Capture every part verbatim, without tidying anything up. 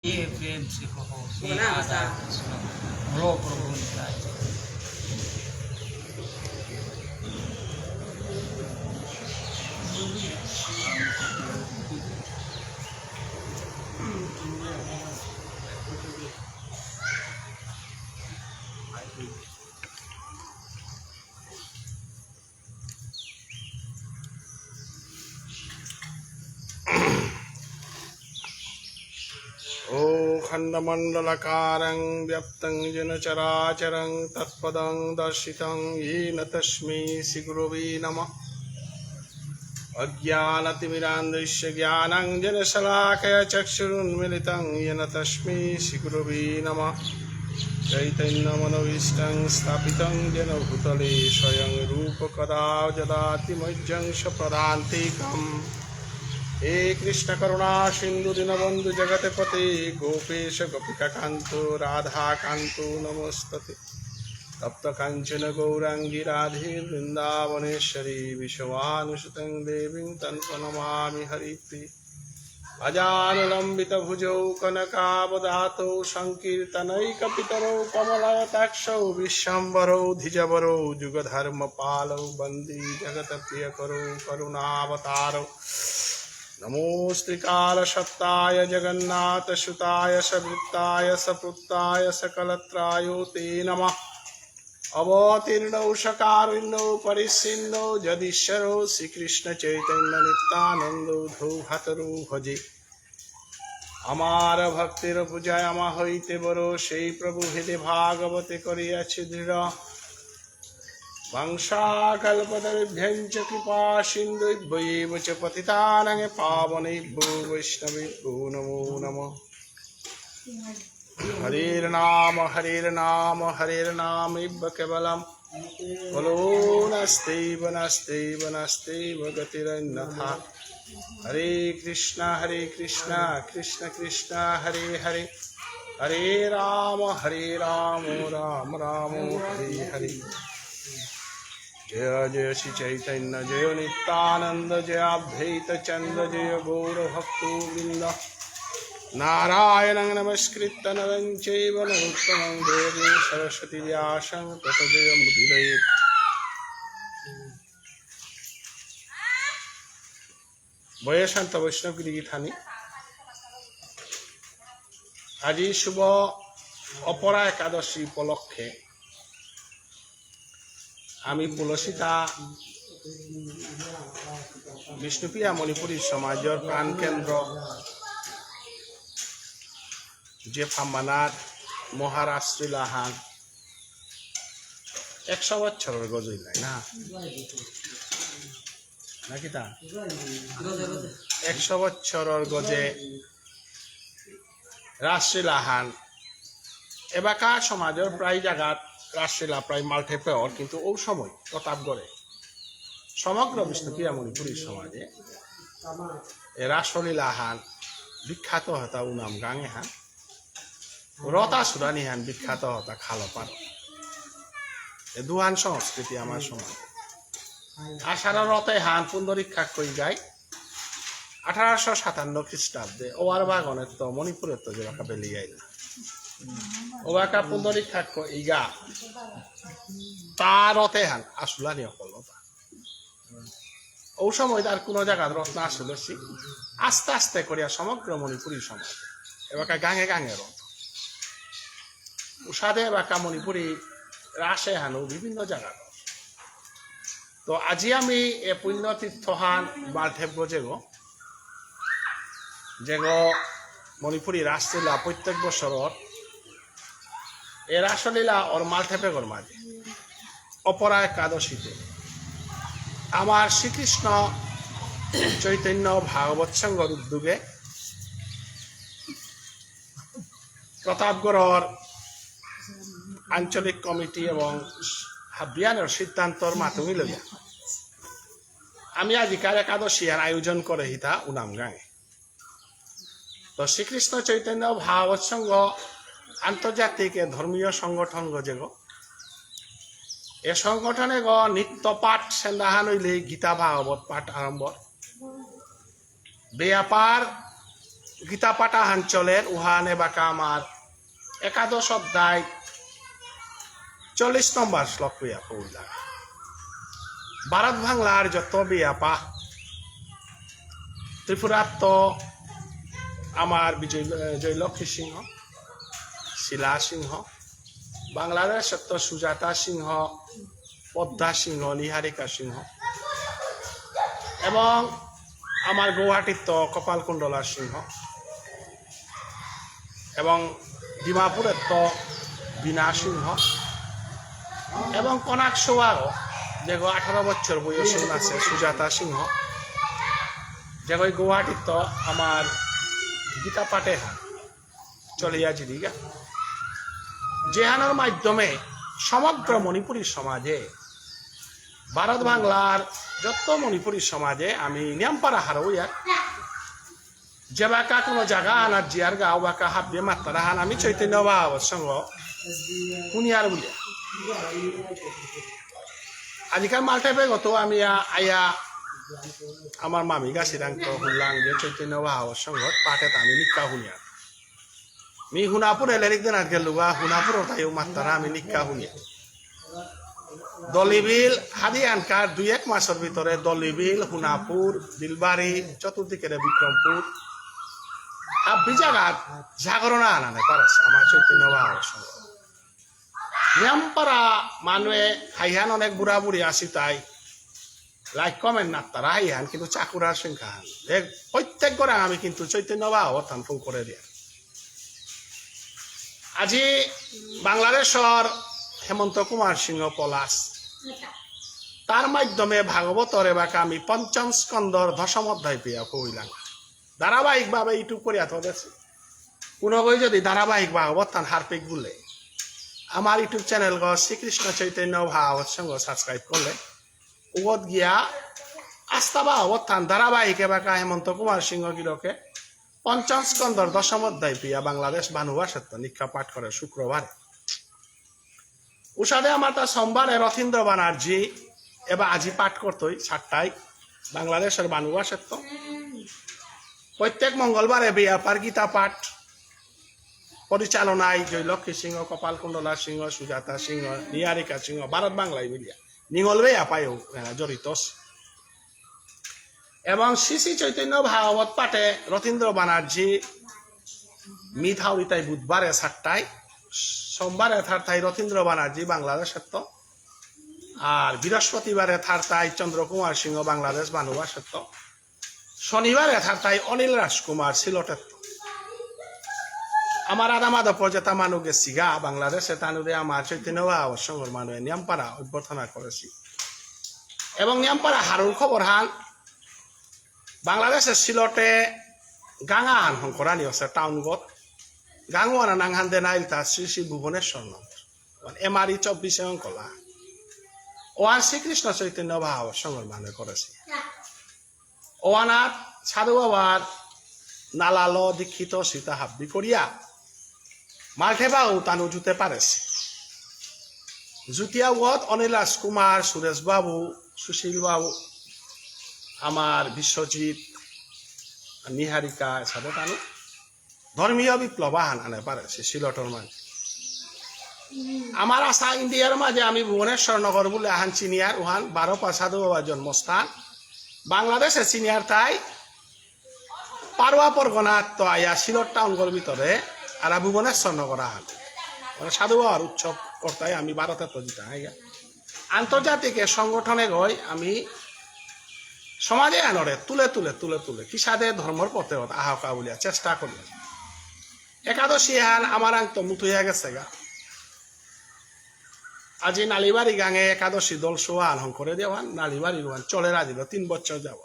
ये प्रेम से कहो, हे राधा कृष्ण, बोलो प्रभु निताई। ॐ खण्डमण्डलाकारं व्याप्तं येन चराचरं तत्पदं दर्शितं येन तस्मै श्रीगुरवे नमः। अज्ञानतिमिरान्धस्य ज्ञानाञ्जनशलाकया चक्षुरुन्मीलितं येन तस्मै श्रीगुरवे नमः। चैतन्यमनोभीष्टं स्थापितं येन भूतले स्वयं रूप कदा ददाति मह्यं स्वपदान्तिकम्। हे कृष्ण करुणा सिन्धु दीनबन्धु जगत्पते गोपेश गोपिकाकान्त राधाकान्त नमोऽस्तुते। तप्त काञ्चन गौराङ्गी राधे वृन्दावनेश्वरी वृषभानुसुते देवीं तं प्रणमामि हरिप्रिये। अजानुलम्बितभुजौ कनकावदातौ सङ्कीर्तनैकपितरौ कमलयताक्षौ विश्वम्भरौ द्विजवरौ युगधर्मपालौ वन्दे जगत्प्रियकरौ करुणावतारौ। नमोऽस्त्रिकालसत्ताय जगन्नाथसुताय सद्गुप्ताय सपूताय सकलत्राय ते नमः। अवतीर्णौ सकारुण्यौ परिच्छिन्नौ जदीश्वरौ श्रीकृष्णचैतन्यनित्यानन्दौ द्वौ भ्रातरौ भजे। আমার ভক্তের পূজায় আমার হইতে বড়, সেই প্রভু হৃদে ভাগবতে করিয়াছি দৃঢ়। বাঞ্ছাকল্পতরুভ্যশ্চ কৃপাসিন্ধুভ্য এব চ পতিতানাং পাবনেভ্যো বৈষ্ণবেভ্যো নমো নমঃ। হরের্নাম হরের্নাম হরের্নামেব কেবলম। কলৌ নাস্ত্যেব নাস্ত্যেব নাস্ত্যেব গতিরন্যথা। হরে কৃষ্ণ হরে কৃষ্ণ কৃষ্ণ কৃষ্ণ হরে হরে। হরে রাম হরে রাম রাম রাম হরে হরে। জয় জয় শ্রী চৈতন্য জয় নিত্যানন্দ জয় অদ্বৈত চন্দ্র জয় গৌর ভক্ত বৃন্দ। নারায়ণং নমস্কৃত্য নরং চৈব নরোত্তমং দেবীং সরস্বতী ব্যাসং ততো জয়মুদীরয়েৎ। বয়ে শান্ত বৈষ্ণব গিরি গিথানি, আজি শুভ অপরা একাদশী উপলক্ষে আমি পুলসিতা বিষ্ণুপ্রিয়া মণিপুরী সমাজর প্রাণকেন্দ্র যে ফাম্বানার মহারাষ্ট্রীলাহান একশো বছরর গজই নাই না? নাকি তা? একশো বছরর গজে রাসলীলাহান। এবাকা সমাজর প্রায় জাগাত রাসলীলা প্রায় মালঠেপে অর, কিন্তু ও সময় প্রতাপগড়ে সমগ্র বিষ্ণুপ্রিয়া মণিপুরী সমাজে এ রাসলীলাহান বিখ্যাত হতা উনাম গাঙে হান। রথ আসুরানি হান বিখ্যাত হতা খালপার। এ দুহান সংস্কৃতি আমার সমাজ। আষাঢ় রথে হান পুণ্ডরীক্ষাক্ষ ইগাই আঠারোশো সাতান্ন খ্রিস্টাব্দে ওয়ার বাগনের তো মণিপুরের তো যেবাকা বেলি আইলা। ওবাকা পুণ্ডরীক্ষাক্ষ ইগা তা রথে হান আসুলানি অকল রথ। ও সময় তার কোনো জায়গা রত্ন আসলে সি আস্তে আস্তে করিয়া সমগ্র মণিপুরী সমাজ এবাকা গাঙে গাঙে রথ। উষাদে এবাকা মণিপুরী রাসে হানো বিভিন্ন জায়গা। তো আজি আমি এ পুণ্য তীর্থহান মালঠেপ গজেগো, যেগো মণিপুরী রাসলীলা প্রত্যেক বছরর এ রাসলীলা অর মালঠেপেগর মাঝে অপরা একাদশীতে আমার শ্রীকৃষ্ণ চৈতন্য ভাগবত সংঘর উদ্যোগে প্রতাপগড়র আঞ্চলিক কমিটি এবং হাবিয়ানর সিদ্ধান্তর মাতুমি লইয়া আমি আজিকার একাদশী আর আয়োজন করে হিতা উনাম গাঙে। তো শ্রীকৃষ্ণ চৈতন্য ভাগবত সংঘ আন্তর্জাতিক এ ধর্মীয় সংগঠন গজেগো। এ সংগঠনে গো নিত্য পাঠ সেন্দাহান হইলে গীতা ভাগবত পাঠ আরম্ভ। ব্যাপার গীতা পাঠ আহান চলের, উহান এবাকা আমার একাদশ অধ্যায় চল্লিশ নম্বর শ্লোক হইয়া পড়লা। ভারত বাংলার যত বিয়াপা, ত্রিপুরাত্ত আমার বিজয়, জয়লক্ষ্মী সিংহ, শিলা সিংহ, বাংলাদেশত্ত সুজাতা সিংহ, পদ্মা সিংহ, নিহারিকা সিংহ, এবং আমার গুয়াহাটিত্ত কপালকুণ্ডলা সিংহ, এবং ডিমাপুরেত্ত বীণা সিংহ, এবং কনাক সোয়ারও, যেগো আঠারো বছর বয়স আছে, সুজাতা সিংহ, যেগো গুয়াহাটিত্ত আমার গীতা পাঠে চলিয়া জিরিগা, যেহানর মাধ্যমে সমগ্র মণিপুরী সমাজে, ভারত বাংলার যত মণিপুরী সমাজে আমি নিয়ামপারা হারৌয়ার, যেবাকা কোনো জায়গা আনার জিয়ার গাঁও বাকা হাবিয়ে মাত্তারা হান আমি চৈতন্য ভাগবত সংঘ হুনিয়ার বুলিয়া। আজিকাল মালঠেপে গত আমি আ-, আয়া আমার মামি গাছিরাং তো হুনলাং যে চৈতন্য ভাগবত সংঘ পাঠে আমি নিকা হুনিয়ার। মি হুনাপুরে লেরিক দেনাত গেলুগা, হুনাপুর তাইও মাত্তারা আমি নিকা হুনিয়ার। দলিবিল, হাদি আনকার দুই এক মাসর ভিতরে দলিবিল, হুনাপুর, বিলবাড়ি, চতুর্দিকে বিক্রমপুর, হাবি জাগাত জাগরণ আনানে পারেছে আমার চৈতন্য ভাগবত সংঘ। নিয়ামপারা মানুয়ে হাইহান অনেক বুড়া বুড়ি আসি তাই like comment না তারা হাইহান কিন্তু চাকুরার সংখ্যা হান। এক প্রত্যেক ঘরে আমি কিন্তু চৈতন্য ভাগবত হান ফোন করে দিয়া। আজি বাংলাদেশর হেমন্ত কুমার সিংহ পলাশ, তার মাধ্যমে ভাগবতর এবাকা আমি পঞ্চম স্কন্ধর দশম অধ্যায় পেয়া কইলাম। ধারাবাহিকভাবে YouTube করে এত দেখছি। কোনো কই যদি ধারাবাহিক ভাগবত তান হারপিক বলে, আমার YouTube channel গো শ্রীকৃষ্ণ চৈতন্য ভাগবত সংঘ subscribe করলে, উগত গিয়া আস্তা ভাগবত তান ধারাবাহিক এবাকা হেমন্ত কুমার সিংহ গিরকে পঞ্চম স্কন্ধর দশম অধ্যায় পিয়া বাংলাদেশ ভানুভাষাত্ত নিক্ষা পাঠ করে শুক্রবারে। উষাদে আমার তা সোমবারে রথীন্দ্র বানার্জি এবার আজি পাঠ করতই সাতটায় বাংলাদেশের ভানুভাষাত্ত। প্রত্যেক মঙ্গলবারে বিয়াপার গীতা পাঠ পরিচালনায় জয়লক্ষ্মী সিংহ, কপালকুণ্ডলা সিংহ, সুজাতা সিংহ, নিহারিকা সিংহ, ভারত বাংলায় মিলিয়া নিঙলবে আপায়ও এরা জড়িত। এবং শ্রী শ্রী চৈতন্য ভাগবত পাঠে রথীন্দ্র বানার্জি মিথাউরিতাই বুধবারে সাতটায়, সোমবারে থার্থাই রথীন্দ্র বানার্জি বাংলাদেশেত্ত, আর বৃহস্পতিবারে থার্থাই চন্দ্র কুমার সিংহ বাংলাদেশ ভানুভাষাত্ত, শনিবারে থার্থাই অনিল রাজকুমার সিলটেত্ত। আমার আদা মাধব যেতা মানু গেছিগা বাংলাদেশে তানুরে আমার চৈতন্য ভাগবত সংঘর মানু নিয়ামপারা অভ্যর্থনা করেছি। এবং নিয়ামপারা হারুর খবর হান বাংলাদেশের সিলটে গাঙা হান হংকরানি আছে টাউনগত। গাঙুয়ানা নাং হান দেনা ইলতা শ্রী শ্রী ভুবনেশ্বর নগর। মানে এমআরই চব্বিশে অঙ্কলা। ওয়ান শ্রীকৃষ্ণ চৈতন্য ভাগবত সংঘর মানে করেছে। ওয়ানাত সাধু বাবার নালালো দীক্ষিত সীতা হাব্বি করিয়া মালঠেবাও তানু জুতে পারেছে। জুতিয়া ওত অনিল রাজকুমার, সুরেশ বাবু, সুশীল বাবু, আমার বিশ্বজিৎ, নিহারিকা সাথে তানু ধর্মীয় বিপ্লব আহান আনে পারে সে সিলটর মাঝে। আমার আশা ইন্ডিয়ার মাঝে আমি ভুবনেশ্বর নগর বলে আহান চিনিয়ার উহান বারো পাসাদু বাবার জন্মস্থান। বাংলাদেশে চিনিয়ার তাই পারোয়া পরগনাত তো আয়া সিলট টাউনগর ভিতরে আর ভুবনেশ্বর নগর আহান। মানে সাধু বাবার উৎসব করতাই আমি ভারতে তো জিতা, হ্যাঁ। আন্তর্জাতিক এ সংগঠনে গই আমি সমাজে আনরে তুলে তুলে তুলে তুলে কিসাদে ধর্মর পথে আহকা বুলিয়া চেষ্টা করি। একাদশী এহান আমার আং তো মুতুইয়া গেছে গা। আজি নালিবাড়ি গাঙে একাদশী দল সোয়ান হং করে দেওয়ান নালিবাড়ি রুয়ান চলে রাজিল তিন বছর যাব।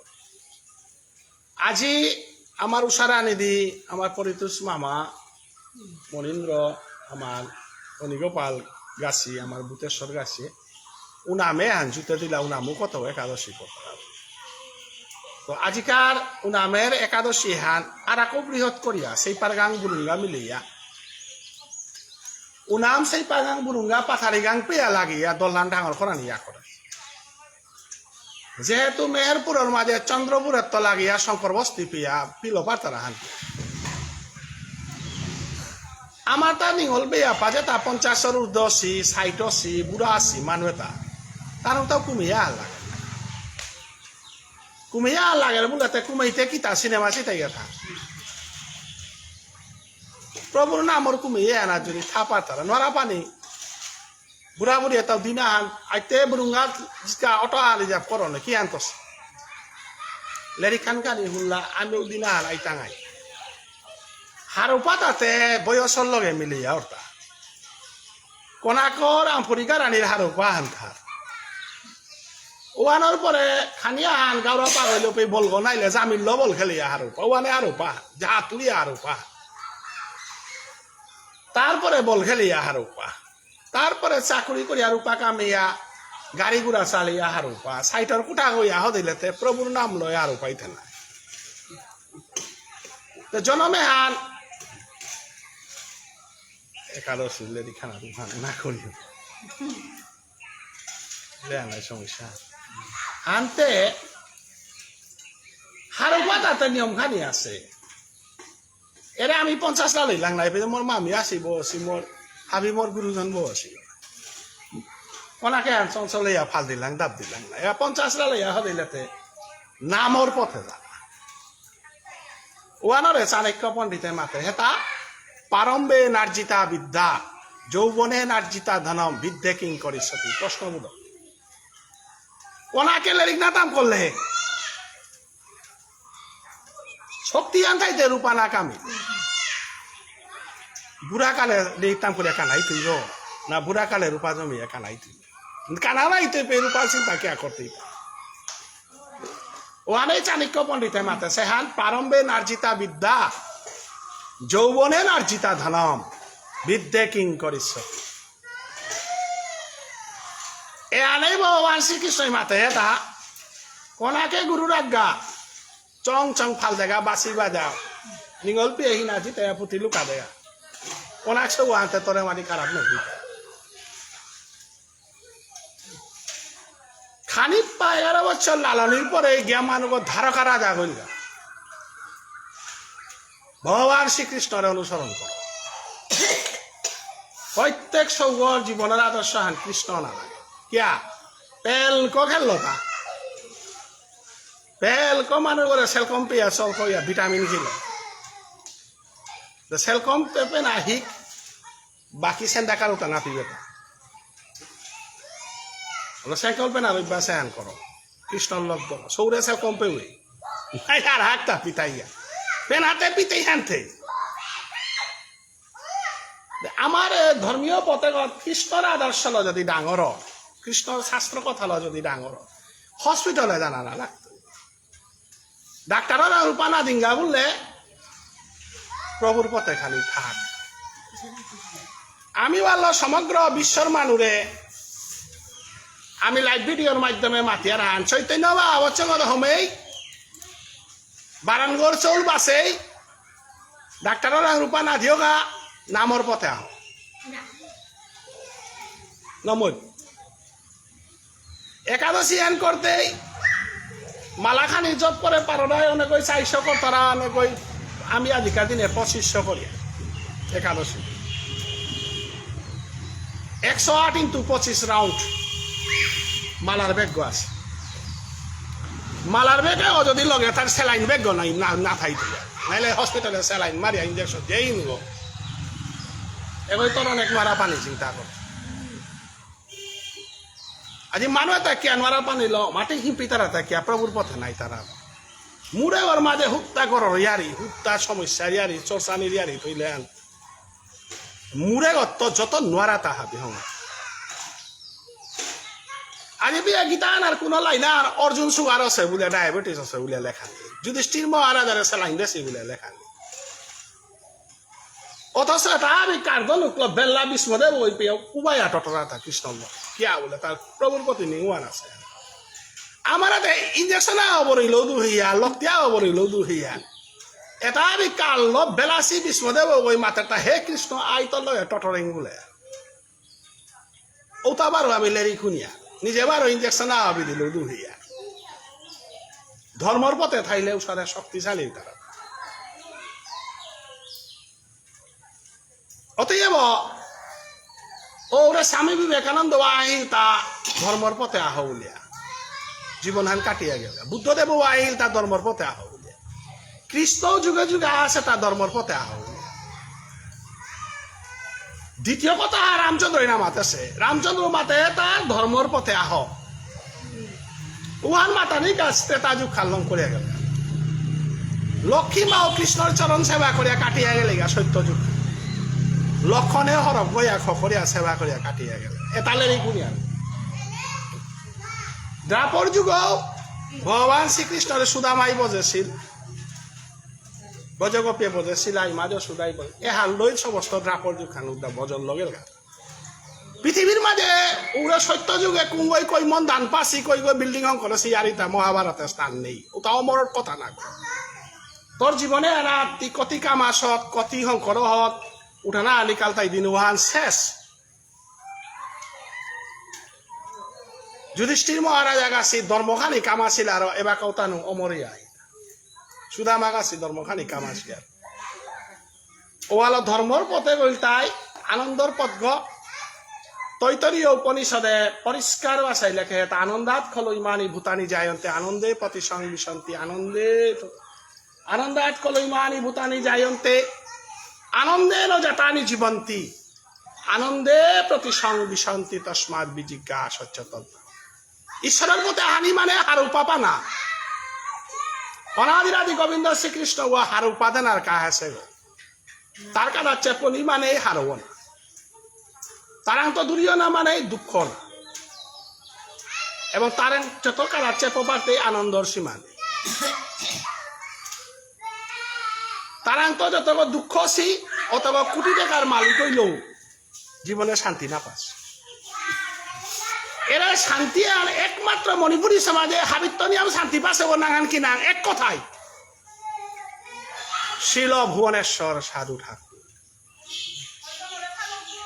আজি আমার উষারা নিধি, আমার পরিতোষ মামা, মনীন্দ্র, আমার অনিগোপাল গাছি, আমার ভূতেশ্বর গাছি, উনামে হান জুতে দিলা, উনামও কত একাদশী করতে। তো আজিকার উনামের একাদশী হান আর আকো বৃহৎ করিয়া, সেই পারগাং বুরুঙ্গা মিলিয়া। উনাম সেই পারগাং বুরুঙ্গা পাথারি গাং পেয়া লাগিয়া, দলহান ডাঙর করানি ইয়া করে। যেহেতু মেহেরপুরের মাঝে চন্দ্রপুরের তো লাগিয়া শঙ্কর বস্তি পিয়া পিলো পাতারা হান। আমার তা নিঙল বেয়া পাজে তা পঞ্চাশর ঊর্ধ্ব আছি, ষাট আছি, বুড়া আছি, মানু এতা। তার তাও কুমিয়া লাগে। কুমিয়া লাগে বুলে তে কুমাইতে কিতা সিনেমা সিতাই গেথা। প্রভুর নামর কুমিয়া না যদি থাপা তারা, নরা পানি। বুড়া বুড়ি এতাও দিনাহান, আইতে বুরুঙ্গা জিকা অটো আলি যাব করো না, কি আনতস? লেরিক খান কানি হুল্লা, আমি দিনাহান আইতাঙাই। হারৌপা তাতে বয়সর লগে মিলিয়া অর্তা। কোনাকর আমফুরিকা রানীর হারৌপা হান থার। ওয়ানোর পরে খানিয়া হান গাউরা পাগল পে বলগো নাইলে জামিল লো বল খেলিয়া হারৌপা। ওয়ানে হারৌপা, জাহাতুরিয়া হারৌপা। তারপরে বল খেলিয়া হারৌপা। তারপরে চাকরি করিয়া রূপা কামিয়া, গাড়ি ঘোড়া চালিয়া হারৌপা, সাইটর কুটা গইয়া হদিলেতে প্রভুর নাম লয় হারৌপা ইতে না। তো জনমে হান একাদশী লেরি খানা রুহান না করিও। লেয়ানার সমস্যা। আনতে হারৌপা তাতে নিয়ম খানি আছে। এরে আমি পঞ্চাশ লালই লাং নাই, মোর মামি আসি বসি, মোর হাবি মোর গুরুজন বসি। ওনাকে আনসন চলে ইয়া ফাল দিলাং, দাব দিলাং না। এরা পঞ্চাশ লালই ইয়া হদিলেতে নামর পথে যা। ওয়ানরে চাণক্য পণ্ডিতে মাতে, হেতা প্রারম্ভে নার্জিতা বিদ্যা, যৌবনে নার্জিতা ধনম, বিদ্যে কিং করিষ্যতি। প্রশ্ন বুধ। ওনাকে লেরিক না তাম করলে। শক্তি আনতাইতে রূপা না কামি। বুড়া কালে দেখতাম করে কানাই তুই গো। না বুড়া কালে রূপা জমি কানাই তুই। কানা নাই তুই পে রূপা চিন্তা কে করতে। ওয়ানে চাণক্য পণ্ডিতে মাতে সেহান প্রারম্ভে নার্জিতা বিদ্যা, যৌবনে নার্জিতা ধনম, বিদ্যে কিং করিষ্যতি। এ আনেই ভগবান শ্রীকৃষ্ণই মাতে হেতা, কোনাকে গুরুর আজ্ঞা, চং চং ফাল দেগা, বাসি বাজাও, নিঙল পিয়ে হিনা জিতে পুতি লুকা দেগা। কোনাক সে ওয়ান্তে তোরে মারি খারাপ নদী। খানিপ্পা এগারো বছর লালনির পরে গিয়া মানুষ দ্বারকা রাজা হইল। ভগবান শ্রীকৃষ্ণরে অনুসরণ করো। প্রত্যেক সৌগর জীবনের আদর্শ হান কৃষ্ণ না লাগে। কিয়া? পেলকো খেললো তা। পেলকো মানু করে সেলকম পেয়া, সলকো ইয়া, ভিটামিন খেলো। তো সেলকম পেপে না হিক, বাকি সেন্দা কারো তা না পিবে তা। বলে, সেলকম পে না রইবা সেহান করো। কৃষ্ণর লগ করো। সৌরে সেলকম পে উই। নাই আর হাকতা পিতাইয়া। পেনাতে পিতেই হানতে। আমার এ ধর্মীয় পথে কৃষ্ণর আদর্শ ল যদি ডাঙর, কৃষ্ণর শাস্ত্র কথা ল যদি ডাঙর, হসপিটালে জানা না লাগতো। ডাক্তাররা রূপা না দিঙ্গা বললে প্রভুর পথে খালি থাক। আমি বললো সমগ্র বিশ্বর মানুরে আমি লাইভ ভিডিওর মাধ্যমে মাতিয়ার হান চৈতন্য বা অবচ্ছঙ্গ হমেই বারানগর চৌল বাসেই ডাক্তাররা রূপা না দিও গা নামর পথে আহ। নমন একাদশী এন করতেই মালাখানি জপ করে পারোনায় অনেকই চারশো করতারা অনেকই আমি আজিকার দিনে পঁচিশশো করি একাদশী। একশো আট ইন্টু পঁচিশ রাউন্ড মালার বেগ আছে। মালার বেগে ও যদি লগে তার স্যালাইন বেগ নাই, না, না থাইতে। নাইলে হসপিটালে স্যালাইন মারিয়া ইঞ্জেকশন যেই নিব। এবার তোর অনেক মারা পানি চিন্তা কর। আজি মানু এতা কিয়া নোয়ারা পানি ল, মাটি হিম্পি তারা তা কিয়া প্রভুর পথে নাই তারা। মুরে ওর মাঝে হুত্তা করর ইয়ারি, হুত্তা সমস্যা ইয়ারি, চরসানি ইয়ারি থইলে আন। মুরে গত্ত যত নোয়ারা তা হাবি হং। আজি বিয়া গীতা আনার কোনো লাইন আর অর্জুন সুগার আছে বলে, ডায়াবেটিস আছে বলে লেখা নেই। যুধিষ্ঠির মহারাজার আছে লাইন দেশে বলে লেখা নেই। অথচ এটা আমি কার্দন উকল বেল্লা বিষ্ণুদেব ওই পেয়ে উবায়া টটরা তা কৃষ্ণ। কিয়া বলে তার প্রভুর প্রতি নিংওয়ান আছে। আমার হাতে ইঞ্জেকশন আবরই লদু হইয়া, লক্তি আবরই লদু হইয়া। এটা আমি কাল বেলাসি বিষ্ণুদেব ওই মাথাটা হে কৃষ্ণ আই তল টটরিং বলে। ওটা বারো আমি লেরি খুনিয়া। নিজে বারো ইঞ্জেকশন আবি দিল দুহিয়া। ধর্মর পথে থাইলে উসারে শক্তিশালী তারা। অতএব ওরে স্বামী বিবেকানন্দ আহিল তা ধর্মর পথে আহ বুলিয়া। জীবনহান কাটিয়া গেল। বুদ্ধদেব আহিল তা ধর্মর পথে আহ বুলিয়া। খ্রিস্ট যুগে যুগে আছে তা ধর্মর পথে আহ বুলিয়া। দ্বিতীয় কথা রামচন্দ্র না মাতেছে। রামচন্দ্র মাতে তা ধর্মর পথে আহ। উহান মাতানি গাছ ত্রেতা যুগ খাল্লং করিয়া গেল। লক্ষ্মী মা ও কৃষ্ণর চরণ সেবা করিয়া কাটিয়া গেলে গা সত্য যুগ। লক্ষণে হরক বইয়া খকরিয়া সেবা করিয়া কাটিয়া গেল। এতালের এই গুণিয়ান। দ্বাপর যুগ ভগবান শ্রীকৃষ্ণর সুদামাই বজেছিল। বজগোপে বজেছিল, আই মাঝে সুদাই বজে। এহান লই সমস্ত দ্বাপর যুগ খান উদ্দা বজল লগের গা। পৃথিবীর মাঝে উড়ে সত্য যুগে কুঙ্গই কই মন দান পাসি, কই গই বিল্ডিং হং করেসি, আর ইতা মহাভারতে স্থান নেই। ওটা অমরর কথা না। তোর জীবনে এরা তি কতি কামাসত, কতি হং করহত, উঠানা আলিকাল তাই দিন ওহান শেষ। যুধিষ্ঠির মহারাজ আগাসি ধর্মখানি কামাসিল আর এবাকাও তানু অমরিয়া। সুদামা গাছি ধর্মখানি কামাসিয়ার। ওয়ালো ধর্মর পথে গইল তাই আনন্দর পথগ। তৈতরীয় উপনিষদে পরিষ্কার ভাষায় লেখে, "তা আনন্দাত খলু ইমানি ভূতানি জায়ন্তে আনন্দে প্রতিসংবিশন্তি আনন্দে প্র-, আনন্দাত খলু ইমানি ভূতানি জায়ন্তে আনন্দেন জাতানি জীবন্তি আনন্দে প্রতিসংবিশন্তি তস্মাৎ বিজিজ্ঞাসস্য তদ্ব্যথা।" ঈশ্বরর মতে হানি মানে হারৌপা পানা। অনাদিরাদি গোবিন্দ শ্রীকৃষ্ণ ও হারৌপা দেনার কাহাসে গো। তার কাটা চেপনি মানে হারৌ না। তারাং তো দুরিও না মানে দুঃখ না। এবং তারাং যত কাটা চেপ পারতে আনন্দর সীমা নেই। তারাং তো যত দুঃখ সি, অত কোটি টাকার মালিক হইলেও জীবনে শান্তি না পাস। এরা শান্তি আর একমাত্র মণিপুরী সমাজে হাবিত্ত নিয়ম শান্তি পাসে ও নাঙহান কি নাঙ এক কথায়। শ্রীল ভুবনেশ্বর সাধু ঠাকুর।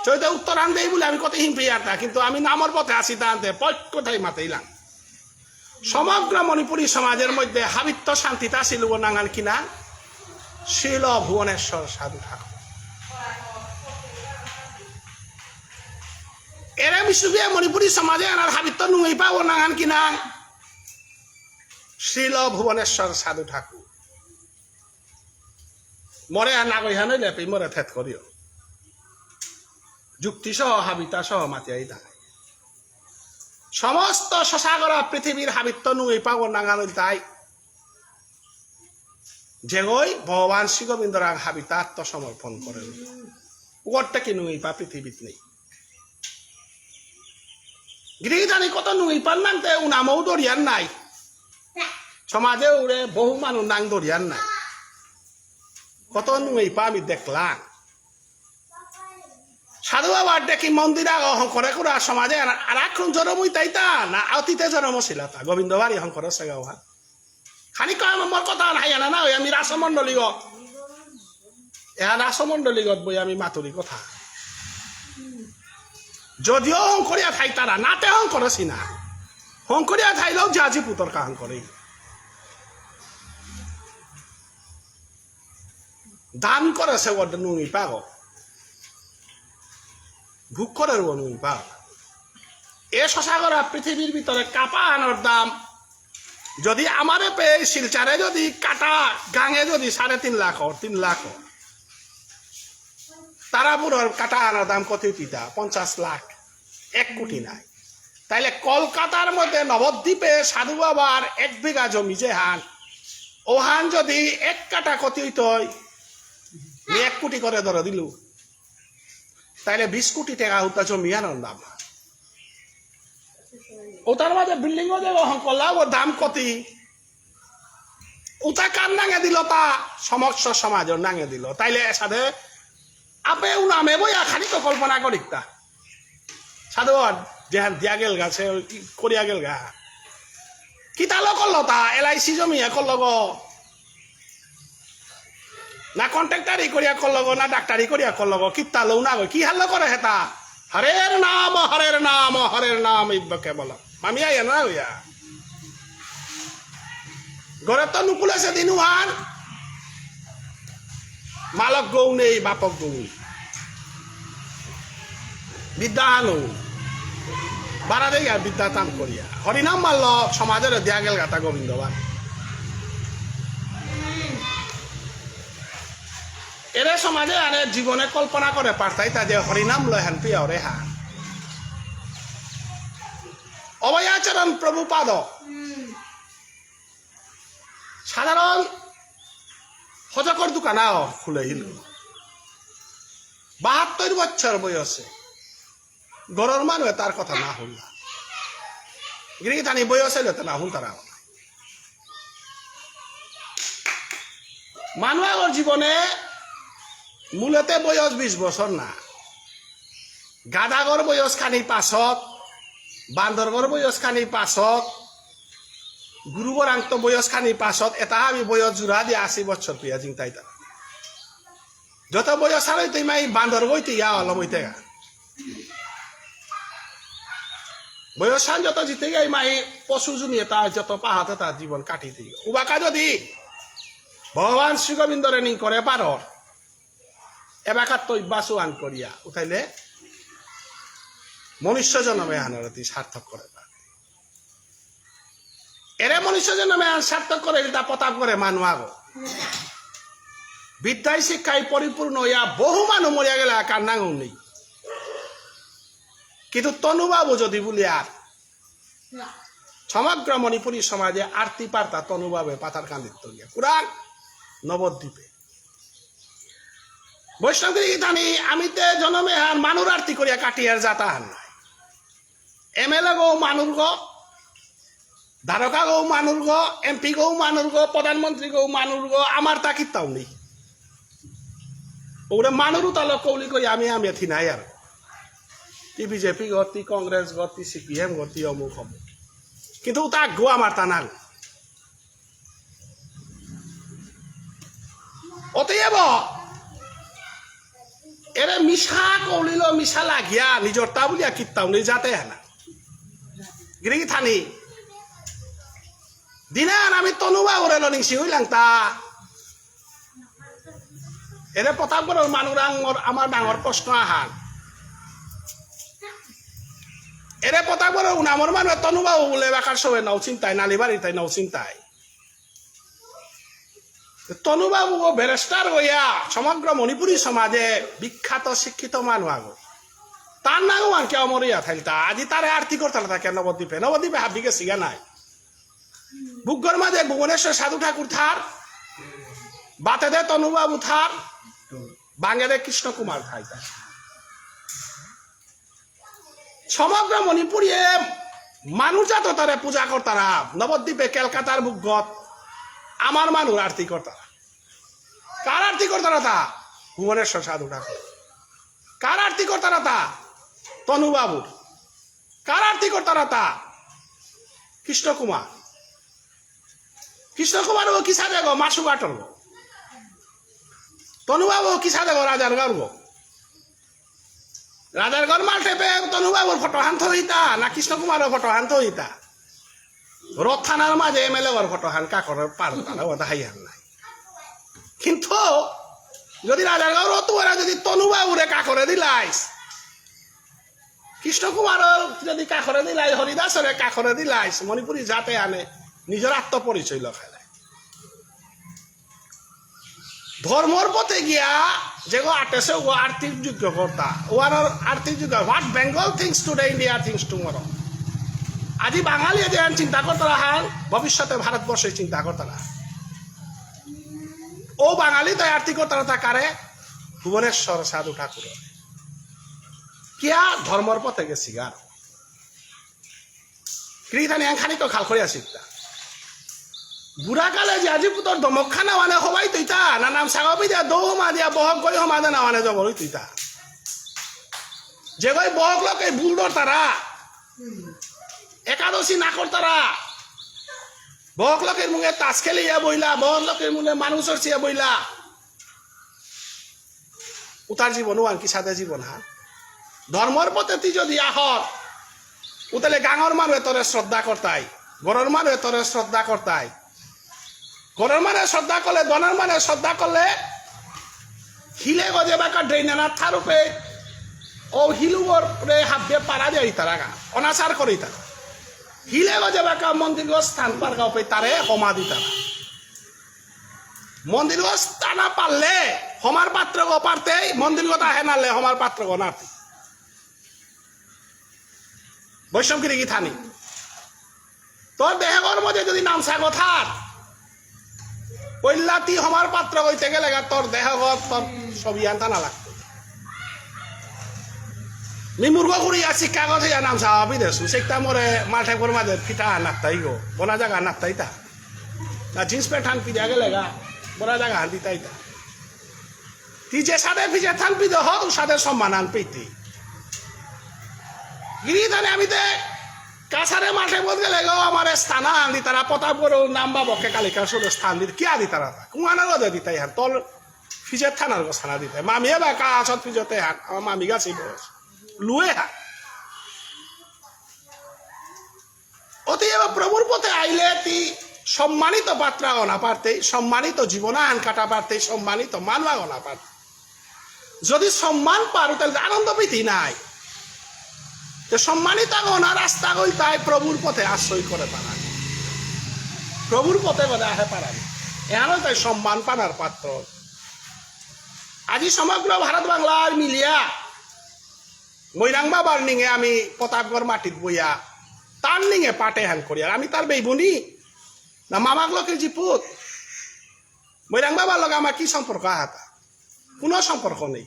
চৈতে উত্তর আনতেই বলে আমি কত হিমপি আর তা, কিন্তু আমি নামর পথে আসি তা আনতে পথ কোথায় মাতেইলাম। সমগ্র মণিপুরী সমাজের মধ্যে হাবিত্ত শান্তিতা ছিল ও নাঙান কিনা শ্রীল ভুবনেশ্বর সাধু ঠাকুর। এরে মিশুবিয়া মণিপুরী সমাজে আনার হাবিত্ত নুঙেই পাবো নাঙান কিনা শ্রীল ভুবনেশ্বর সাধু ঠাকুর। মরে আর নাগই হানে লেপি মরে থেত করিও। যুক্তি সহ হাবিতা সহ মাতিয়াই তা। সমস্ত সসাগরা পৃথিবীর হাবিত্ত নুই পাগর নাঙান তাই। যেগই ভগবান শ্রী গোবিন্দরাং হাবিতা আত্মসমর্পণ করেন। উগরটা কি নুই পা পৃথিবীত নেই। গিরিগিথানি কত নুই পার নাংতে উনামও দরিয়ার নাই। সমাজে উড়ে বহু মানুষ নাং দরিয়ার নাই। কত নুই পা আমি দেখলাম। সাধু বাবার দেখি মন্দির আগ হংকরে কুরা সমাজে আর, আর এখন জরম হইতাইতা না অতীতে জরম ছিল তা গোবিন্দ বাড়ি হংকরে সেগাওয়া। খালি কয় আমার কথা হাইয়ানা না ওই আমি রাসমণ্ডলীগ। এহান রাসমণ্ডলীগত বই আমি মাতুরি কথা। যদিও হংকরিয়া থাইতারা, নাতে হংকরেছি না। হংকরিয়া থাইলেও জাজি পুতর কাহান করে। দান করেছে ওর নুঙি পাগল। ভোগ করে রুবো নুঙি পাগল। এ সসাগরা পৃথিবীর ভিতরে কাপা আনোর দাম যদি আমারে পেয়ে শিলচরে যদি কাটা গাঙে যদি সাড়ে তিন লাখ অর, তিন লাখ অর, তারাপুরর কাটা আনার দাম কত হইতিতা? পঞ্চাশ লাখ, এক কোটি নাই। তাইলে কলকাতার মধ্যে নবদ্বীপে সাধু বাবার এক বিঘা জমি যে হান, ওহান যদি এক কাটা কত হইতই, আমি এক কোটি করে ধরে দিলু, তাইলে বিশ কোটি টাকা উতা জমি আনার দাম। ওটার মাঝে বিল্ডিং ও দেবো হংকলা ও দাম কতি? উতা কার নাঙে দিল তা সমস্ত সমাজের নাঙে দিল। তাইলে এসাদে আপে উনামে বইয়া খালি তো কল্পনা করিক তা। সাধু বাবা যেহান দিয়া গেল গা, সে কি করিয়া গেল গা। কিতালো করলো তা, এল আই সি জমিয়া করলো গো। না কন্ট্রাক্টরি করিয়া করলগ, না ডাক্তারি করিয়া করলগ, কিত্তা লও না গো, কি হাল্লা করে হেতা? হরের নাম, হরের নাম, হরের নাম, ইব্ব কেবল। মামি আইয়া না হইয়া। ঘরে তো নুকুলে সেদিন উহান। মালক গৌ নেই, বাপক গৌ নেই। বিদ্যা হানু বারা দেগা বিদ্যা তাম করিয়া। হরিনাম মাল্ল সমাজরে দিয়া গেলগা তা গোবিন্দ বান। এরে সমাজে আরে জীবনে কল্পনা করে পারতাই তা যে হরিনাম লয় হান পিয়া ওরে হা। অভয়াচরণ প্রভুপাদ। সাধারণ হজকর দোকানাও খুলে হিল। বাহাত্তর বছর বয়সে ঘরর মানুয়ে তার কথা না হুনলা। গিরি গিথানি বয়স হইলে তো না হুনতারা। মানু আগর জীবনে মূলতে বয়স বিশ বছর না। গাধাগর বয়স খানি পাঁচত, বান্দরগর বয়স খানি পাঁচত, গুরু বরাংত বয়স খানি পাঁচত, এটা আমি বয়স জোড়া দিয়ে আশি বছর পিয়া জিংতাইতা। যত বয়স আর হইতে মাই বান্দর গইতে ইয়া অলম হইতে গা। বয়সান যত জিতে গেই মাই পশু জুনিয়ে তা যত পাহাতে তার জীবন কাটিতে। উবাকা যদি ভগবান শ্রী গোবিন্দরে নিং করে পারর, এবাকার তো ইব্বাসু আন করিয়া উঠাইলে মনুষ্য জন্মে আনরতি সার্থক করে পার। এরে মনুষ্য জন্মে আন সার্থক করে এটা প্রতাপ করে মানু আগো। বিদ্যায় শিক্ষায় পরিপূর্ণ ইয়া বহু মানু মরিয়া গেলে কার নাঙ নেই। কিন্তু তনুবাবু যদি বলি আর সমগ্র মণিপুরী সমাজে আরতি পারতা তনুবাবু পাথারকান্দিত গিয়া কুরাং নবদ্বীপে। বৈষ্ণব গিরি গিথানি আমি তে জনমে হান মানুর আরতি করিয়া কাটিয়ার জাতা হান নাই। এমএলএ গো মানুর গো, ধারকা গো মানুর গো, এমপি গো মানুর গো, প্রধানমন্ত্রী গো মানুর গো, আমার তা কিত্তাও নেই। ওরে মানুর তালো কৌলি করি আমি আমি থি নাই আর। তি বিজেপি গো, তি কংগ্রেস গো, তি সিপিএম গো, তি অমুক অমুক। কিন্তু তা গো আমার তা নাং। অতএব এরে মিশা কৌলিল মিশা লাগিয়া নিজর তা বুলিয়া কিত্তাও নেই জাতে হানা। গিরি গিথানি। দিনান আমি তনুবাবুরে লনিং সিউইলাং তা। এরে প্রতাপগড়র মানুরাং মোর আমার ডাঙর প্রশ্ন আহান। এরে প্রতাপগড়র উনামর মানু তনুবাবু বুলে বাকার সবে নাও চিন্তায়, নালিবাড়ি তাই নাও চিন্তায়। তনুবাবু ও ব্যারিস্টার হইয়া সমগ্র মণিপুরী সমাজে বিখ্যাত শিক্ষিত মানু আগো। তার নাম আনকে অমরিয়া থাইলতা। আজি তারে আরতি করতারা তা কেন নবদ্বীপে? নবদ্বীপে হাবি গেছিগা নাই। বুকগর মাঝে ভুবনেশ্বর সাধু ঠাকুর থার, বাতেদে তনুবাবু থার, বাঙেদে কৃষ্ণ কুমার থাইতা। সমগ্র মণিপুরীয়ে মানু জাত তারে পূজা করতারা, নবদ্বীপে কলকাতার বুকগত আমার মানুর আরতি করতারা। কার আরতি করতারা তা? ভুবনেশ্বর সাধু ঠাকুর। কার আরতি করতারা তা? তনুবাবু। কার আরতি করতারা তা? কৃষ্ণ কুমার। কৃষ্ণ কুমার ও কিসাদে গো, মাসু ঘাটর গো। তনুবাবু কিসাদে গো, রাজার গড় গো। রাজার গড় মালঠেপে তনুবাবুর ফটো হান থইতা, না কৃষ্ণ কুমারর ফটো হান থইতা? রথ থানার মাঝে এমএলএ গর ফটো হান কাকরে পারতারা, ওটা হাই হান নাই। কিন্তু যদি রাজার গড় তুয়ারা যদি তনুবাবুরে কাকরে দিলাইস, কৃষ্ণ কুমার যদি কাকরে দিলাই, হরিদাসরে কাকরে দিলাইস, মণিপুরী জাতে আনে নিজের আত্মপরিচয় লখাইলাই। ধর্মর পথে গিয়া যেগো আটেসে ও আর্থিক যোগ্য কর্তা, ও আর আর্থিক যোগ্য, what Bengal thinks today, India thinks tomorrow। আজি বাঙালি যদি আন চিন্তা করতারা হান, ভবিষ্যতে ভারতবর্ষে চিন্তা করতারা। ও বাঙালি তাই আর্থিক করতারা তা কারে? ভুবনেশ্বর সাধু ঠাকুর। কিয়া ধর্মর পথে গেছি গার। কৃতানি আংখানি তো খাল করে আসিতা। বুড়া কালে যে আজি পুতর দমকখানা মানে হবাই তুইতা, না নাম সাগবি দিয়া দৌ হমা দিয়া বহক গই হমা দেনা মানে জবর তুইতা। যে গই বহক লোকে ভুল ধরতারা, একাদশী না করতারা, বহক লোকের মুঙে তাস খেলিয়া বইলা, বহক লোকের মুঙে মানুষ অরসিয়া বইলা। উতার জীবন ওয়ান কিসাদে জীবন হা? ধর্মর পথে তি যদি আহর, উতালে গাঙর মানুয়ে তোরে শ্রদ্ধা করতাই, গরর মানুয়ে তোরে শ্রদ্ধা করতাই। গরর মানুয়ে শ্রদ্ধা করলে, দনর মানুয়ে শ্রদ্ধা করলে, হিলে গজে বাকা ড্রেইনে না থারুপে, ও হিলুগরে হাবিয়ে পারা দিয়া ইতারাগা, অনাচার করে ইতারা। হিলেগো যেবাকা মন্দিরগো স্থান পারগা উপে তারে হমা দিতারা। মন্দিরগো স্থান পারলে হমার পাত্রগো পারতেই, মন্দিরগো তাহে নালে হমার পাত্রগো নাতি। বৈষ্ণব গিরি গিথানি। তোর দেহগর মধ্যে যদি নামসাগো থার, পইলাতি হমার পাত্র হইতে গেলে গা তোর দেহগর তোর ছবি আনতা না লাগতো। মি মুরগ ঘুরি আসি কাগজ ইয়া নামসা অবি দেসু, সেটা মোরে মাঠে করে মাঝে ফিটা নাত্তাই গো, বোনা জায়গা নাত্তাই তা। না জিন্স প্যান্ট হান পিদিয়া গেলে গা, বোনা জায়গা হান দিতাই তা। তি যে সাদে ফিজে থান পিদে হক, সাদে সম্মান আন পিতি। গিরি থানে আমি তে কাছারে মাঠে বলতে লেগো আমার স্থান আন দিতারা প্রতাপগড় নাম বাবকে কালিকা সুরে স্থান দিতে কিয়া দিতারা? কুমানা গো দিতাই হান, তল ফিজে থানার গো সানা দিতাই। মামি এবার কাছত ফিজতে হান, আমার মামি গাছি বস। লুয়ে হান। অতএব প্রভুর পথে আইলে তি সম্মানিত পাত্র অনা পারতেই, সম্মানিত জীবন আহান কাটা পারতেই, সম্মানিত মানু অনা পারতেই। যদি সম্মান পারো, তাহলে আনন্দ পিতি নাই। তো সম্মানিত অনা রাস্তা গইল তাই প্রভুর পথে আশ্রয় করে পারা। প্রভুর পথে মানে আহে পারা। এহানো তাই সম্মান পানার পাত্র। আজি সমগ্র ভারত বাংলার মিলিয়া মৈরাং বাবার নিঙে আমি প্রতাপগড় মাটিত বইয়া তার নিঙে পাঠ এহান করিয়ার। আমি তার বেইবুনি না মামাক লকে জিপুত। মৈরাং বাবার লগে আমার কি সম্পর্ক আহাতা? কোনো সম্পর্ক নেই।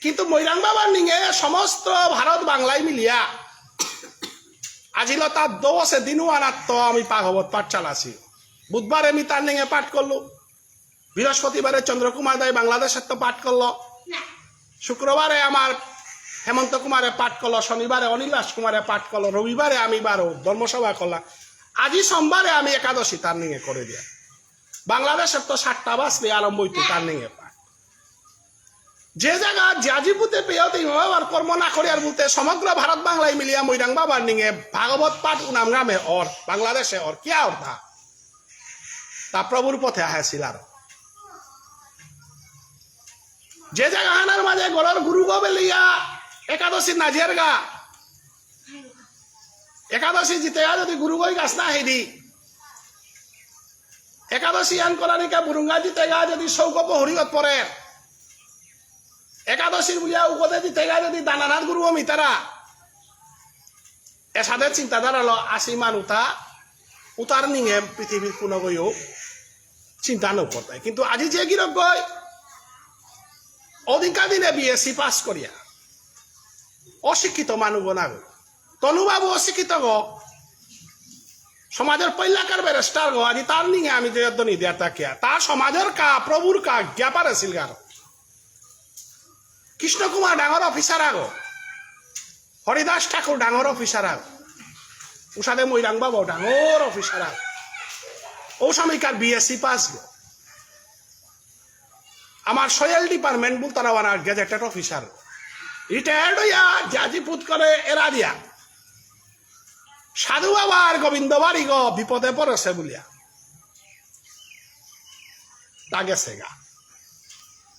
কিন্তু মৈরাং বাবার নিঙে সমস্ত ভারত বাংলায় মিলিয়া আজিল তার দোষে দিনু আনাত্ত আমি ভাগবত পাঠ চালাছি। বুধবারে আমি তার নিঙে পাঠ করলু। বৃহস্পতিবারে চন্দ্র কুমার দাই বাংলাদেশেত্ত পাঠ করলো। শুক্রবারে আমার হেমন্ত কুমারে পাঠ করলো, শনিবারে অনিল রাজকুমারে পাঠ করলো, রবিবারে আমি বারো ধর্মসভা করলাম। আজি সোমবারে আমি একাদশী তার নিঙে করে দিয়া। বাংলাদেশেত্ত সাতটা বাজলে আরম্ভ হইতো তার নিঙে পাঠ। যে জায়গা জাজিপুতে পেয়েও তো ইমাম বাবার কর্ম না করিয়ার বলতে সমগ্র ভারত বাংলায় মিলিয়া মৈরাং বাবার নিঙে ভাগবত পাঠ উনাম গ্রামে অর, বাংলাদেশে অর, কিয়া অর তা? তা প্রভুর পথে আহেছিল আর। যে জায়গা হানার মাঝে গরর গুরু গো বেলিয়া একাদশী নাজিয়ার গা, একাদশী জিতে যদি গুরু গই গাছ না হেদি, একাদশী আন করানিকা বুরুঙ্গা জিতেগা যদি সৌগ পহরিগত পরে, একাদশীর বুলিয়া উগতে জিতেগা যদি দানানাথ গুরু মিতারা, এসাদে চিন্তাধারা লো আসি মানুতা উতার নিঙে পৃথিবীর কোনো গইও চিন্তা নৌ করতে। কিন্তু আজি যে গিরক গই অধিকা দিনে বিএসসি পাস করিয়া অশিক্ষিত মানু গো না গো। তনুবাবু অশিক্ষিত গো। সমাজের পৈলাকার ব্যারিস্টার গো। আজি তার নিঙে আমি যে ধ্বনি দিয়া তাকিয়া। তা সমাজের কা, প্রভুর কা, জ্ঞাপার আছিল গার। কৃষ্ণ কুমার ডাঙর অফিসার আগো। হরিদাস ঠাকুর ডাঙর অফিসার আগো। উষাদে মৈরাং বাবু ডাঙর অফিসার আগো। ও সময়কার বিএসসি পাস গো। আমার সয়েল ডিপার্টমেন্ট বুলতারা ওয়ানা গেজেটেড অফিসার। রিটায়ার্ড হইয়া জাজি পুত করে এরা দিয়া। সাধু বাবার গোবিন্দ বাড়ি গো বিপদে পড়েছে বলিয়া। তা গেছে গা।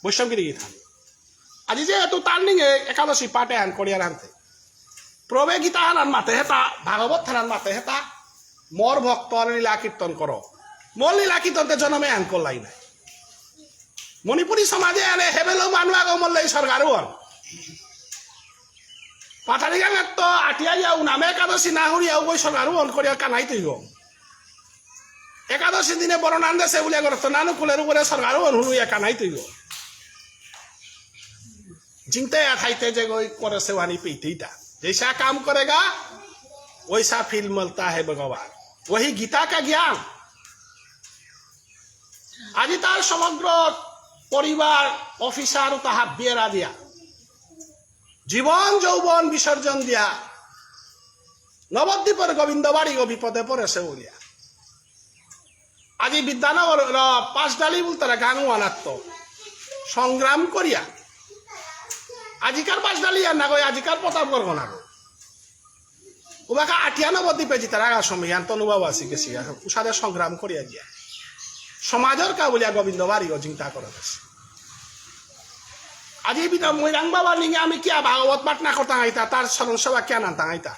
বৈষ্ণবগিরি গীতা। আজি যেহেতু তার নিঙে একাদশী পাঠ এহান করিয়ার আনতে। প্রভে গীতা হানান মাতে হেতা, ভাগবত হানান মাতে হেতা, মোর ভক্তর লীলা কীর্তন করো। মোর লীলা কীর্তনতে জনমে আন করলাই নাই। মণিপুরী সমাজে আনে হেবেলো মানু আগো মরলে এই সরকারও অন। পাঠারি গাঙের তো আটিয়া যাও নামে একাদশী না হরিয়া ওই সরকারও অন করিয়া কানাই তুই গো। একাদশী দিনে বড় নান্দে সে উলিয়া করতো নানু কুলের উপরে সরকারও অন হুলুয়া কানাই তুই গো। জিংতে আথাইতে যে গই করে সেওয়ানি পিতিতা। जैसा काम करेगा, वैसा फल मिलता है भगवान। वही गीता का ज्ञान। আজি তার সমগ্র পরিবার, অফিসার ও তাহা বিয়েরা দিয়া। জীবন যৌবন বিসর্জন দিয়া। নবদ্বীপের গোবিন্দ বাড়ি গো বিপদে পড়েছে উলিয়া। আজি বিদ্যানগর, র, পাঁচডালি বুলতারা গাঙ ওয়ানাত্ত সংগ্রাম করিয়া। আজিকার পাঁচডালি আর না গো, আজিকার প্রতাপগড় গো না গো। উবাকা আটিয়া নবদ্বীপে জিতারা গা সময় আন তনু বাবা আসি গেছি গা, উষাদে সংগ্রাম করিয়া গিয়া। সমাজর কা বুলিয়া গোবিন্দ বাড়ি গো চিন্তা করে গেছে। আজি বিনা মৈরাং বাবা নিঙে আমি কিয়া ভাগবত পাঠ না করতাম আইতা, তার স্মরণ সভা কিয়া নানতাম আইতা?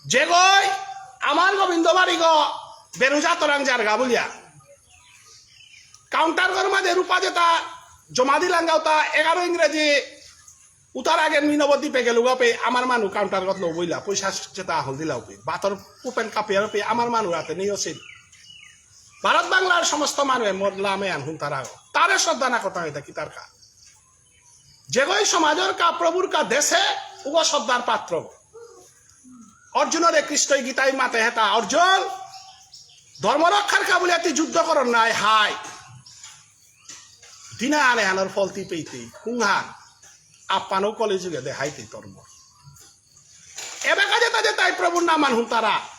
যেগই আমার গোবিন্দ বাড়িগ বেরুজা তরাং জারগা বুলিয়া। কাউন্টার ঘর মাঝে রূপা যেতা জমা দিলাঙ্গা উতা এগারো ইংরেজি উতার আগে মি নবদ্বীপে গেলুগা পে আমার মানু কাউন্টার ঘর লো বইলা পয়সা যেতা আহল দিলাও পে। বাতর উপেন কাপিয়ার পে আমার মানু রাতে নেই অসিল। ভারত বাংলার সমস্ত মানু মোর লামে আন হুন তারা। তারে শ্রদ্ধা না করতাম আইতা কি তার কা? যেগই সমাজর কা প্রভুর কা দেশে উগ শ্রদ্ধার পাত্র। অর্জুনরে কৃষ্ণই গীতায় মাতে হেতা, "অর্জুন, ধর্ম রক্ষার কা বুলিয়া তি যুদ্ধ করর নাই হাই। দিনা আনে হানর ফল তি পেইতে, কুংহান, আপ্পানো কলিযুগে দেহাইতে ধর্ম।" এবাকা যেতা যেতাই প্রভুর নাম আন হুন তারা।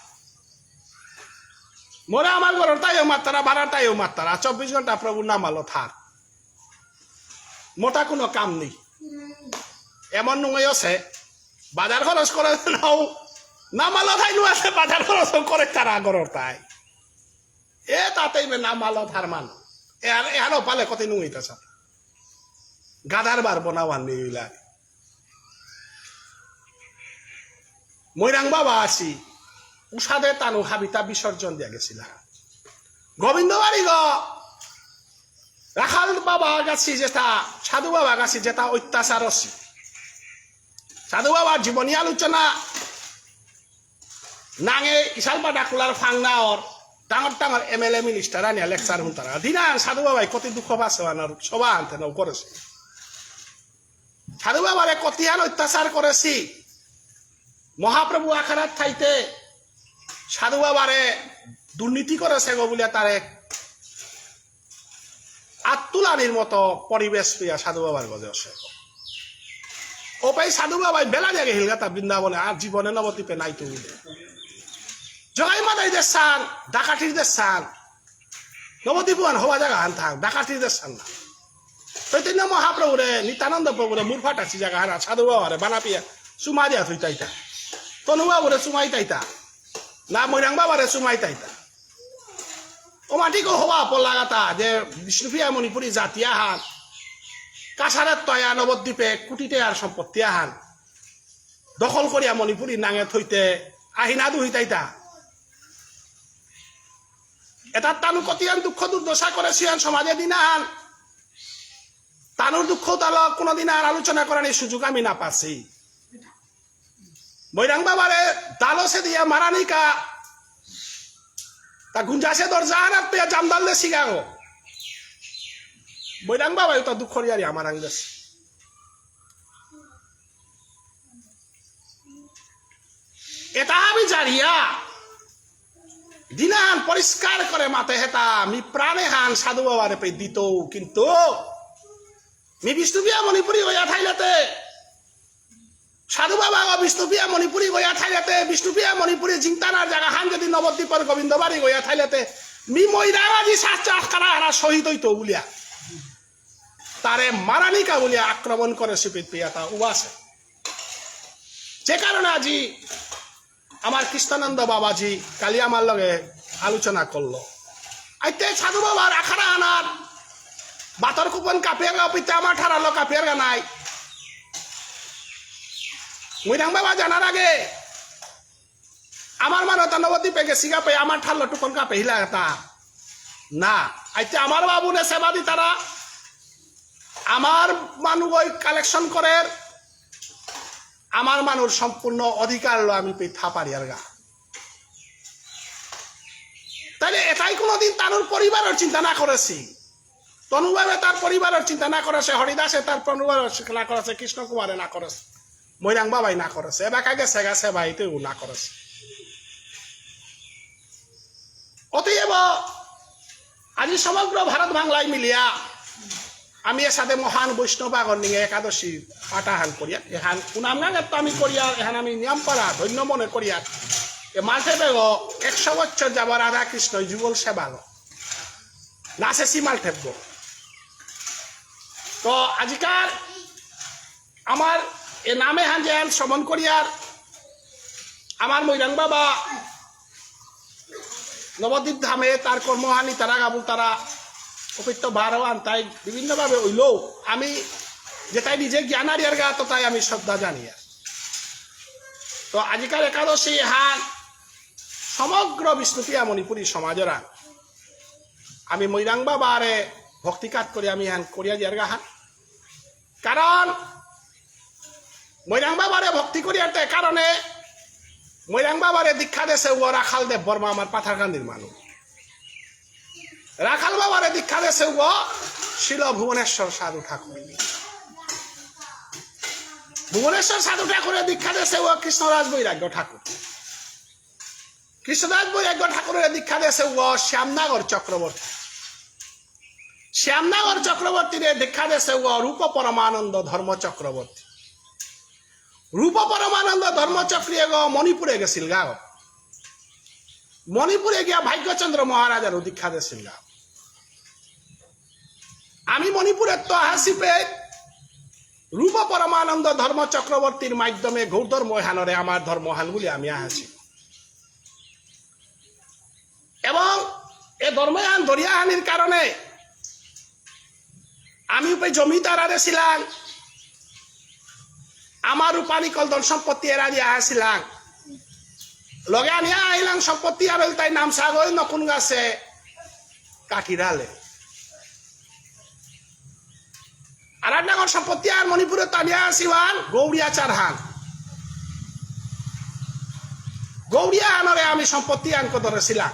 মোরে আমার ঘরর তাইও মাত্তারা, বারা তাইও মাত্তারা, চব্বিশ ঘন্টা প্রভুর নাম আলো থার। মোটা কোনো কাম নেই। এমন নুঙেই আছে, বাজার খরচ করে নাও, নামালো থাই নু আছে, বাজার খরচ করে তারা ঘরর তাই। এ তাতেই বে নামালো থার মানু। এ আর, এ আরো পালে কত নুঙেই তা সাথে। গাধার বার বনাওয়ান নেই লাগে। মৈরাং বাবা আসি, উষাদে তানু হাবিতা বিসর্জন দিয়া গেছিলা। গোবিন্দ বাড়ি গ, রাখাল বাবা গাছি যেতা, সাধু বাবা গাছি যেতা অত্যাচার অসি। সাধু বাবার জীবনী আলোচনা নাঙে ইশালপা ডাকুলার ফাংনাওর ডাঙর ডাঙর এমএলএ মিনিস্টার আনিয়া লেকচার হুনতারা। দিনা সাধু বাবাই কতি দুঃখ পাসে আনার সভা আনতে নাও করেসি। সাধু বাবারে কতিহান অত্যাচার করেসি। মহাপ্রভু আখাড়াত থাইতে সাধু বাবারে দুর্নীতি করেসে গো বুলিয়া তারে আত্তুলানির মতো পরিবেশ পেয়া সাধু বাবার গজে আসে। ওপাই সাধু বাবাই বেলা জাগে হিলগাতা বৃন্দাবনে আর জীবনে নবদ্বীপে নাই তুমি। জগাই মাতাই দেশান, ডাকাতির দেশান। নবদ্বীপ আন হবা জাগা হান থাক, ডাকাতির দেশান না। চৈতন্য মহাপ্রভুরে, নিত্যানন্দ প্রভুরে, মুরফাটাসি জাগা হারা সাধু বাবারে বানা পিয়া, চুমা দিয়া থুইতাইতা। তনু বাবুরে চুমাইতাইতা। না মৈরাং বাবারে চুমাইতাইতা। ও মাটিকো হবা পল্লাগাতা যে বিষ্ণুপ্রিয়া মণিপুরী জাতি আহান কাছাড়ের তয়া নবদ্বীপে কোটি টাকার সম্পত্তি আহান দখল করিয়া মণিপুরী নাঙে থইতে আহিনা দুহিতাইতা। এটা তানু কতিয়ান দুঃখ দুর্দশা করেসিয়ান সমাজে দিনাহান। তানুর দুঃখ তালো কোনোদিন আর আলোচনা করার এই সুযোগ আমি না পাসি। মৈরাং বাবারে দালসে দিয়া মারানিকা তা গুঞ্জাসে দরজা আনার পেয়া জামদাল দে সিগাগো। মৈরাং বাবা এটা দুঃখ রিয়ারি আমার আঙ্গেস। এটা আমি জারিয়া দিনাহান পরিষ্কার করে মাতে হেতা মি প্রাণে হান সাধু বাবারে পে দিত কিন্তু মি বিষ্ণুপ্রিয়া মণিপুরী হইয়া থাইলেতে সাধু বাবা গো বিষ্ণুপ্রিয়া মণিপুরী গয়া থাইলেতে, বিষ্ণুপ্রিয়া মণিপুরী জিংতানার জাগা হান যদি নবদ্বীপর গোবিন্দবাড়ি গয়া থাইলেতে, মি মৈরাং আজি সাত চাষ কারা হারা শহীদ হইতো বুলিয়া। তারে মারানিকা বুলিয়া আক্রমণ করে সিপিত পিয়াতা উবাসে। যে কারণে আজি আমার কৃষ্ণানন্দ বাবাজি কালি আমার লগে আলোচনা করলো। আইতে সাধু বাবার আখাড়া আনার বাতর কুপন কাপিয়ার গা পিতে আমার ঠারালো কাপিয়ার গা নাই। মৈরাং বাবা জানার আগে আমার মানতা নবদ্বীপে গেসিগা পে আমার ঠারলো টুকন কাপে হিলা তা। না, আইতে আমার বাবুরে সেবা দিতারা, আমার মানু ওই কালেকশন করের, আমার মানুর সম্পূর্ণ অধিকার লো আমি পে থা পারিয়ার গা। তাইলে এটাই কোনোদিন তানুর পরিবারের চিন্তা না করেসি। তনুবাবে তার পরিবারের চিন্তা না করেসে, হরিদাসে তার পরিবারের চিন্তা না করেসে, কৃষ্ণ কুমারে না করেসে, মৈরাং বাবাই না করেসে, এবাকা গেসে গা সেবাইতেও না করেসে। অতএব আজি সমগ্র ভারত বাংলায় মিলিয়া আমি এসাদে মহান বৈষ্ণব আগর নিঙে একাদশী পাঠাহান করিয়া, এহান কুনামগাঙে তো আমি করিয়া, এহান আমি নিয়ামপারা ধন্য মনে করিয়া, এ মাঝে বেগ একশো বছর যাব রাধা কৃষ্ণ যুগল সেবাগ। নাচে সিমাল ঠেপব। তো আজিকার আমার এ নামে হান যে শ্রমণ করিয়ার আমার মৈরাং বাবা নবদ্বীপ ধামে তার কর্মহানি তারা গাবুল তারা অপিত্ত বারো আনতাই বিভিন্নভাবে হইলেও আমি যেটাই নিজে জ্ঞান হারিয়ার গা, ততাই আমি শ্রদ্ধা জানিয়া। তো আজিকার একাদশী হান সমগ্র বিষ্ণুপ্রিয়া মণিপুরী সমাজরা আমি মৈরাং বাবারে ভক্তি কাত করে আমি হান করিয়া দিয়ার গা হান। কারণ মৈরাং বাবারে ভক্তি করিয়ার তে কারণে মৈরাং বাবারে দীক্ষা দেসে ও রাখাল দেব বর্মা আমার পাথারকান্দির মানু। রাখাল বাবারে দীক্ষা দেসে ও শ্রীল ভুবনেশ্বর সাধু ঠাকুর। ভুবনেশ্বর সাধু ঠাকুরে দীক্ষা দেসে ও কৃষ্ণরাজ বৈরাগ্য ঠাকুর। কৃষ্ণরাজ বৈরাগ্য ঠাকুরে দীক্ষা দেসে ও শ্যামনগর চক্রবর্তী। শ্যামনগর চক্রবর্তীরে দীক্ষা দেসে ও রূপ পরমানন্দ ধর্ম চক্রবর্তী। রূপ পরমানন্দ ধর্ম চক্রী এগো মণিপুরে গেসিলগা। মণিপুরে গিয়া ভাগ্যচন্দ্র মহারাজারও দীক্ষা দেসিলগা। আমি মণিপুরেত্ত আহাসিপে রূপ পরমানন্দ ধর্ম চক্রবর্তীর মাধ্যমে গৌর ধর্ম হানরে আমার ধর্ম হান বুলি আমি আহাসি। এবং এ ধর্মহান ধরিয়া আনির কারণে আমি উপে জমিদার আরে ছিলাম, আমার রূপানি কলদন সম্পত্তি এরা দিয়া আসিলাম, লগে আনিয়া আইলাম সম্পত্তি আর তাই নামসাগই নকুন গাছে কাটিরালে। আর এক ডাঙর সম্পত্তি আর মণিপুরে তানিয়া আসিবান গৌড়িয়া চারহান। গৌড়িয়া হানরে আমি সম্পত্তি আনকো ধরেছিলাম।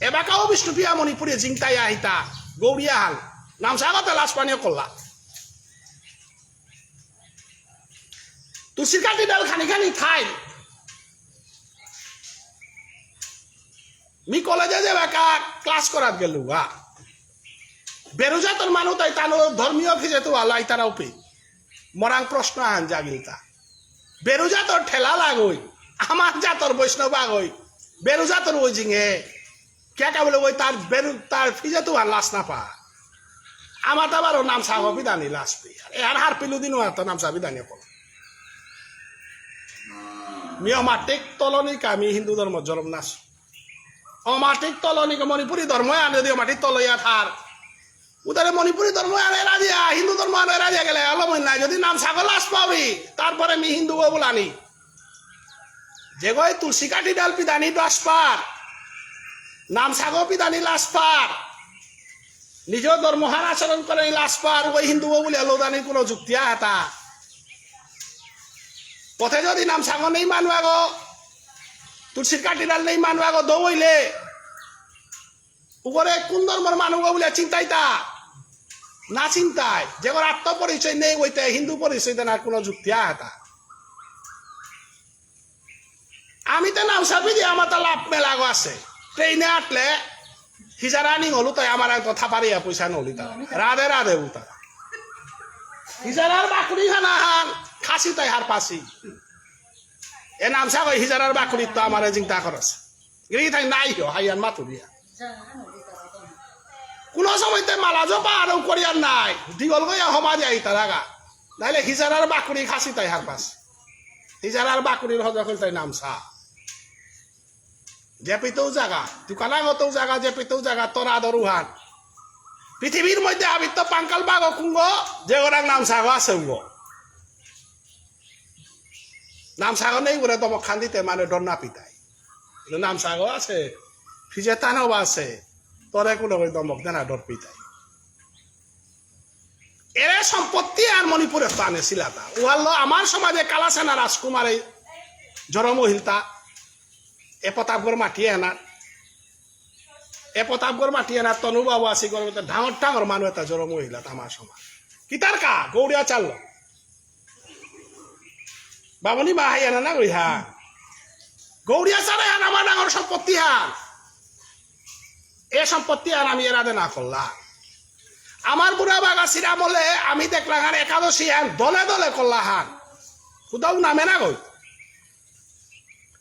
এবাকাও বিষ্ণুপ্রিয়া মণিপুরে জিংতাই আহিতা গৌড়িয়া হান। নামসাগতে লাশ পানিও করলা। তুলসীর কাঠি ডাল খানি খানি থাই। মি কলেজে যে বাকা ক্লাস করাত গেলুগা। বেরুজাতর মানু তাই তানো ধর্মীয় ফিজে তো আলাই তারাও পে। মরাং প্রশ্ন আহান জাগিলতা। বেরুজাতর ঠেলা লাগই। আমার জাতর বৈষ্ণব আগই। বেরুজাতর ওই জিঙে। কে কে বলে ওই তার বেরু, তার ফিজে তো আর লাশ না পা। আমার তো আবারও নামসাগো বিধানি লাশ পে। এ আর হার পিলু দিন আর তো নামসা বিধানি কল। মি অমাটিক তলনিক আমি হিন্দু ধর্ম জরম নাস। অমাটিক তলনিক মণিপুরী ধর্ম আন যদি অমাটিক তলইয়া থার। উতারে মণিপুরী ধর্ম আন এরা দিয়া, হিন্দু ধর্ম আন এরা দিয়া গেলে আলো মন নাই। যদি নামসাগো লাশ পাবি, তারপরে মি হিন্দু গো বুলানি। যেগই তুলসী কাঠি ডাল পিদানি লাশ পার, নামসাগো পিদানি লাশ পার, নিজ ধর্মহান আচরণ করে লাশ পার, ওই হিন্দু গো বুলিয়া লোদানি কোনো যুক্তি আহাতা। পথে যদি নামসাগো নেই মানুয়াগো, তুলসীর কাঠি ডাল নেই মানুয়াগো দৌইলে, উগরে কোন ধর্মর মানু গো বুলিয়া চিন্তাইতা? না চিন্তাই। যেগর আত্মপরিচয় নেই, ওইতে হিন্দু পরিচয় দেনার কোনো যুক্তি আহাতা। আমি তো নামসা পিদি আমার তো লাভ মেলাগো আছে। ট্রেনে আটলে হিজারা নিং হলু তাই আমার তো থাপারিয়া পয়সা নলি তা। রাধে রাধে উতা। হিজারার বাকুড়ি খানা হান, খাসি তাই হার পাসি। এ নামসা কই হিজারার বাকুড়ি তো আমার চিন্তা করস। গিরি থাই নাই হিও, হাইয়ান মাতুরিয়া। কোনো সময় তে মালা জপা আরো করিয়ার নাই। দীঘল গইয়া হবা দিয়া ইতারাগা। নাইলে হিজারার বাকুড়ি খাসি তাই হারপাস। হিজারার বাকুড়ির হজা কইল তাই নামসা। যে পিতেও জাগা, তুকানা গতেও জাগা, যে পিতেও জাগা, তোর আদর উহান। পৃথিবীর মধ্যে আবিত্ত পাঙ্কাল বাগো কুঙ্গ, যে ওরাং নামসা গো আছে উঙ্গ। নামসাগো নেই বলে দমক খান দিতে মানে ডর না পিতাই। কিন্তু নামসাগো আছে, ফিজে তানো আছে, তরে কোনো ওই দমক দেনা ডর পিতাই। এরে সম্পত্তি আর মণিপুরে তো আনেছিলাতা। ওয়াল্লো আমার সমাজে কালাসেনা রাজকুমারে জরম হিলতা। এ প্রতাপগড় মাটি এনা। এ প্রতাপগড় মাটি এনা তনু বাবু আসি গড় ডাঙর ডাঙর মানু এটা জরম হিলাতা আমার সমাজ। কিতার কা? গৌড়িয়া চাললো। বামুনি মা হাইয়ানা না গই হা। গৌড়িয়া চারে হান আমার ডাঙর সম্পত্তি হান। এ সম্পত্তি হান আমি এরাদে না করলা। আমার বুড়া বাগা শ্রীরামলে আমি দেখলাম হান একাদশী হান দলে দলে করলা হান। কোথাও নামে না গই।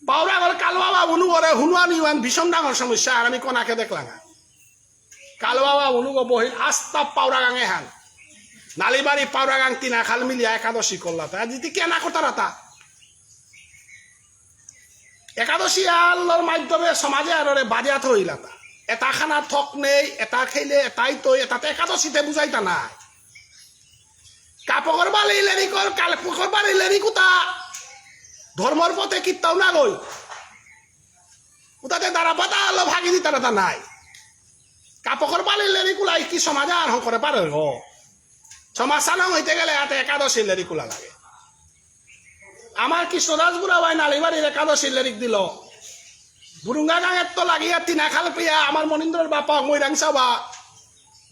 পাউরা গল কালুয়া বাবু নুগরে হুনুয়া নিওয়ান ভীষণ ডাঙর সমস্যা হান আমি কোনাকে দেখলাম হান। কালুয়া বাবু নুগো বহিল আস্তা পাউরা গাঙে হান। নালিবাড়ি পাউরা গাং তিনা খাল মিলিয়া একাদশী করলা। তা যদি কেনা করতারা তা। একাদশী আলোর মাধ্যমে সমাজে আরোরে বাজিয়া থইলা তা। এটা খানা থক নেই, এটা খেলে এটাই তৈ, এটাতে একাদশীতে বুঝাইতা নাই। কাপকর বালি লেরিকর, কাপকর বালি লেরিকুতা ধর্মর পথে কিত্তাও না গই। উতাতে দাঁড়া পাতা আলো ভাগি দিতারা তা নাই। কাপকর বালি লেরিকুলাই কি সমাজে আর হং করে পারে গো? সমাজ সানা হইতে গেলে হাতে একাদশী লেরিকুলা লাগে। আমার কৃষ্ণদাস বুড়াবাই নালিবাড়ির একাদশী লেরিক দিল। বুরুঙ্গা গাঙের তো লাগিয়া তিনা খাল পেয়া আমার মনীন্দ্রর বাপা মৈরাং সাবা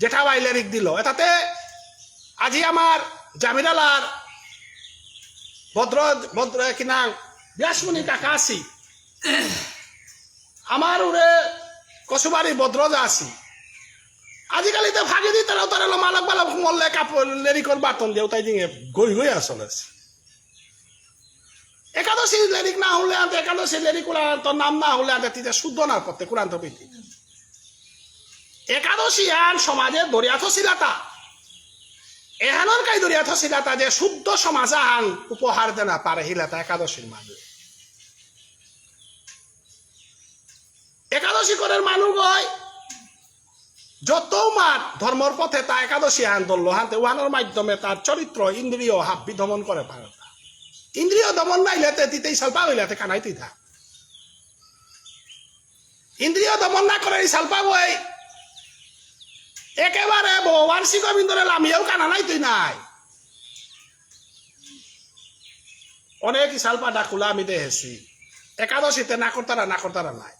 জেঠাবাই লেরিক দিল। এটাতে আজি আমার জামিরালার ভদ্র, ভদ্র কি নাম, ব্যাসমণি কাকা আছি। আমার উরে কসুবাড়ি ভদ্র যা আছি। আজিকালি তো ফাঁকি দি তারা তারা মালক বালক মল্লে কাপড় লেরিকর বাতন দিয়ে তাই দিকে গই গই আসলে। একাদশী লেরিক না হলে আনতে, একাদশী লেরিক কুলান্ত নাম না হলে আনতে, তিতে শুদ্ধ না করতে কুলান্ত প্রীতি। একাদশী আন সমাজে দরিয়া থসিলাতা। এহানর কাই দরিয়া থসিলাতা যে শুদ্ধ সমাজ আন উপহার দেনা পারে হিলাতা একাদশীর মাঝে। একাদশী করের মানুষ গয় যত মার ধর্মর পথে তা একাদশী আন দল হানতে উহানোর মাধ্যমে তার চরিত্র ইন্দ্রিয় হাব্বি দমন করে পারে না। ইন্দ্রিয় দমন নাইলে তে তিতেই সালপা হইলে তে কানাই তুই থাক। ইন্দ্রিয় দমন না করে এই সালপা বই একেবারে ভগবান শ্রী গোবিন্দরে লামিয়েও কানা নাই তুই নাই। অনেক ইসালপা ডাকুলা আমি দেখেছি। একাদশীতে না করতারা, না করতারা নাই।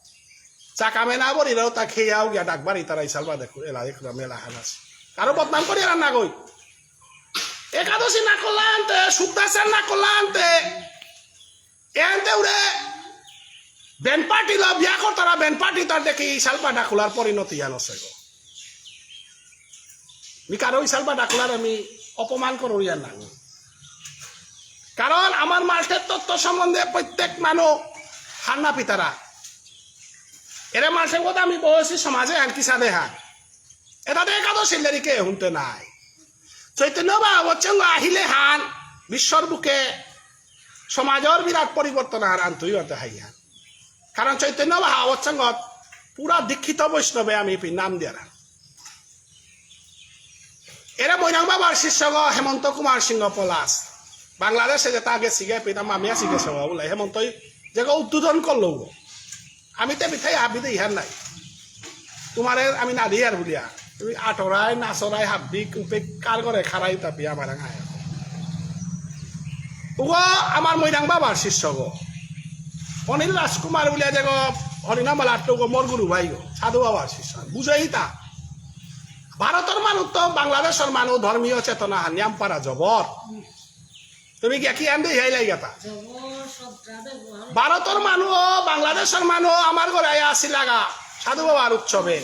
চা কামে না বলিলেও তা খেয়াও গিয়া ডাকবারি তারা ইসালপা দেখু, এলা দেখু, মেলা হানাস। কারো বদনাম করি আর না গই। একাদশী না করলা আনতে, শুক্তাচার না করলা আনতে, এ আনতে উড়ে বেন পার্টি লো বিয়া করতারা, বেন পার্টি তার দেখি ইসালপা ডাকুলার পরিণতি আনছে গো। মি কারো ইসালপা ডাকুলার আমি অপমান করুরিয়ার না। কারণ আমার মাল্টের তত্ত্ব সম্বন্ধে প্রত্যেক মানু হান্না পিতারা। এরে মাল্টে কথা আমি বয়সী সমাজে হান কিসাদে হান। এটাতে একাদশী লেরিকে হুনতে নাই। চৈতন্য বা অচঙ্গ আহিলে হান বিশ্বর বুকে সমাজর বিরাট পরিবর্তন আর আনতই আনতে হাই হান। কারণ চৈতন্য মহাপ্রভুর সঙ্গত পুরা দীক্ষিত বৈষ্ণবে আমি পি নাম দিয়ারা। এরা মৈরাং বাবার শিষ্যগ হেমন্ত কুমার সিংহ পলাশ। বাংলাদেশে যেটা আগে শিখে পিতা মামিয়া শিখে সব বলে হেমন্তই যে উদ্বোধন করলো গো। আমি তে পিঠাই হাবি দে ইহার নাই। তোমারে আমি না দিয়ার বুলিয়া। তুমি আটরায়, নাচরায়, হাব্বি, কুম্পে কার করে খারাই তাপি আমার আয়। উগো আমার মৈরাং বাবার শিষ্য গো। অনিল রাজকুমার বুলিয়া যে গো, হরিনাম বালা আটলো গো, মোর গুরু ভাই গো, সাধু বাবার শিষ্য। বুঝেই তা। ভারতর মানুষ তো বাংলাদেশর মানুষ ধর্মীয় চেতনা হানিয়াম পারা জবর। তুমি গিয়া কি আনতে ইহাই লাই গাতা? ভারতর মানু, বাংলাদেশর মানু আমার ঘরে আয়া আসি লাগা সাধু বাবার উৎসবে।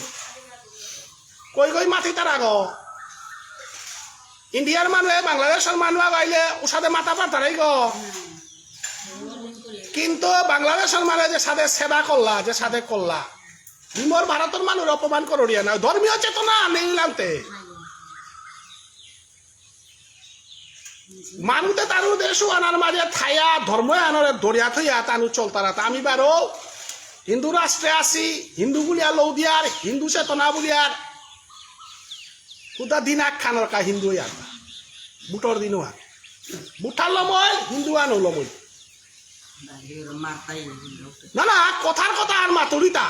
কই কই মাতি তারা গো? ইন্ডিয়ার মানু, বাংলাদেশর মানু আগাইলে উসাদে মাতা পারতারাই গো। কিন্তু বাংলাদেশর মানু যে সাদে সেবা করলা, যে সাদে করলা, নিমর ভারতর মানুর অপমান কররিয়া না, ধর্মীয় চেতনা নেই লাগতে। মানুতে তারু দেশু আনার মাঝে থায়া ধর্ম আনরে দরিয়া থইয়া তানু চলতারা। তা আমি বারো হিন্দু রাষ্ট্রে আছি, হিন্দু বুলিয়া লৌদিয়ার, হিন্দু চেতনা বুলিয়ার। খুদা দিন আখ্যানর কা হিন্দু ইয়ার। বুটর দিন ওয়া। বুঠার লময়, হিন্দু আনো লময়। না, না, কথার কথা আর মাতুরিতা।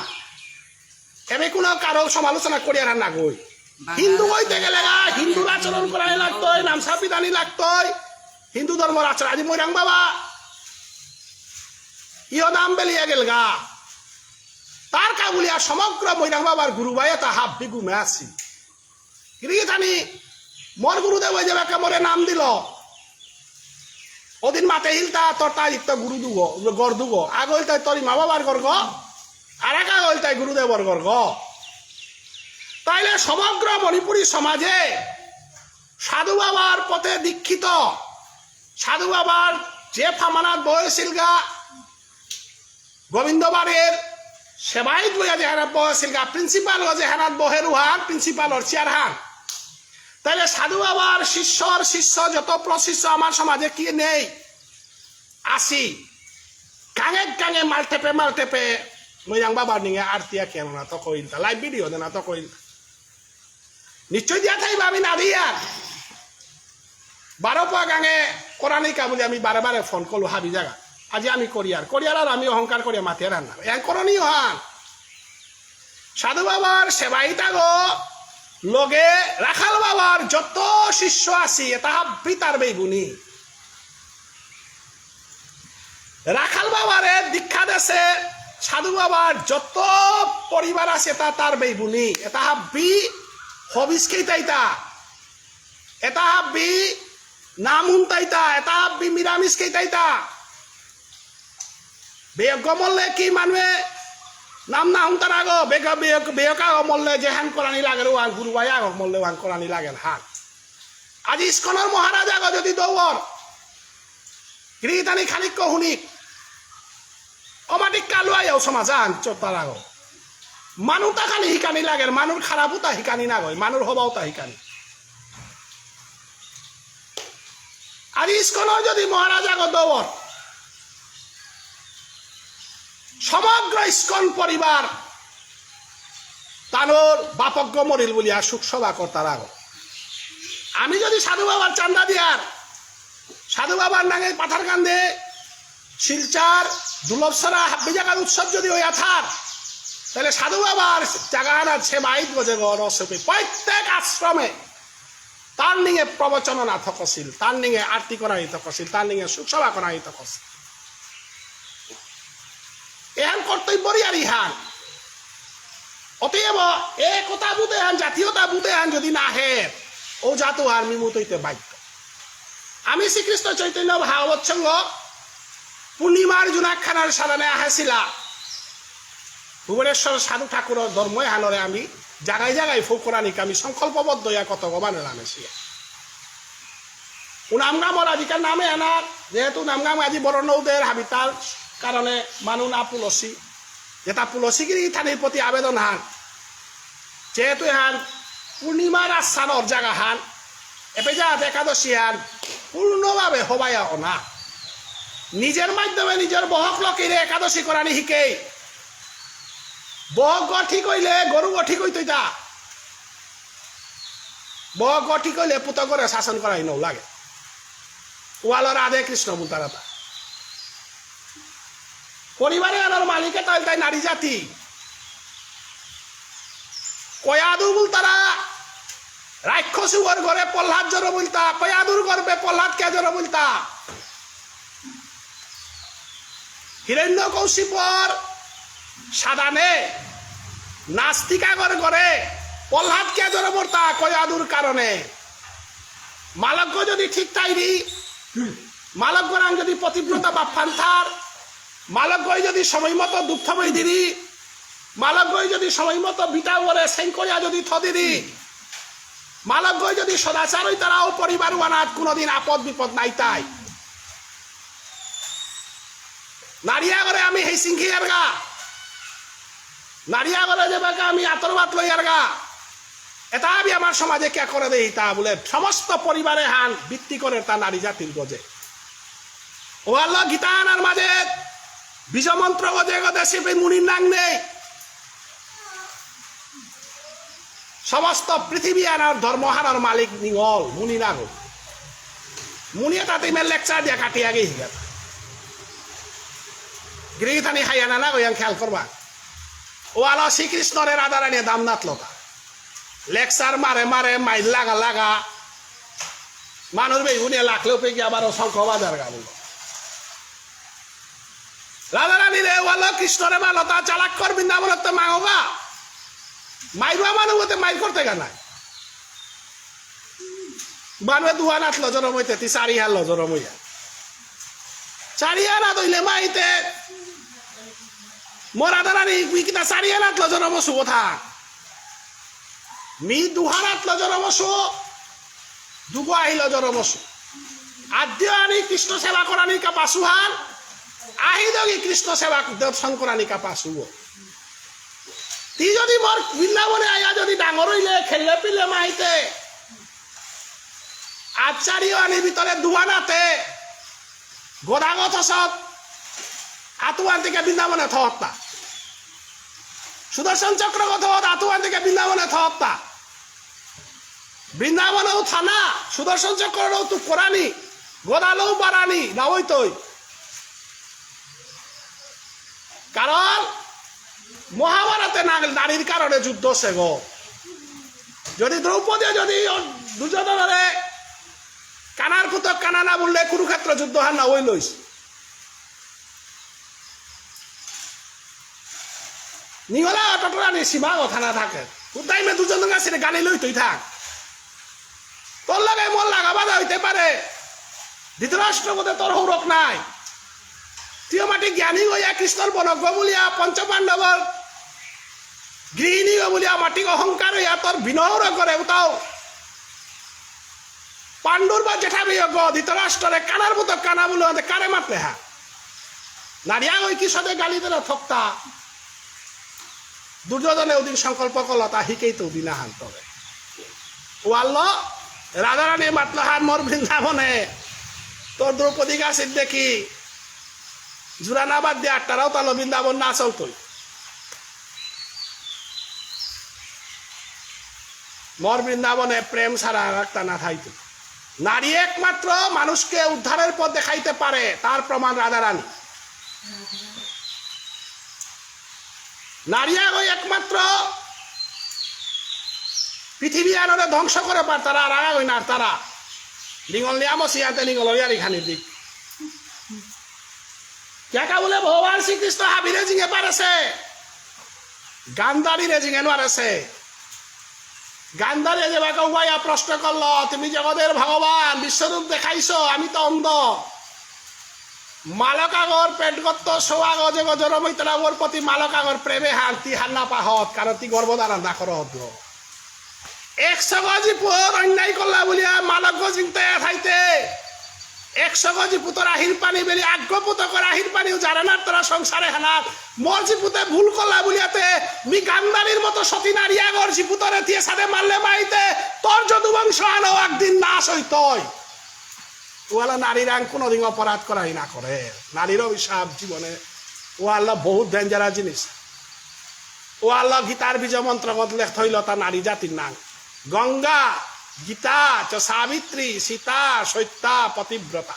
এবে কোনো কারো সমালোচনা করিয়ার আর না গই। হিন্দু হইতে গেলে গা, হিন্দুর আচরণ করাই লাগতই, নামসা পিদানি লাগতই, হিন্দু ধর্মর আচরণ। আজি মৈরাং বাবা, ইয় নাম বেলিয়া গেল গা। তার কাবুলিয়া সমগ্র মৈরাং বাবার গুরু ভাই তা হাব্বি ঘুমে আসি। গিরি গিথানি, মোর গুরুদেব ওই যে বেকা মোরে নাম দিল। ওদিন মাতে হিলতা তোর তাই তো গুরু দুগো, গর দুগো। আগ হইলতাই তোর মা বাবার গর্গ, আর এক আগ হইলতাই গুরুদেবর গর্গ। তাইলে সমগ্র মণিপুরী সমাজে সাধু বাবার পথে দীক্ষিত, সাধু বাবার যে ফামানাত বহেছিল গা, গোবিন্দ বাড়ির সেবায়িত বইয়া যেহানাত বহেছিল গা, প্রিন্সিপাল ও যেহানাত বহের উহান, প্রিন্সিপালর চেয়ার হান। তাইলে সাধু বাবার শিষ্যর শিষ্য যত প্রশিষ্য আমার সমাজে কি নেই? আসি। গাঙে গাঙে মালঠেপে মালঠেপে মৈরাং বাবার নিঙে আরতি আকিয়া না তো কইলতা, live video দেনা তো কইলতা। নিশ্চয় দিয়া থাইবা, আমি না দিয়ার। বারো পোয়া গাঙে করানিকা বুলি আমি বারে বারে ফোন করলু হাবি জাগা। আজি আমি করিয়ার, করিয়ার আর আমি অহংকার করিয়া মাতিয়ার আর না। এন করণীয় হান। সাধু বাবার সেবায়িতাগো লগে রাখাল বাবার যত শিষ্য আছি, এতা হাব্বি তার বেইবুনি। রাখাল বাবারে দীক্ষা দেসে, সাধু বাবার যত পরিবার আছে, এতা তার বেইবুনি। এতা হাব্বি হবিস খেইতাইতা, এতা হাব্বি নাম হুনতাইতা, এতা হাব্বি নিরামিষ খেইতাইতা। বেয়ক মল্লে কি মানুয়ে নাম না হুনতার আগো, বেগ-, বেয়ক, বেয়ক আগো মল্লে যেহান করানি লাগের ওহান, গুরু ভাই আগো মল্লে ওহান করানি লাগের হান। আজি ইস্কনর মহারাজ আগো যদি দৌর, গিরিগিথানি খানিক হুনিক। অমাটিক কালুয়াইয়াও সমাজ আন চোদ্দার আগো। মানুতা খালি হিকানি লাগের, মানুর খারাপ উতা হিকানি না গই, মানুর হবা উতা হিকানি। আর ইস্কনর যদি মহারাজ আগো দৌর, সমগ্র ইস্কন পরিবার তানুর বাপক মরিল বুলিয়া শোক সভা করতার আগো। আমি যদি সাধু বাবার চান্দা দিয়ার, সাধু বাবার নাঙে পাথারকান্দি, শিলচর, দুলপসরা, হাব্বি জাগার উৎসব যদি ওই আথার, তাহলে সাধু বাবার জাগাহানাত সেবায়িত গজে গর সবে প্রত্যেক আশ্রমে তার নিঙে প্রবচন না থকসিল, তার নিঙে আরতি করানি থকসিল, তার নিঙে শোক সভা করানি থকসিল। এহান কর্তব্যরই আর ইহান। অতএব একতা বুধ এহান, জাতীয়তা বুধ এহান যদি না হে, ও জাতু আর মিমুত হইতে বাধ্য। আমি শ্রীকৃষ্ণ চৈতন্য ভাগবত সংঘ পূর্ণিমার জুনাকখানার সাধনে আহেছিলা। ভুবনেশ্বর সাধু ঠাকুরর ধর্ম এহানরে আমি জাগায় জাগায় ফৌকরানিক আমি সংকল্পবদ্ধ ইয়া কত গবানে নামেছিয়া। উনামগামর আজিকার নামে আনার, যেহেতু উনামগাম আজি বড় নৌদের হাবিতার কারণে মানু না পুলসি, যেটা পুলসিগিরি থানির প্রতি আবেদন হান, যেহেতু এহান পূর্ণিমার আস্থানর জায়গা হান, এপেজাত একাদশী হান পূর্ণভাবে হবায়া অনা। নিজের মাধ্যমে নিজের বহক লকিরে একাদশী করানি হিকেই। বহক ঠিক হইলে গরু ঠিক হইতই তা। বহক ঠিক হইলে পুতকরে শাসন করাই নৌ লাগে। ওয়ালো রাধে কৃষ্ণ বুলতারা তা। পরিবারে আনার মালিকে তাই তাই নারী জাতি। কয়াদুর বুলতারা, রাক্ষসী ওর ঘরে প্রহ্লাদ জন্ম বুলতা, কয়াদুর গর্ভে প্রহ্লাদ কে জন্ম বুলতা। হিরণ্যকশিপুর সাদানে নাস্তিকাগর ঘরে প্রহ্লাদ কে জন্ম বুলতা, কয়াদুর কারণে। মালক যদি ঠিক তাইরি, মালক গরাং যদি পতিব্রতা বাপ্পান্থার, মালক গই যদি সময় মতো দুগ্ধ বই দিরি, মালক গই যদি সময় মতো বিটা ওরে সেঙ্কয়া যদি থদিরি, মালক গই যদি সদাচার হই তারাও পরিবার ওয়ানাত কোনোদিন আপদ বিপদ নাই তাই। নারিয়া করে আমি হেই সিংহি আরগা, নারিয়া করে যে বাকা আমি আতর বাত লই আরগা। এটা আমি আমার সমাজে কে করে দেই তা বলে সমস্ত পরিবারে হান ভিত্তি করে তা নারী জাতির গজে। ও আল্লাহ গীতা আনার মাঝে বীজ মন্ত্র গজে গজে শিবে মুনির নাং নেই। সমস্ত পৃথিবী আনার ধর্ম হানার মালিক নিঙল, মুনি নাগো। মুনি তাতে ইমে লেকচার দিয়া কাটিয়া গেই হিগাত। গিরিথানি হাইয়ানা নাগো ইয়াং খেয়াল করবা। ও আলো শ্রীকৃষ্ণরে রাধারানী দাম নাতলতা। লেকচার মারে মারে মাইল লাগা লাগা। মানুষ বেগুনে লাখলেও পেকি আবার শঙ্খ বাজার গাবো। রাধারানী রে ওয়ালো কৃষ্ণ রে বালো তা চালাক কর বৃন্দাবনতে মাগোগা। মাইরুয়া মানু হতে মাইর করতে গা নাই। বানুয়ে দুহান আতলো জরম হইতে তি চারি হান লো জরম হইয়া। চারি হান আত হইলে মাইতে। মো রাধারানী উই কিতা চারি হান আতলো জরম হসু কথা। মি দুহান আতলো জরম হসু। দুগো আহিল জরমসু। আদ্য আনি কৃষ্ণ সেবা করানি কাপাসুহান, আহি দগি কৃষ্ণ সেবা দর্শন করানি কাপাসু। তি যদি মোর বৃন্দাবনে আয়া যদি ডাঙর হইলে, খেললে পিলে মাইতে, আচার্য আনি ভিতরে দুয়ানাতে, গোদাগত সব, আতুয়ান থেকে বৃন্দাবনে থহত্তা। সুদর্শন চক্রগ থ, আতুয়ান থেকে বৃন্দাবনে থপ্তা। বৃন্দাবনেও থানা, সুদর্শন চক্রও তু করানি, গদালও বারানি, না ওই তৈ। কারণ মহাভারতে না-, নারীর কারণে যুদ্ধ অসে গো। যদি দ্রৌপদী যদি অ-, দুর্যোধনরে কানার পুতক কানা না বললে কুরুক্ষেত্র যুদ্ধ হার না ওই লইস। নিঙলা টটরানি সীমা কথা না থাকে। উদ্দাই মে দুর্যোধন গাছে গালি লই তুই থাক। তোর লগে মোর লাগা বাধা হইতে পারে। ধৃতরাষ্ট্র বোধে তোর হৌরক নাই। তুই মাটি জ্ঞানী হইয়া কৃষ্ণর বনজ্ঞ বলিয়া পঞ্চপাণ্ডবর গৃহিণী হইয়া বলিয়া মাটি অহংকার হইয়া তোর বিনৌর করে উতাও। পাণ্ডুর বা জেঠা বিয়োগ ধৃতরাষ্ট্ররে কানার মতো কানা বলে ওদের কারে মারতে হা। নারিয়া ওই কি সাথে গালি দিল থকতা। দুর্যোধনে ওদিন সংকল্প করল, তা হিকেই তো দিনা হান তবে। ওয়াল্ল, রাধারানী মাতল হান মোর বৃন্দাবনে, তোর দ্রৌপদী গাছিত দেখি, জুরানাবাদ দিয়ে আটটারাও তালো বৃন্দাবন না চলতই। মোর বৃন্দাবনে প্রেম ছাড়া আর একটা না থাইতো। নারী একমাত্র মানুষকে উদ্ধারের পথ দেখাইতে পারে, তার প্রমাণ রাধারানী। নারী আগই একমাত্র পৃথিবী আনরে ধ্বংস করে পারতারা, আর আগই নারতারা। লিঙ্গল নিয়ামো সিয়াতে লিঙ্গল ইয়ারি খানি দিক। কেকা বুলে ভগবান শ্রীকৃষ্ণ হাবিরে জিঙে পারেছে, গান্ধারীরে জিঙে নোয়ারেছে। গান্ধারী যে বাকা উবাইয়া প্রশ্ন করল, "তুমি জগতের ভগবান, বিশ্বরূপ দেখাইছো, আমি তো অন্ধ।" মালক আগর পেটগত সৌ আগ যে জরমই তারা ওর প্রতি মালক আগর প্রেমে হান্তি হান্না পাহত, কারণ তি গর্ভধারণ না করত। একশো গজি পুত অন্যায় করলা বুলিয়া মালক গজিনতে থাইতে। একশো গজি পুতর আহির পানি বেলি আগ্য পুতকর আহির পানিও জানে না তোরা সংসারে হানা। মোর জি পুতে ভুল করলা বুলিয়াতে মি গান্ধারীর মতো সতী নারী আগর জি পুতরে তিয়ে সাথে মারলে মাইতে তোর যদুবংশ আলো একদিন নাশ হইতই। ওয়ালা নারীরাং কোনোদিন অপরাধ করাই না করে। নারীর অভিশাপ জীবনে। ওয়ালা বহুত dangerous জিনিস। ওয়ালা গীতার বীজ মন্ত্রগত লেখ থইল তা নারী জাতির নাম। গঙ্গা, গীতা, চ সাবিত্রী, সীতা, সত্যা, পতিব্রতা।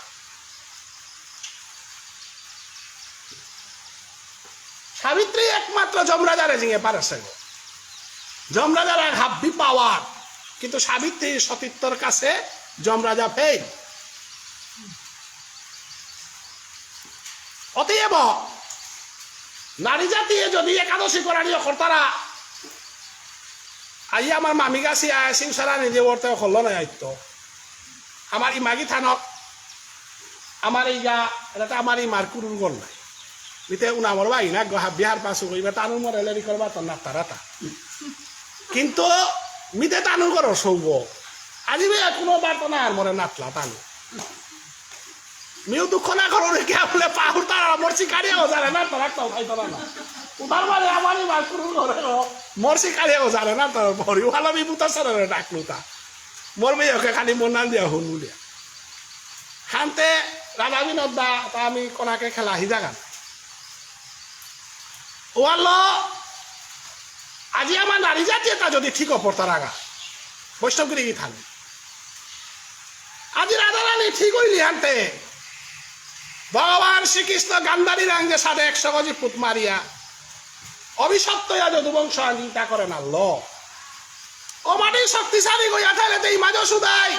সাবিত্রী একমাত্র যমরাজারে জিঙে পারেছে গো। যমরাজার এক হাব্বি পাওয়ার, কিন্তু সাবিত্রী সতীত্বর কাছে যমরাজা ফেল। অতএব নারী জাতিয়ে যদি একাদশী করানি করতারা, আই আমার মামি গাছি আয় সিংসারা নিজে ওরতে হল না আইতো। আমার ইমাগি থানক, আমার ইগা, এটা তো আমার ইমার কুরুর গল নাই। মিতে উনামর বাই না, গো হাব্বি হার পাসু গো, ইবা তানুর মরে লেরি করবা তো না তারা তা। কিন্তু মিতে তানুর গর সৌগ। আজি বে কোনো বার তো না আর মরে নাতলা তানু। মিউ দুঃখ না করো রে, কে বলে পাহুর তারা মরছি কারিয়া গো জানে না, তারা তো খাই তারা না। উধার মানে আমার ইমার কুরুর গর মরছি কারিয়া গো জানে না, তারা পরি। ওহালা মি বুতা সারা ডাকলু তা। মোর মেয়েকে খালি মনান দিয়া হুনুলিয়া। হানতে রাধা বিনোদ দা, তা আমি কোনাকে খেলা হিদাগান। ওয়াল্ল, আজি আমার নারী জাতি এটা যদি ঠিক অপরতারাগা, বৈষ্ণবগিরি কি থাকবে? আজি রাধারানী ঠিক হইলি হানতে। ভগবান শ্রীকৃষ্ণ গান্ধারী রাঙ্গে সাথে একশো গজি পুত মারিয়া অভিশপ্ত ইয়া যদুবংশ আনিতা করে নারল। অমানি শক্তিশালী গইয়া থাকলে তেই মাঝে সুদাই।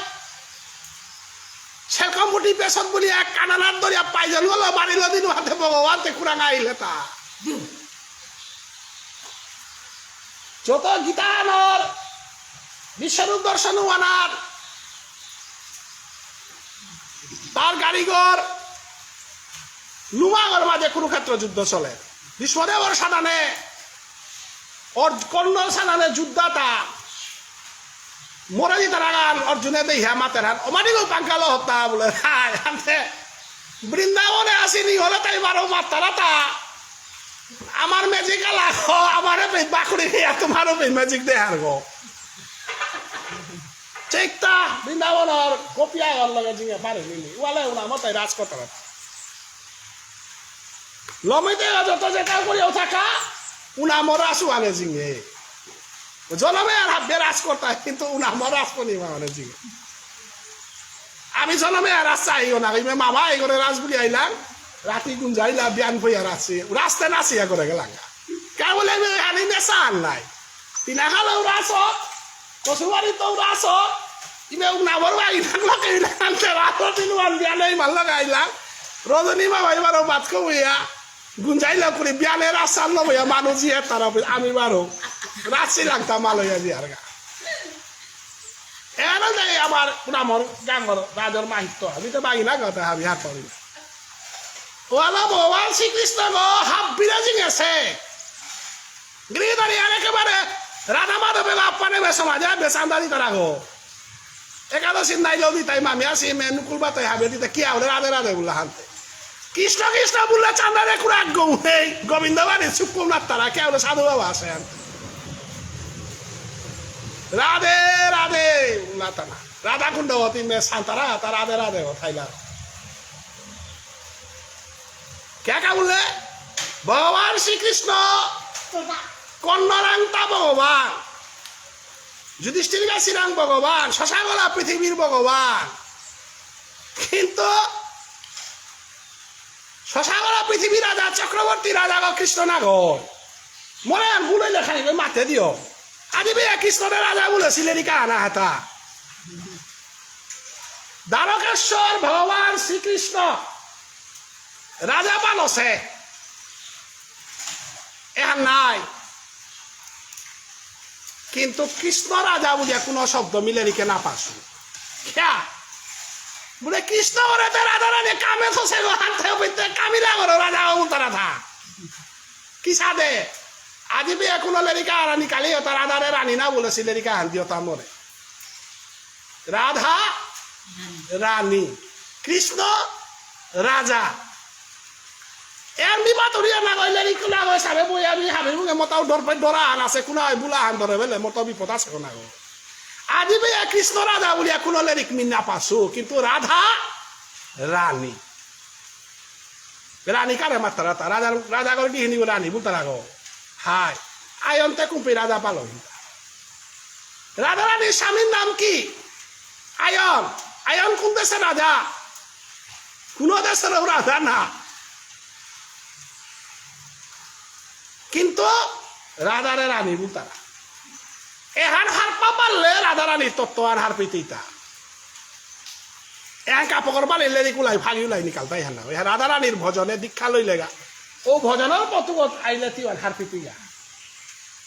সেরকম বুটি পেছত বুলিয়া কানানার দরিয়া পাইজন গলো বাড়িল দিন হাতে ভগবান তে কুরাং আইলে তা। যত গীতানর বিশ্বরূপ দর্শন ওয়ানার তার কারিগর লুমাগর মাঝে কুরুক্ষেত্র যুদ্ধ চলে। ভীষ্মদেবর সাদানে অর-, কর্ণর সাদানে যুদ্ধাতা মরে দিতে রাগান অর্জুনে দেহিয়া মাতের হান, "ওমানিগো পাঙ্কালো হত্যা," বলে, হায়, হাতে বৃন্দাবনে আসিনি হলে তাই বারো মাত্তারাতা। আমার ম্যাজিক আলা, আমারে পে বাকুড়ি দিয়া তোমারও পে ম্যাজিক দেহার গো। চেকটা বৃন্দাবনর গোপিয়াগর লগে জিঙে পারে মিলি। ওয়ালে উনা মতে রাজকতরতা। লমিতে যত যেটা করিও থাকা, উনামর রাস ওয়ানে জিঙে। জনমে আর হাব্বে রাস করতা, কিন্তু উনামর রাস পূর্ণিমা ওয়ানে জিঙে। আমি জনমে আর রাস চাইও না, ইমে মামা এই করে রাস বুলি আইলাম, রাতি গুঞ্জাইলা বিয়ান পইয়া রাসে, রাস্তে নাচিয়া করে গেলাম। কে বুলে আমি হানি নেশা আর নাই। তিনাখালেও রাস, কচুবাড়িত রাস, ইমে উনামর বাই থাকলো কে ইলাম, রাস দিন ওয়ান বিয়ানে ইমার লগে আইলাম। রজনী মামা এবারও বাতকো হইয়া, গুঞ্জাইলা করে বিয়ানে রাস চাল লইয়া মানুষ ইয়ে তারা বলে, আমি বারো রাসি লাগতাম মালয়া দিয়ার গা। এরা যাই আমার উনামর গাঙর রাজর মাহিত্য, আমি তো বাগি না কথা হাবি হাত পারি না। ওয়ালা ভগবান শ্রীকৃষ্ণ গো হাব্বিরা জিঙেসে। গিরিধারী আর একেবারে রাধা মাধবে বাপ্পানে বে সমাজে বে চান্দা দিতে রাখো। একাদশী নাইলেও দিতাই মামি আসি মে নুকুল বাতাই হাবে দিতে কি আউলে রাধে রাধে বুল্লা হানতে। কৃষ্ণ কৃষ্ণ বুল্লা চান্দা রে কুড়া গৌ নেই। গোবিন্দ বাড়ি সুকুম না তারা কে আউলে সাধু বাবা আসে হানতে। রাধে রাধে উল্লা তানা। রাধা কুণ্ড হতি মে শান্তারা তা রাধে রাধে ও থাইলা। কে কা বুলে? ভগবান শ্রীকৃষ্ণ কর্ণরাংতা ভগবান, যুধিষ্ঠির গাছিরাং ভগবান, শশাগলা পৃথিবীর ভগবান। কিন্তু শশাগলা পৃথিবীর রাজা চক্রবর্তী রাজা গো কৃষ্ণ না গো। মনে আর ভুল হইলে খালি কই মাতে দিও। আজি বে কৃষ্ণরে রাজা বলেছিলে রিকা আনা হাতা। দ্বারকেশ্বর ভগবান শ্রীকৃষ্ণ রাজা পালসে। এহান নাই। কিন্তু কৃষ্ণ রাজা বুলিয়া কোনো শব্দ মিলে রিকে না পাসু। খ্যা? বুলে কৃষ্ণ করে তে রাজা রানী কামে তো সে হাতে হইতে কামিলা করো রাজা ও তারা থা। কি সাদে? আজি বে কোনো লেরিকা রানী কালি হতা রাধারে রানী না বলেছি লেরিকা হান্তি হতা মরে। রাধা রানী, কৃষ্ণ রাজা। এর মি বাতরিয়া না গইলে নি কুনা গই সাবে বই আমি হাবি মুঙে মতাও ডর পাই ডরা আন আছে কুনা হয় বুলা হান ধরে বেলে মতো বিপদ আছে কোনা গো। আজি বে কৃষ্ণ রাজা বুলিয়া কোনো লেরিক মি না পাসু কিন্তু রাধা রানী। রানী কারে মাত্রা তা রাজা রাজা করে গিহিনী রানী বুলতারা গো। হাই আয়ন তে কুম্পি রাজা পালো। রাধা রানীর স্বামীর নাম কি? আয়ন। আয়ন কোন দেশের রাজা? কোনো দেশের রাজা না। কিন্তু রাধারে রানী বুলতারা। এহান হারপা পারলে রাধা রানীর তত্ত্ব আর হারপিতিতা। এহান কাপড় বানিলে নি কুলাই ফাগি উলাই নিকালতাই হান না। এহান রাধা রানীর ভজনে দীক্ষা লইলেগা। ও ভজনের পথুগত আইলে তিওয়ান হারপিতিগা।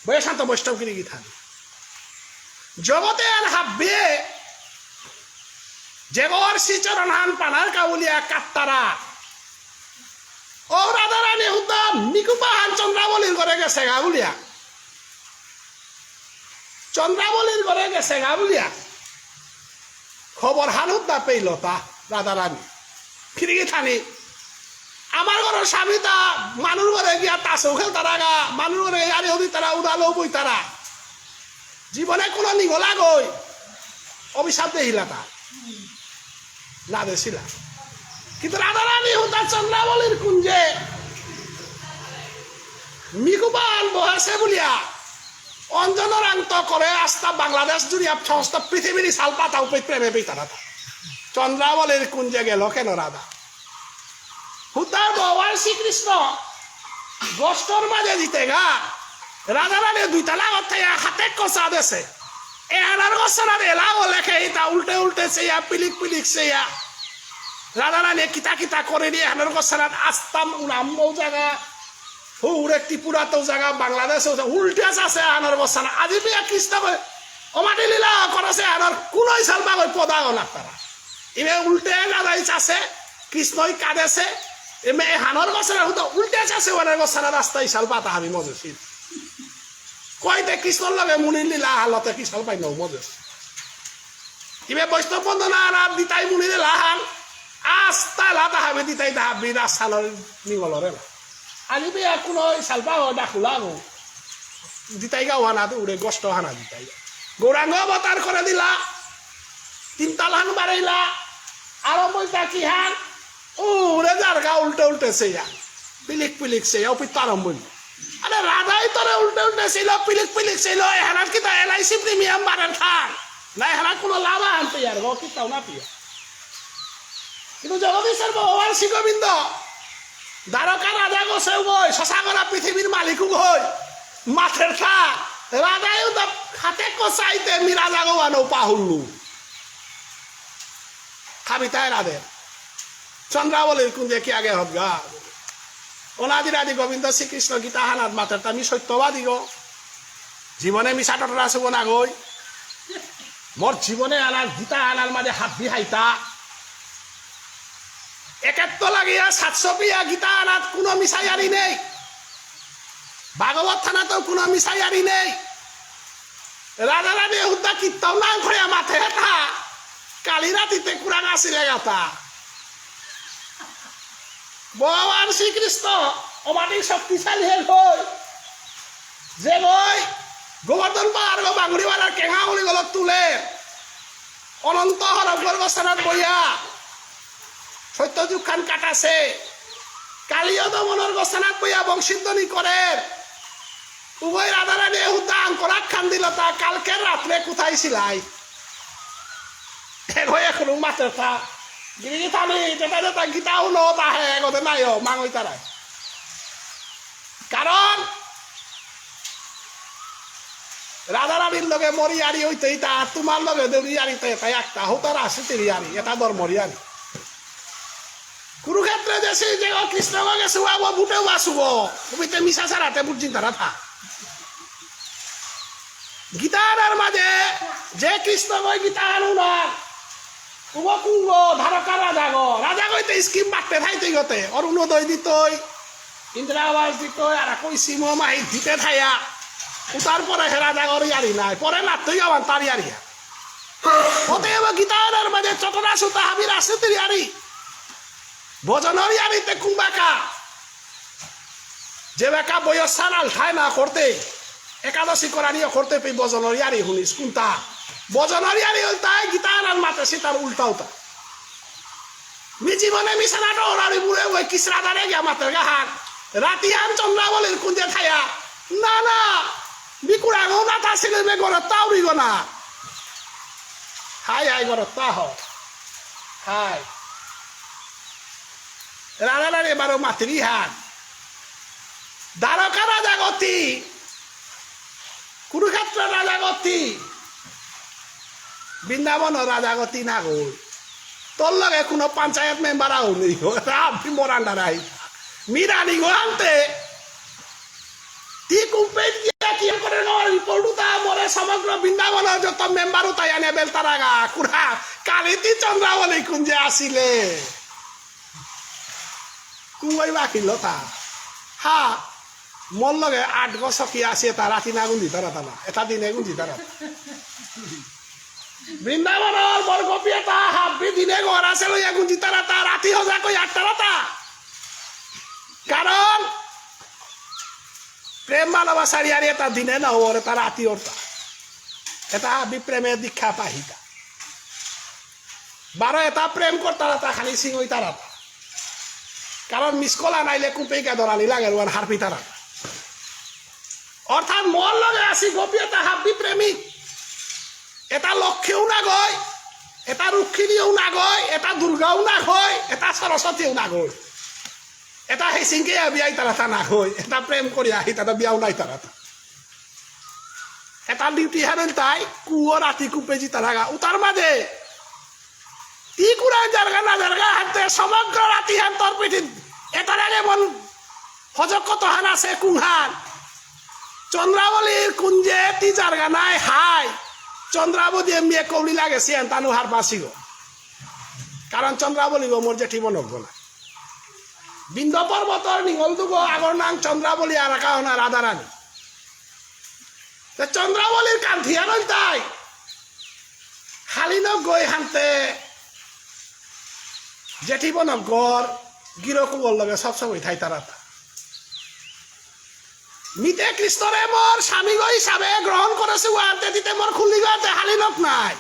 বয়ে শান্ত বৈষ্ণব গিরি গিথানি। জগতে আর হাব্বে, যেগর শ্রীচরণ হান পানার কাউলিয়া কাত্তারা। ও রাধারানী হুদ্দা মিকুপা হান চন্দ্রাবলীর ঘরে গেছে গা বুলিয়া। চন্দ্রাবলীর ঘরে গেছে গা বুলিয়া। খবর হান হুদ্দা পেইল তা রাধারানী। ফিরিগি থানি। আমার ঘরের স্বামী তা মানুর ঘরে গিয়া তাসও খেলতারা গা, মানুর ঘরে গাড়ি হবি তারা উড়ালো বই তারা। জীবনে কোনো নিগলা গই অভিশাপ দেহিলা তা। না দেসিলা। কিন্তু রাধারানী হুদ্দা চন্দ্রাবলীর কুঞ্জে মিকুবান বহেছে বুলিয়া অঞ্জনরাংত করে আস্তা বাংলাদেশ জুড়িয়া সমস্ত পৃথিবীর সালপাতা উপে প্রেমে পেইতারা তা। চন্দ্রাবলীর কুঞ্জে গেল কেন রাধা? হুদ্দার ভগবান শ্রীকৃষ্ণ গোষ্ঠর মাঝে দিতে গা রাধারানী দুইটা লাগত থাইয়া হাতে কষা দেছে। এ আনার গোসানার এলাও লেখে ইতা উল্টে উল্টে চেয়া, পিলিক পিলিক চেয়া। রাধারানী কিতা কিতা করে দিয়ে আনার গোসানার আস্তাম উনাম্মও জায়গা, হুরে ত্রিপুরাতেও জায়গা, বাংলাদেশেও জায়গা, উল্টে আছে আনার গোসানা। আজি বিয়া কৃষ্ণ করে, ওমাটি লীলা করেছে আনার কুনই সালবা গই পদাও না তারা। ইমে উল্টে রাধাই চাষে, কৃষ্ণই কাঁদেছে, এমে এ হানর গোসানা হুতো উল্টে চাষে ওনার গোসানা রাস্তায় সালবা তাহাবি মজেছিল। কইতে কৃষ্ণর লগে মুনির লীলা হালতে কি সালবাই নৌ মজে। ইবে বৈষ্ণব বন্দনা আর দিতাই মুনিরে লাহান। আস্তা লাতা হাবে দিতাই দা বিরাট সালর নিগলরে না। আনি বে কোনো সালবা ও ডাকুলা গো। দিতাই গা ওয়ানা তো উড়ে গোষ্ঠ হানা দিতাই। গৌরাঙ্গ অবতার করে দিলা। তিন তালহান বাড়াইলা। আরম্ভ ইতা কি হান? উড়ে যার গা উল্টে উল্টে সেয়া। পিলিক পিলিক সেয়া। ওপি তো আরম্ভ হইল। আরে রাধাই তোরে উল্টে উল্টে ছিল, পিলিক পিলিক ছিল, এহানাত কিতা এলআইসি প্রিমিয়াম বাড়ার থাক। না এহানাত কোনো লাভ আনতে আর গো, কিতাও না পিয়া। কিন্তু জগদীশ্বর ভগবান শ্রী গোবিন্দ দ্বারকা রাজা গোসেও গই, শশাগরা পৃথিবীর মালিকও গই, মাথের থা, রাজায়ও দা খাতে কষাইতে মি রাজা গো আনো পাহুল্লু। খাবিতায় রাধে। চন্দ্রাবলীর কুঞ্জে কি আগে হবগা? অনাদিরাদি গোবিন্দ শ্রীকৃষ্ণ গীতা হানাত মাতের তা মি সত্যবাদী গো। জীবনে মিছা টটরা শুভ না গই। মোর জীবনে আনার গীতা আনার মাঝে হাত বিহাইতা। একাত্ত লাগিয়া সাতশো পিয়া গীতা আনাত কোনো মিছা ইয়ারি নেই। ভাগবত থানাতেও কোনো মিছা ইয়ারি নেই। রাধা রাধে হুদ্দা কীর্তন নাম করে মাথে হেতা। কালি রাতিতে কুরাং আসিলে গাতা। ভগবান শ্রীকৃষ্ণ অমাটিক শক্তিশালী হে হই। যে গই গোবর্ধন পাহাড় গো বাঙুরি বালার কেঙা উলি গলত তুলে। অনন্ত হরফ গর্ভস্থানাত বইয়া সত্য যুগখান কাটাছে। কালীয় দমনর গোস্থানাত বইয়া বংশীধ্বনি করের। উভয় রাধারানী এহুদা আঙ্করাক খান দিল তা কালকে রাত্রে কোথায় ছিলাই? এগো এখনো মাতের তা। গিরি গিথানি, যেটা যেটা গীতা হুনো তা হে, এগোতে নাই ও, মাঙই তারাই। কারণ রাধারানীর লগে মোর ইয়ারি হইতে ইতা, আর তোমার লগে দেউরি ইয়ারি তো এটা একটা, হুতার আছে তিরি ইয়ারি, এটা ধর্মর ইয়ারি। কুরুক্ষেত্রে যে সেই যে কৃষ্ণ গো গেছে, ও বুটেও আসুব, তুমি তে মিশা ছাড়াতে বুঝিন তারা থা। গীতার মাঝে যে কৃষ্ণ গো গীতা আনুনার, উগো কুঙ্গ, ধারকা রাজা গো, রাজা গইতে স্কিম বাটতে থাইতে গতে, অরুণোদয় দিতই, ইন্দিরা আবাস দিতই, আর কই সিমো মাহি দিতে থাইয়া, উতার পরে হে রাজা গর ইয়ারি নাই, পরে নাতই আবার তার ইয়ারিয়া। অতএব গীতার মাঝে চটনা সুতা হাবি রাজনীতির ইয়ারি, ভজনর ইয়ারিতে কুম্বাকা, যে বেকা বয়স সানাল ঠায় না করতে, একাদশী করানিও করতে পে ভজনর ইয়ারি হুনিস কুন্তা। ভজনর ইয়ারি হল তাই গীতা আনার মাতে সীতার উল্টা উতা। মি জীবনে মিশানা ডরারি বুড়ে ওই কিসরা দারে গিয়া মাতের গাহান। রাতি আন চন্দ্রাবলীর কুঞ্জে থায়া। না, না, বিকুড়াঙ্গও না তা সিলেমে গরত তাউরি গো না। হাই, হাই, গরত তা হ। হাই। রাধারানী বারো মাতৃহান। দ্বারকা রাজাগতি, কুরুক্ষেত্র রাজাগতি, বৃন্দাবন রাজাগতি না গো। তোর লগে কোনো পঞ্চায়েত মেম্বার আও নেই গো। রাম মরান্ডা রাই। মিরানি গো আনতে। তি কুম্পেত গিয়া কি করে ন রিপোর্ট উতা মরে সমগ্র বৃন্দাবনর যত মেম্বার উতা আনে বেলতারাগা। কুড়া কালি তি চন্দ্রাবলী কুঞ্জে আসিলে। কুঙ্গই বাকি লতা। হা, মোর লগে আট গো সখী আসি, এটা রাতি না গুঞ্জি তারা তালা, এটা দিনে গুঞ্জি তারা। বৃন্দাবনর মোর গোপী এটা হাব্বি দিনে ঘর আছে লইয়া গুঞ্জি তারা তা, রাতি হজা কই আটটা রাতা। কারণ প্রেম ভালোবাসার ইয়ারি এটা দিনে না ওর, এটা রাতি ওরতা। এটা হাব্বি প্রেমে দীক্ষা পাহিতা। বারো এটা প্রেম করতারা তা খালি সিং হইতারা তা। কারণ মিস কল আনাইলে কুপেইকা দরানি লাগে রুয়ান হারপিতারা। অর্থাৎ মোর লগে আসি গোপী এটা হাব্বি প্রেমিক। এটা লক্ষ্মীও না গয়, এটা রুক্মিণীও না গয়, এটা দুর্গাও না গয়, এটা সরস্বতীও না গয়। এটা হেসিংকে বিয়াই তারা তা না গয়, এটা প্রেম করিয়া আহি তারা বিয়াও নাই তারা তা। এটা ডিউটি হারেন তাই কুয়ো রাতি কুপে জিতা লাগা। উতার মাঝে তি কুরান জারগা না জারগা হাতে সমগ্র রাতি হান তোর পিঠিত। এটার আগে মন হজক কত হান আছে কুংহান। চন্দ্রাবলীর কুঞ্জে তি জারগা নাই হাই। চন্দ্রাবতী এমনি এক কৌলি লাগে সিয়ান তানু হার পাসিগো। কারণ চন্দ্রাবলী গো মোর জেঠি বনক গো না। বিন্ধ্য পর্বতর নিঙল দুগো আগর নাং চন্দ্রাবলী আর কাহনা রাধারানী। তে চন্দ্রাবলীর কান্থিয়া নলতাই। হালিনক গই হানতে জেঠি বনকগর গিরকুগর লগে সব সময় থাইতারাতা। মিতে কৃষ্ণরে মোর স্বামীগ হিসাবে গ্রহণ করেছে ওয়ানতে দিতে মোর খুলিগ আনতে হালিনক নাই।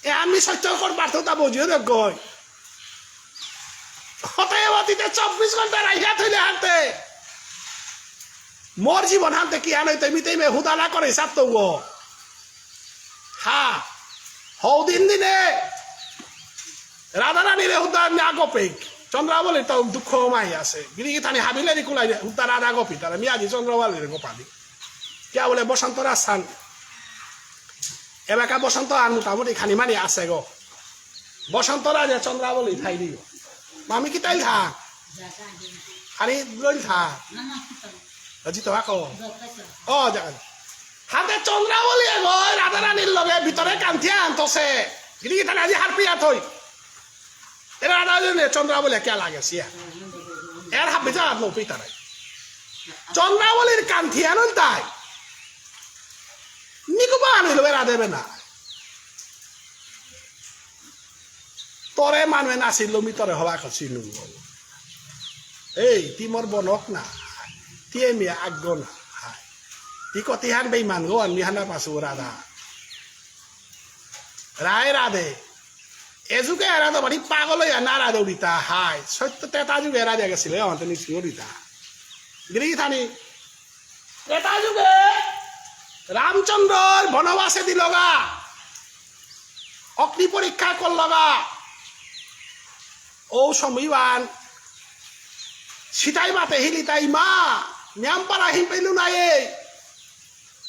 এ আমি সত্য কর বার্তা বুঝিও দেখ গই। হতে অতীতে চব্বিশ ঘন্টা রাইয়া থইলে হানতে। মোর জীবন হানতে কি আনই, তুমি তেমে হুদা না করে হিসাব তো গো। হা, হৌদিন দিনে রাধারানীরে হুদা না গোপেক। চন্দ্রাবলী তো দুঃখ মাই আছে। গিরি গিথানি হাবিলে নি কুলাই হুদা রাধা গোপী, তারা মিয়াজি চন্দ্রাবলীরে গোপালি। কিয়া বুলে বসন্ত রাস হান। এবাকা বসন্ত আর মোটামুটি খানি মানি আছে গো। বসন্ত রাজে চন্দ্রাবলী থাই দিও। মামি কি তাই থা? খানি রইল থা। আজি তো আকো। ও, জাগা। হাতে চন্দ্রাবলী এগো, রাধারানীর লগে ভিতরে কান্থিয়া আনতসে। গিরি গিথানি আজি হারপিয়া থই। এরা রাধারানী চন্দ্রাবলী কে লাগে সিয়া। এর হাবি যা নো পিতারাই। চন্দ্রাবলীর কান্থিয়া নন তাই। নিকুবা আনিল এরা দেবে না। তরে মানুয়ে নাচিল, মি তরে হবা করছি নু। এই, তি মোর বনক না, তি এমি আগ না, হাই। তি কতিহান বেইমান গো, আনমি হানা পাসু রাধা। রায় রাধে। এযুগে এরা তো বাড়ি পাগল হইয়া নারা দৌড়িতা, হাই। সত্য তেতা যুগে এরা দিয়া গেছিল, অন্ত নিশ্চয় দৌড়িতা। গিরি গিথানি, ত্রেতা যুগে রামচন্দ্রর বনবাসে দিলগা, অগ্নি পরীক্ষা করলগা। ও সমীবান সীতাই মাতে হিলি তাই মা, নিয়াম পারা হিম পেলু নাই এই।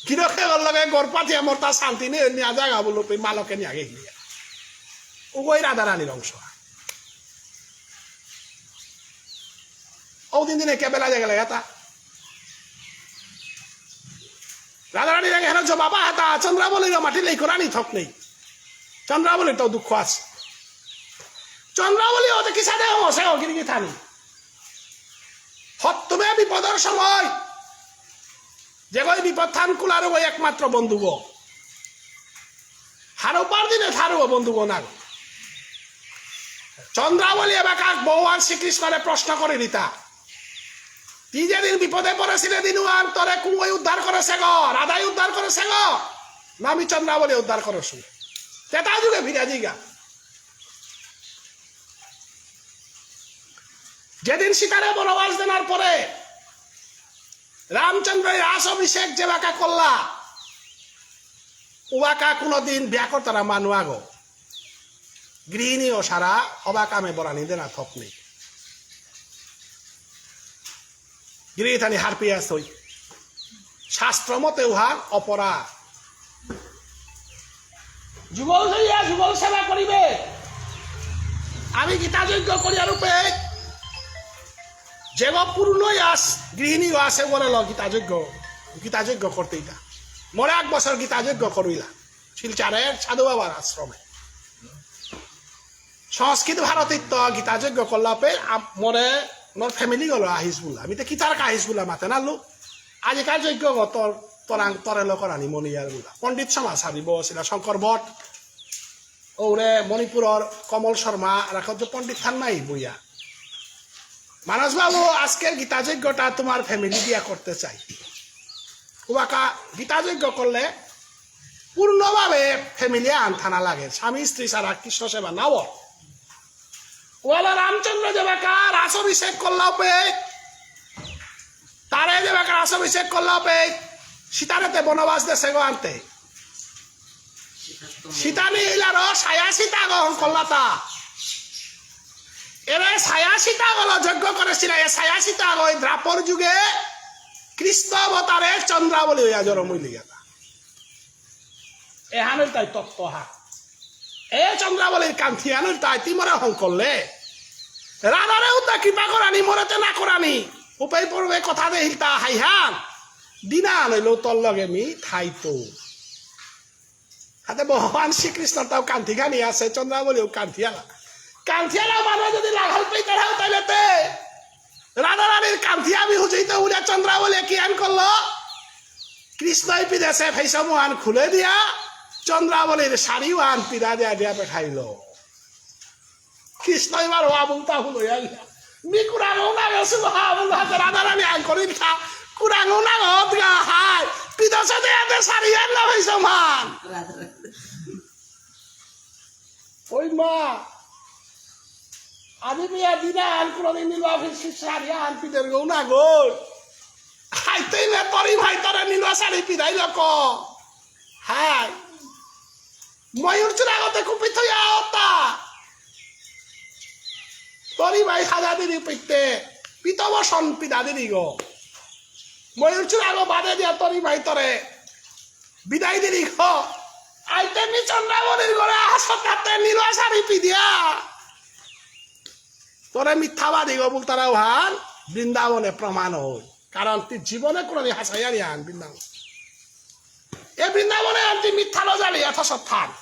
গিরকে ওর লগে গড়পাতি আমার তা শান্তি নেই, নিয়া জাগা বললো তুই মালকে নিয়ে আগে হিলিয়া। উগই রাধারানীর অংশ। ও দিন দিনে কে বেলা জায়গা লাগাতা। রাধারানী রেগে হেন জবাবা হাতা, চন্দ্রাবলীর মাটি লেই করানি থক নেই। চন্দ্রাবলীর তো দুঃখ আছে। চন্দ্রাবলী ওতে কিসাদে হমসে ও গিরি গিথানি। হত্তুমে বিপদর সময় যেগই বিপদ থান কুলার ওই একমাত্র বন্ধুগ। হারৌপার দিনে থারু বন্ধুগ নাগ। চন্দ্রাবলী এবাকাক ভগবান শ্রীকৃষ্ণরে প্রশ্ন করে দিতা। তি যেদিন বিপদে পড়েছিলে দিনুয়ান তোরে কুঙ্গই উদ্ধার করেছে গো, রাধাই উদ্ধার করেছে গো, না আমি চন্দ্রাবলী উদ্ধার করেছি। তেতা যুগে ফিরে দিগা। যেদিন সীতারে বনবাস দেনার পরে রামচন্দ্র রাস অভিষেক যেবাকা করলা, উবাকা কোনোদিন বিয়া করতারা মানু আগো। গৃহিণী ও সারা হবা কামে বরানি দেনা থক নেই। গিরি গিথানি হারপিয়া সই। শাস্ত্র মতে উহার অপরাধ। যুগল ধরিয়া যুগল সেবা করিবে। আমি গীতা যজ্ঞ করিয়া রূপে যেগ পুরুষ আস, গৃহিণী আসে বলে ল গীতা যজ্ঞ, গীতা যজ্ঞ করতে ইতা। মোরে এক বছর গীতা যজ্ঞ করইলা শিলচরের সাধু বাবার আশ্রমে। সংস্কৃত ভারতীত গীতা যজ্ঞ করলা পে আম-, মোরে মোর ফ্যামিলি গলো আহিস বুলা। আমি তো কিতার কা আহিস বুলা মাতে না লো। আজিকার যজ্ঞ গ তোর তোরাং তরে লো করানি মনিয়ার বুলা। পণ্ডিত সমাজ হাবি বসিলা শঙ্কর ভট্ট। ওরে মণিপুরর কমল শর্মা রাখত যে পণ্ডিত থান নাই বইয়া। মানস বাবু, আজকের গীতা যজ্ঞটা তোমার ফ্যামিলি দিয়া করতে চাই। উবাকা গীতা যজ্ঞ করলে পূর্ণভাবে ফ্যামিলি আন থানা লাগে, স্বামী স্ত্রী ছাড়া কৃষ্ণ সেবা নাও। ওয়ালা রামচন্দ্র যেবাকা রাস অভিষেক করলাও পে, তারে যেবাকা রাস অভিষেক করলাও পে, সীতারেতে বনবাস দেশে গো আনতে। সীতা নিহিলার ছায়া সীতা গো হঙকল্লাতা। এরে ছায়া সীতা গলো যজ্ঞ করেছিল, এ ছায়া সীতা গো এই দ্বাপর যুগে কৃষ্ণ অবতারে চন্দ্রাবলী হইয়া জরম হইলি গেতা। এহানই তাই তত্ত্ব হা। এ চন্দ্রাবলীর কান্থি আনই তাই তিমরা হঙকল্লে। রাধারে উতা কৃপা করানি, মরেতে না করানি। উপায় পড়বে কথা দে হিলতা হাইহান। দিনা আনইলো তোর লগে মি থাইতো। হাতে ভগবান শ্রীকৃষ্ণ তাও কান্থি খানি আছে, চন্দ্রাবলীও কান্থিয়ালা। কান্থিয়ালা মানে যদি লাগাল পেইতে থাও তাইলে তে রাধারানীর কান্থি আমি হুজুইতে উড়ে চন্দ্রাবলী কি আন করলো? কৃষ্ণই পিদেশে ফেইসমুহান খুলে দিয়া চন্দ্রাবলীর শাড়ি ওহান পিদা দিয়া দিয়া পেঠাইলো। কৃষ্ণ এবার ওয়া বুলতা হুলো ইয়া ইয়া। মি কুরাঙও না গেসু হা বুল হাতে রাধারানী আন করিল থা। কুরাঙও না গত গা হাই। পিদসে দে আতে সারি আর না ভাই সমান। ওই মা। আমি মিয়া দিনা আন কুরানি নিল অফিস সারি আন পিদের গো না গো। আইতেই না তরি ভাই তারা নীলা শাড়ি পিদাই লোক। হাই। ময়ূর চূড়াগতে কুপিত ইয়া অতা। তরি ভাই হাজা দিরি পিতে। পিতবসন পিদা দিরি গো। ময়ূর চূড়াগো বাদে দিয়া তরি ভাই তরে। বিদায় দিলি খ। আইতে মি চন্দ্রাবলীর ঘরে আহাসত তাতে নীলা শাড়ি পিদিয়া। তোরে মিথ্যাবাদী গো বুলতারা উহান বৃন্দাবনে প্রমাণ হই। কারণ তুই জীবনে কোনোদিন হাসাইয়া নিয়ে আন বৃন্দাবন। এ বৃন্দাবনে আনতি মিথ্যা লো জালি এত সত্যান।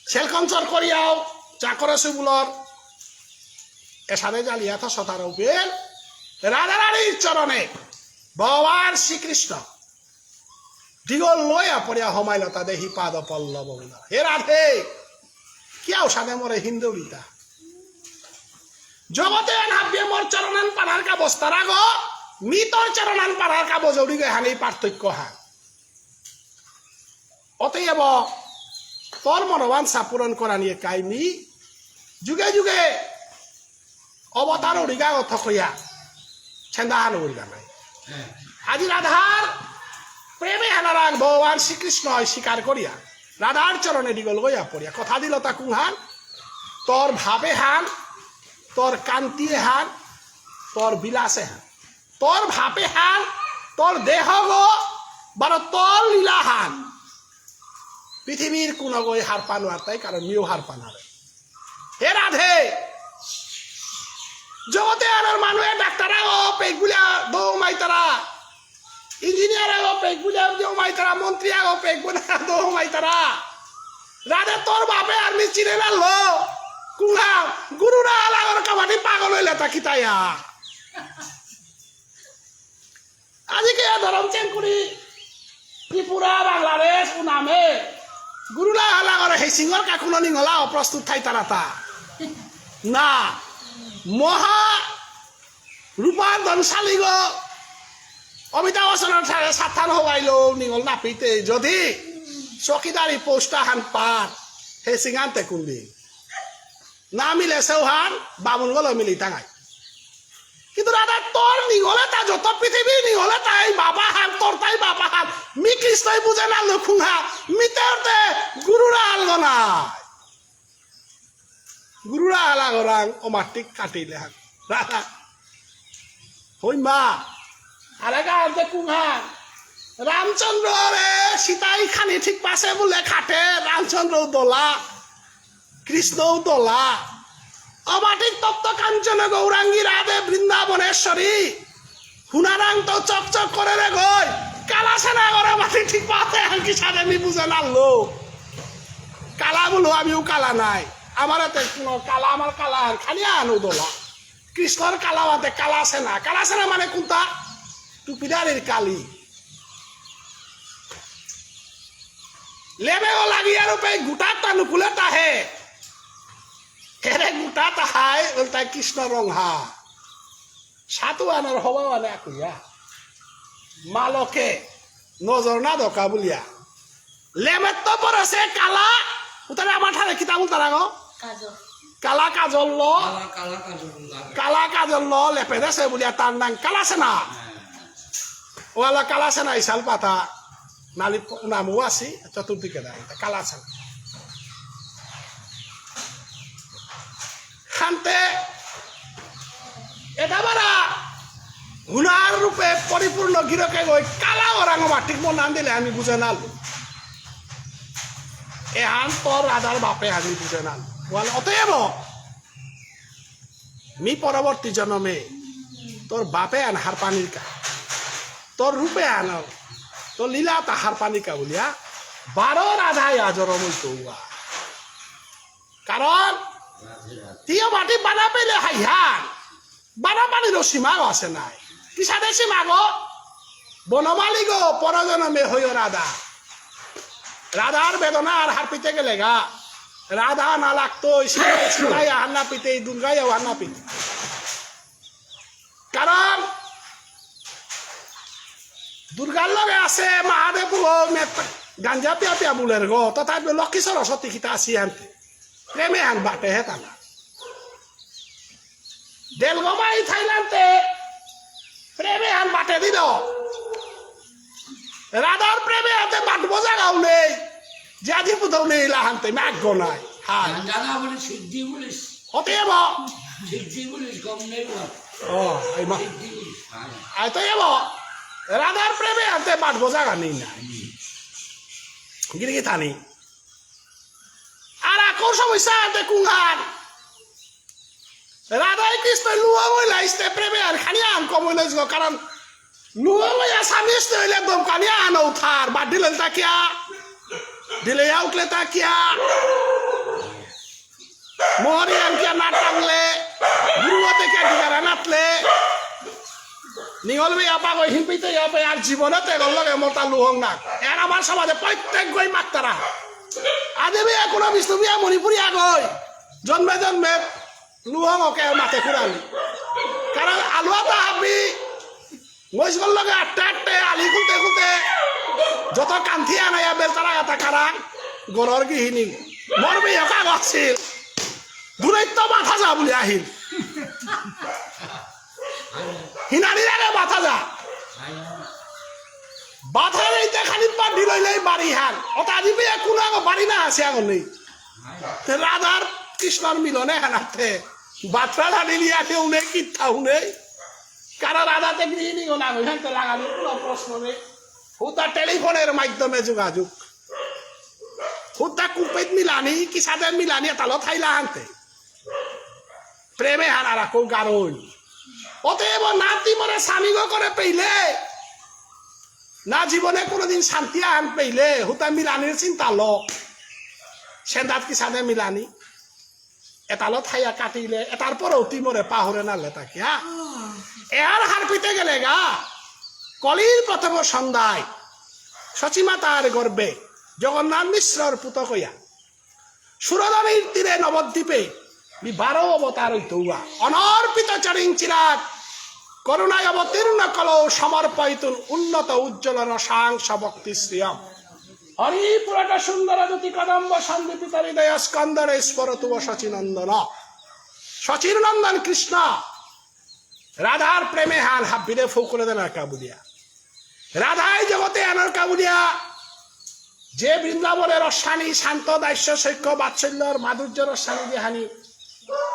সেলকঞ্চর করিয়াও চাকরে সুবুলর এসাদে জালিয়া থসতার উপেন রাধারানীর চরণে ভগবান শ্রীকৃষ্ণ দিগল লয়া পড়িয়া হমাইল তা দেহি পাদ পল্লব। হে রাধে, কিয়া ওসাদে মরে হিন্দুরিতা? জগতে আন হাবিয়ে মোর চরণান পানার কা বস্তারা গো, মি তোর চরণান পানার কা বজৌরি গো, হানেই পার্থক্য হান। অতএব তোর মনোবাঞ্ছা পূরণ করা নিয়ে কাইমি যুগে যুগে অবতার উড়িগা গথ কইয়া ছেন্দা হান উড়িগা নাই। আজি রাধার প্রেমে হানারাং ভগবান শ্রীকৃষ্ণ স্বীকার করিয়া রাধার চরণে দিগল গইয়া পড়িয়া কথা দিল তা কুংহান, তোর ভাবে হান, তোর কান্তি হান, তোর বিলাসে হান। তোর ভাপে হান, তোর দেহ গো, বারো তোর লীলা হান। পৃথিবীর কোনো গই হারপা নোয়ারতাই, কারণ মিও হারপা নারে। হে রাধে, জগতে আনার মানুয়ে ডাক্তার আগো পেগুলা দৌ মাইতারা, ইঞ্জিনিয়ার আগো পেগুলা দৌ মাইতারা, মন্ত্রী আগো পেগুলা দৌ মাইতারা। রাধে তোর বাপে আর মি চিনে না লো, কুলা গুরুরা আলাগর কামাটি পাগল হইলে তা কিতায়া। আজিকে ধরম চেংকুড়ি, ত্রিপুরা, বাংলাদেশ, উনামে, গুরুলা হালা করে হেসিংর কাকুনো নিঙলা অপ্রস্তুত থাইতারাতা। না, মহা রূপার ধনশালীগ, অমিতাভ বচ্চনর ঠারে সাতান হবাইল নিঙল না পিতে, যদি চকিদারি পোস্ট আহান পার, হেসিং আনতে কুন্দি। না মিলে সেওহান, বামুন গলো মিলি তাঙাই। কিন্তু রাধা তোর নিগলে তা যত পৃথিবী নিগলে তাই বাবা হান, তোর তাই বাবা হান, মি কৃষ্ণই বুঝে না লুকুং হা, মিতে উঠতে গুরুরা আলগো না। গুরুরা আলা গরাং ও মাটিক কাটিলে হান। রাধা। হই মা, আরে গা আনতে কুং হান। রামচন্দ্র রে সীতাই খানি ঠিক পাশে বুলে খাটে, রামচন্দ্র দোলা। কৃষ্ণও দলা। অবাটিক তপ্ত কাঞ্চন গৌরাঙ্গী রাধে বৃন্দাবনেশ্বরী। হুনারাং তো চকচক করে রে গই। কালা সেনা গরে মাটি ঠিক পাতে আনকি সাদে মি বুঝে নাললো। কালা বুলো আমিও কালা নাই। আমার হাতে কোনো কালা, আমার কালা আর খালি আনো দলা। কৃষ্ণর কালা মাতে কালা সেনা। কালা সেনা মানে কোনটা? টুপিদারির কালি। লেবেও লাগিয়া রূপে গুটা তানুকুলে তাহে। এরে গুটা তাহাই, ওলতাই কৃষ্ণ রংহা। সাতু আনার হবা মানে আকুয়া। মালকে নজর না দকা বুলিয়া। লেমেত্ত পরসে কালা, উতারে আমার ঠারে কিতা বুলতারা গো? কাজল। কালা কাজল ল। কালা, কালা কাজল ল। কালা কাজল ল, লেপে দেসে বুলিয়া তার নাম কালা সেনা। হ্যাঁ। ওয়ালা কালা সেনা ইসাল পাতা, নালি প-, নামও আসি, চতুর্দিকে দাঁড়াইতে, কালা সেনা। খান্তে, এটা বারা, হুনার রূপে পরিপূর্ণ গিরকে গই কালা ওরাং মাটিক মন আন দিলে আমি বুঝে নাল। এহান তোর রাধার বাপে আমি বুঝে নাল। বল, অতএব, মি পরবর্তী জন্মে তোর বাপে আন হারপানিকা, তোর রূপে আন, তোর লীলা তা হারপানিকা বুলিয়া, বারো রাধায় আজর মইতৌয়া। কারণ, তিয় মাটি বানা পেলে হাইহান। বানা পানিরও সীমাও আছে নাই। কিসাদে সীমাগো? বনমালীগো, পরজনমে হইও রাধা। রাধার বেদনা আর হারপিতে গেলে গা। রাধা না লাগতো, সীতাই আহান না পিতে, দুর্গাই আহান না পিতে। কারণ দুর্গার লগে আছে মহাদেব গো, মেত-, গাঞ্জা পিয়া পিয়া বুলের গো, তথাপি লক্ষ্মী সরস্বতী কিতা আসি আনতে। প্রেমে আন বাটে হে তালা। দেলগমাই থাইল্যান্ডে প্রেমে হান বাটে দিল। রাধার প্রেমে হাতে বাটবো জাগাও নেই। যে আদি পুতৌ নেই লাহান্তে মাগ্য নাই। হাই। জানা বলে সিদ্ধি বলিস। অতএব। সিদ্ধি বলিস, গম নেই বল। ও, এই মা। সিদ্ধি বলিস, হাই। আয় তো এব। রাধার প্রেমে হাতে বাটবো জাগা নেই না। গিরি গিথানি। আর আকো সমস্যা হাতে কুঙ্গার। রাধাই কৃষ্ণ লুয়া মহিলা ইস্তে প্রেমে আর খানি আন কমই না। কারণ লুয়া মহিলা স্বামী ইস্তে হইলে একদম খানি আন উঠার। বা ডিলে তাকিয়া। ডিলে আউটলে তাকিয়া। মোহরি আনকিয়া না টানলে। গুরুয়াতে কে দিগারা নাতলে। নিঙল বে আপা গই হিমপিতে ইয়াপে আর জীবনে তে গল্লগে মোটা লুহং না। এর আমার সমাজে প্রত্যেক গই মাত্তারা। আদে বে কোনো বিষ্ণুপ্রিয়া মণিপুরী আগই। জন্মে জন্মে লুহং ওকে মাতে খুরানি। কারণ আলুয়া তা হাবি। মহিষ গল্লগে আটতে আটতে আলি খুলতে খুলতে। যত কান্থি আনাইয়া বেলতারা গাতা কারাং। গরর গিহিনি। মরবি হকা গছিল। দূরেত্ত মাথা যা বুলি আহিল। হিনানি লাগে মাথা যা। বাথা নেই তে খালি পাড্ডি লইলেই বাড়ি হান। অতা দিবি এক কোনো আগো বাড়ি না আছে আগো নেই। তে রাধার কৃষ্ণর মিলনে হানাতে। বাথরা লানি লিয়া কেউ নেই, কিত্তাও নেই। কারণ রাধাতে গৃহিণী গো না, ওইখান তো লাগানোর কোনো প্রশ্ন নেই। হুতা টেলিফোনের মাধ্যমে যোগাযোগ। হুতা কুপেত মিলানি, কিসাদে মিলানি, এতালো থাইলা আনতে। প্রেমে হানারা কৌ গারো হইল। অতএব নাতি মরে স্বামীগ করে পেইলে, না জীবনে কোনোদিন শান্তি আহান পেইলে, হুতা মিলানির চিন্তা ল। সেন্দাত কিসাদে মিলানি। এতালো থাইয়া কাটিলে, এতার পরেও তি মরে পাহরে নালে তাকিয়া। এহার হারপিতে গেলেগা, কলির প্রথম সন্ধ্যায়, শচীমাতার গর্ভে, জগন্নাথ মিশ্রর পুতক হইয়া। সুরধুনীর তীরে নবদ্বীপে মি বারো অবতার হইতৌয়া। অনর্পিত চরিং চিরাৎ করুণায় অবতীর্ণ কলৌ সমর্পয়িতুন উন্নত উজ্জ্বল রসাং স্বভক্তি শ্রিয়ম। হরি পুরট সুন্দর জ্যোতি কদম্ব সন্দীপিত হৃদয় স্কন্দরে স্ফুরতু ব শচীনন্দন। শচীর নন্দন কৃষ্ণ রাধার প্রেমে হান হাব্বিরে ফৌকরে দেনার কাবুলিয়া। রাধাই জগতে আনার কাবুলিয়া। যে বৃন্দাবনের রসানি শান্ত দাস্য সখ্য বাৎসল্যর মাধুর্য রসানি যেহানি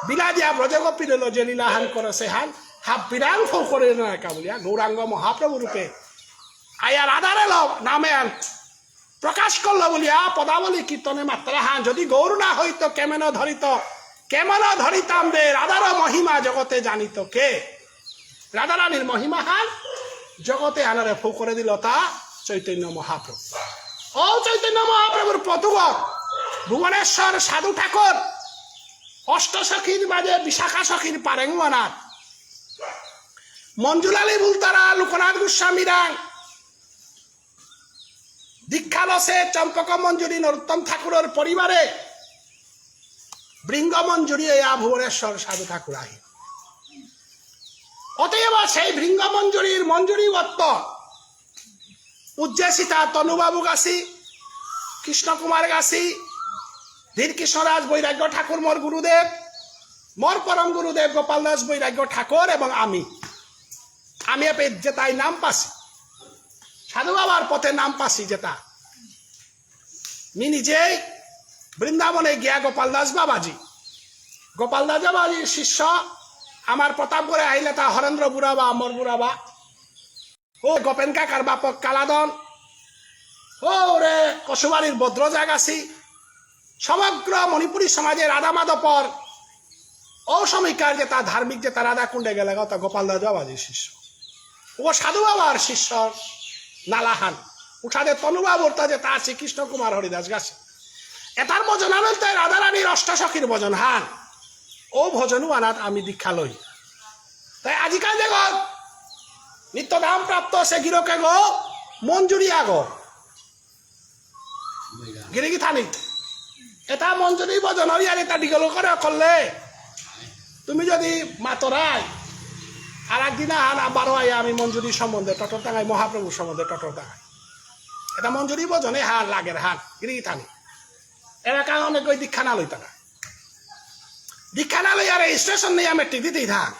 বিলা দিয়া ব্রজগোপীরে লো যে লীলাহান করেসে হান হাব্বিরাং ফৌকরে দেনার কাবুলিয়া। গৌরাঙ্গ মহাপ্রভু রূপে আয়া রাধারে লো নামে আন প্রকাশ করল বলিয়া পদাবলী কীর্তনে মাত্রা হান। যদি গৌর না হইত কেমন ধরিত, কেমন ধরিতাম রে, রাধার মহিমা জগতে জানিত কে। রাধারানীর মহিমা হান জগতে আনারে ফৌকরে দিল তা চৈতন্য মহাপ্রভু। ও চৈতন্য মহাপ্রভুর পতুগর ভুবনেশ্বর সাধু ঠাকুর অষ্ট সখীর মাঝে বিশাখা সখীর পারেং অনাথ মঞ্জুলালী বুলতারা লোকনাথ গোস্বামীরাং দীক্ষা লসে চম্পক মঞ্জুরী নরোত্তম ঠাকুরর পরিবারে ভৃঙ্গ মঞ্জুরী এয়া ভুবনেশ্বর সাধু ঠাকুর আহি। অতএব সেই ভৃঙ্গ মঞ্জুরীর মঞ্জুরী বত্ত উজ্জেসিতা তনুবাবু গাছি, কৃষ্ণ কুমার গাছি, ধীর কৃষ্ণদাস বৈরাগ্য ঠাকুর মোর গুরুদেব, মোর পরম গুরুদেব গোপাল দাস বৈরাগ্য ঠাকুর এবং আমি। আমি এপে যেতাই নাম পাসি, সাধু বাবার পথে নাম পাসি যেতা। মি নিজেই বৃন্দাবনে গিয়া গোপাল দাস বাবাজি, গোপাল দাস বাবাজির শিষ্য, আমার প্রতাপগড়ে আহিলে তা হরেন্দ্র বুড়াবা, অমর বুড়াবা, ও গোপেন কাকার বাপক কালাদন, ও রে কসুবাড়ির ভদ্র জাগাছি, সমগ্র মণিপুরী সমাজে রাধা মাধবর ঔ সময়কার যেতা ধার্মিক যেতা রাধা কুণ্ডে গেলে গত গোপাল দাস বাবাজির শিষ্য। ও সাধু বাবার শিষ্য নালাহান। উঠাদে তনুবাবুর তা যেতা আছে কৃষ্ণ কুমার হরিদাস গাছি। এতার ভজন আনল তাই রাধারানীর অষ্টসখীর ভজন হান। ও ভজন আনাত আমি দীক্ষা লই। তাই আজিকাল দেখো নিত্য ধাম প্রাপ্ত সে গিরকে গো মঞ্জুরি আগো। গিরি গিথানি। এতা মঞ্জুরি ভজন ইয়ার এতা ডিগল করে করলে। তুমি যদি মাতরাই, আর একদিন আহান আবারও আই আমি মঞ্জুরি সম্বন্ধে টটর টাঙাই, মহাপ্রভু সম্বন্ধে টটর টাঙাই। এতা মঞ্জুরি ভজনে হার লাগের হার, গিরি গিথানি। এলাকা অনেক ওই দীক্ষা না লইতা না। দীক্ষা না লই আর রেজিস্ট্রেশন নেই আমি টিভি দিয়ে থাক।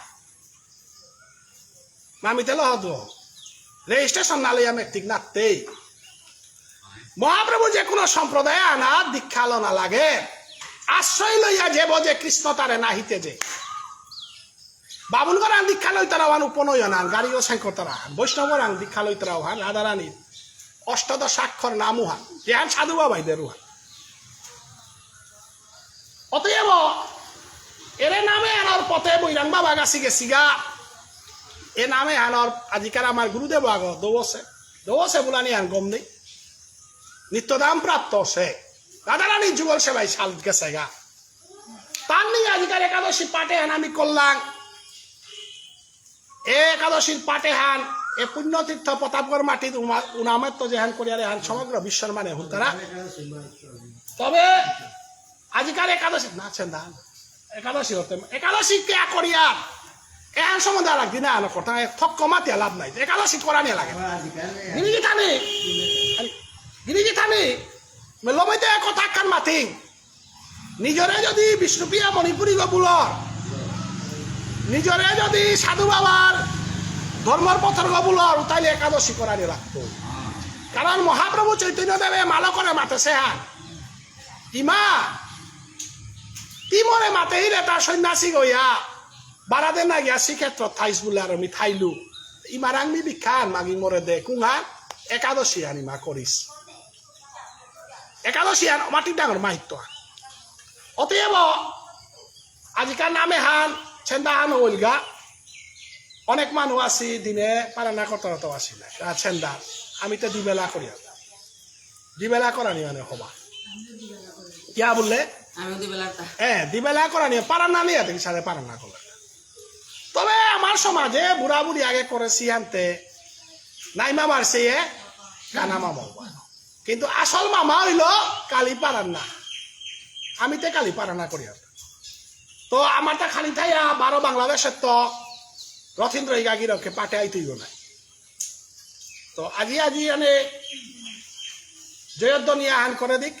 মামিতে লহদ। রেজিস্ট্রেশন না লইয়া মেট্রিক নাতেই। মহাপ্রভু যে কোনো সম্প্রদায় আনা দীক্ষা লনা লাগে। আশ্রয় লইয়া যে বোঝে কৃষ্ণ তারে নাহিতে যে। বামুন গরাং দীক্ষা লইতারা ওহান উপনয়ন আন, গাড়িও সাইকতারা আন, বৈষ্ণব গরাং দীক্ষা লইতারা ওহান, রাধারানীর অষ্টাদশ অক্ষর নাম উহান, যেহান সাধু বাবাই দের উহান। অতএব, এরে নামে আনার পথে বৈরাং বাবা গাছি গেছিগা। এ নামে আনার আজিকার আমার গুরুদেব আগ দৌসে, দৌসে বুলানি আন গম নেই। নিত্যধাম প্রাপ্ত সে। রাধারানীর যুগল সেবাই সাল গেছেগা। তার নিয়ে আজিকার একাদশী পাঠে হান আমি করলাম। এ একাদশীর পাঠে হান, এ পুণ্যতীর্থ প্রতাপগড় মাটিত উমা-, উনামেত্ত যেহান করিয়ারে হান সমগ্র বিশ্বর মানে হুনতারা। তবে আজিকার একাদশী, না, আছেন দা, একাদশী হতে, একাদশী কে করিয়া, এহান সম্বন্ধে আর একদিন আনো কথা, থক কমাতে লাভ নাই, একাদশী করা নিয়ে লাগে। গিরিগি থানি, গিরিগি থানি, লবৈতে কথা কান মাতিং। নিজরে যদি বিষ্ণুপ্রিয়া মণিপুরী গো বুলর, নিজরে যদি সাধু বাবার ধর্মর পথর গো বুলর, তাইলে একাদশী করানি লাগতো। কারণ মহাপ্রভু চৈতন্য দেবে মালকরে মাতেছে হান, ইমা, তি মোরে মাতেইলে তার সন্ন্যাসী গইয়া, বারাদে না গিয়া শ্রীক্ষেত্র থাইস বুলে আর আমি থাইলু। ইমারাং মি বিখান মাগি মোরে দে, কুঙা একাদশী আনিমা করিস। একাদশী আর মাটির ডাঙর মাহিত্য। অতএব আজিকার নামে হান, ছেন্দা হান হইলগা। অনেক মানুষ আছি দিনে পালনা করতে করতে আসি না। আর ছেন্দা, আমি তো দিবেলা করি আর। দিবেলা করানি মানে হবা। কিয়া বললে? আমি দিবেলা তা। হ্যাঁ, দিবেলা করানি, পালনা নিয়ে দেখি সাথে পালনা করলে। তবে আমার সমাজে বুড়া বুড়ি আগে করেছি আনতে, নাইমা বাড়ছে, কানা মামা। কিন্তু আসল মামা হইল কালী পারান্না। আমি তে কালী পারান্না করি আর। তো আমার তা খালি থাইয়া বারো বাংলাদেশের তো রথীন্দ্র ইগাগিরকে পাঠে আইতেই নাই। তো আজি আজি এনে জয়ধ্বনি আহান করে দিক।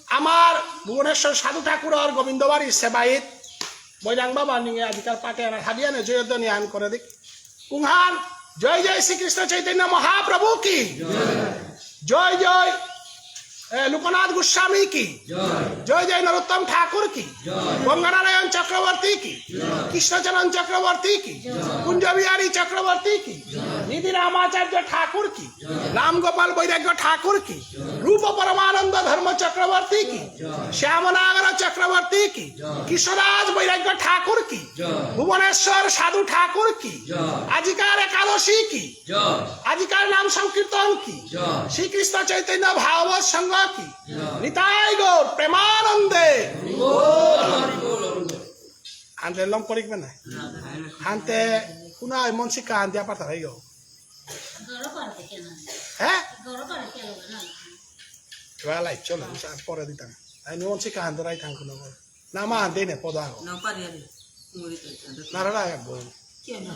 আমার ভুবনেশ্বর সাধু ঠাকুর আর গোবিন্দবাড়ির সেবায়িত বৈরাং বাবা নিয়ে আজিকার পাঠে আনার হাবিয়ানে জয়ধ্বনি আহান করে দিক। কুংহান, জয় জয় শ্রীকৃষ্ণ চৈতন্য মহাপ্রভু কি? জয় জয়, এ, লোকনাথ গোস্বামী কি? জয় জয় নরোত্তম ঠাকুর কি? জয় গঙ্গানারায়ণ চক্রবর্তী কি? জয় কৃষ্ণচরণ চক্রবর্তী কি? জয় কুঞ্জবিহারী চক্রবর্তী কি? জয় নিধি রামাচার্য ঠাকুর কি? জয় রামগোপাল বৈরাগ্য ঠাকুর কি? জয় রূপ পরমানন্দ ধর্ম চক্রবর্তী কি? জয় শ্যামনাগর চক্রবর্তী কি? জয় কৃষ্ণরাজ বৈরাগ্য ঠাকুর কি? জয় ভুবনেশ্বর সাধু ঠাকুর কি? জয় আজিকার একাদশী কি? জয় আজিকার নাম সংকীর্তন কি? জয় শ্রীকৃষ্ণ চৈতন্য ভাগবত সংঘ কি? জয় নিতাই গৌর প্রেমানন্দে। হানতে লম করিক মানে? হানতে কুনা মন শিক্ষা হান দিয়া পারতা হইগো। হ্যাঁ? এবার লাইভ চলে, আমি পরে দিতাম। আমি মন শিক্ষা হান ধরাই থাকবো না। না, মা, আনতে নে, পদা আগ। না পারি আরে। মুড়ি তো এটা। না, না, না, এক বই। কে না?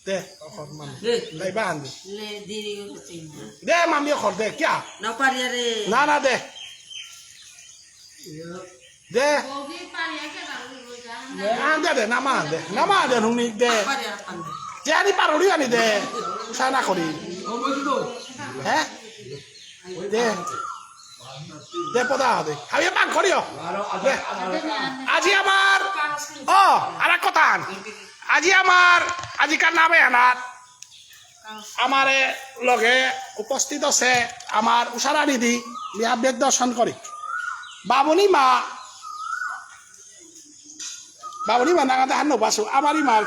দে, অখর মামি। দে। তাই বা আন দে। লে, দিদি ও তো চিন। দে, মামি, অখর দে, কিয়া? না পারি আরে। না, না, দে। দে। আন দে, দে, না, মা, আন দে। না, মা, আন দে, হুনি, দে। পারি আর পান দে। দে, আনি পারুরি, আনি দে। উষা না করি। হ্যাঁ? দে। দে পদা দে। হাবিয়ে পাং করিও। দে। আজি আমার, ও, আর এক কথা আন। আজি আমার, আজিকার নামে আনার, আমার এ লগে উপস্থিত আছে আমার উষারানী দি, মিয়া বেগ দর্শন করি। বামুনি মা, বামুনি মা নাঙাতে হান নবাসু, আমারই মা। হ্যাঁ?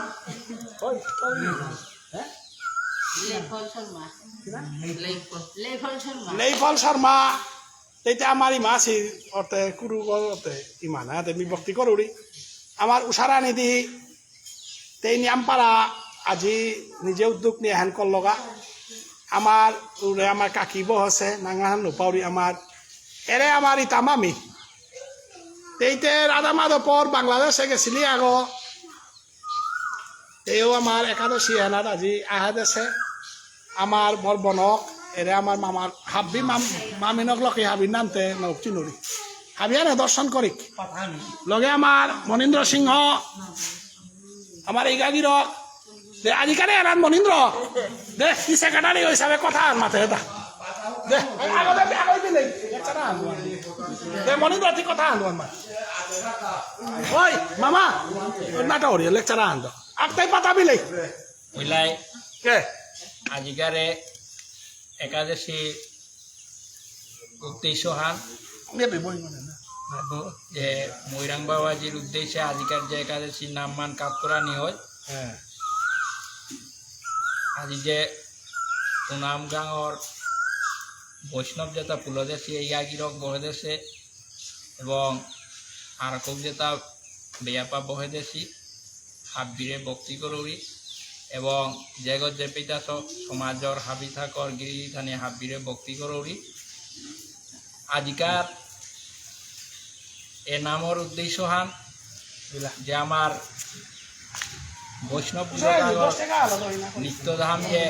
লেইফল শর্মা। কিনা? লেইফল। লেইফল শর্মা। লেইফল শর্মা। তেইতে আমার ইমা আসি, অতে কুরু অতে ইমা না, তে মি ভক্তি করুরি। আমার উষারানী দি, তেই নিয়ামপারা আজি নিজে উদ্যোগ নিয়ে হেন করলগা। আমার উরে আমার কাকি বহসে, নাঙাহান নুপাউরি আমার। এরে আমার ইতা মামি। তেইতে রাধা মাধবপুর বাংলাদেশে গেছিলি আগো। তেও আমার একাদশী এনাত আজি আহা দেশে। আমার মোর বনক, এরে আমার মামার হাব্বি মাম-, মামিনক লকে হাবির নামতে নক চিনুরি। হাবিয়ানে দর্শন করিক। লগে আমার মনীন্দ্র সিংহ, আমার ইগাগিরক, দে, আজিকালি এরান মনীন্দ্র। দে, ই সেক্রেটারি হিসাবে কথা আর মাতে এটা। দে, আগে দে, আগে দিলে। লেকচার আন। দে, মনীন্দ্র, তুই কথা আন, আন মা। ওই, মামা, নাটা ওরে, লেকচার আন তো। আটটাই পাতা বিলে। বুঝলাই? কে? আজিকারে একাদশী উদ্দেশ্য হান। মেবি বই মানে না। যে মৈরাং বাবাজির উদ্দেশ্যে আজিকার যে একাদশী নাম মান কাত করানি হয়। হ্যাঁ। আজি যে সুনাম গাঙর বৈষ্ণব যেতা পুলদেশী ইয়াগিরক বহেদেশে এবং আরকক যেতা বেয়াপা বহেদেশী হাব্বিরে ভক্তি করৌরি এবং জগৎ যে পিতা স-, সমাজর হাবি থাকর গিরি থানি হাব্বিরে ভক্তি করৌরি। আজিকার এ নামর উদ্দেশ্য হান যে আমার বৈষ্ণব যুগর নিত্যধাম যে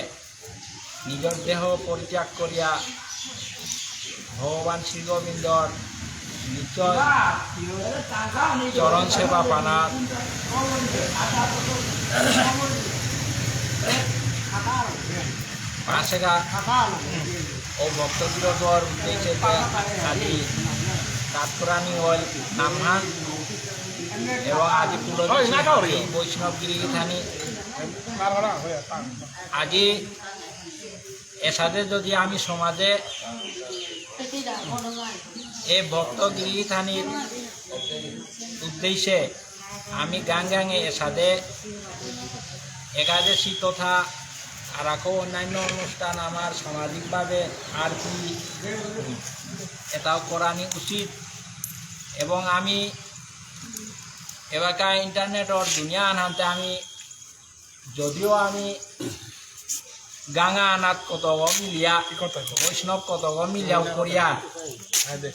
নিজর দেহ পরিত্যাগ করিয়া ভগবান শ্রী গোবিন্দর নিশ্চয় চরণ সেবা পানা পাশেগা ও ভক্ত গিরকর উদ্দেশ্যে যে আজি কাতরানি অইল নামহান এবং আজি পুরো বৈষ্ণব গিরি থানি আজি এসাদে যদি আমি সমাজে এ ভক্ত গিরি থানির উদ্দেশ্যে আমি গাঙ গাঙে এসাদে একাদশী তথা আর আকো অন্যান্য অনুষ্ঠান আমার সামাজিকভাবে আর কি এটাও করানি উচিত। এবং আমি এবাকা ইন্টারনেটর দুনিয়া আনহানতে আমি যদিও আমি গাঙা আনাত কতগ মিলিয়া, বৈষ্ণব কতগ মিলিয়াও করিয়া,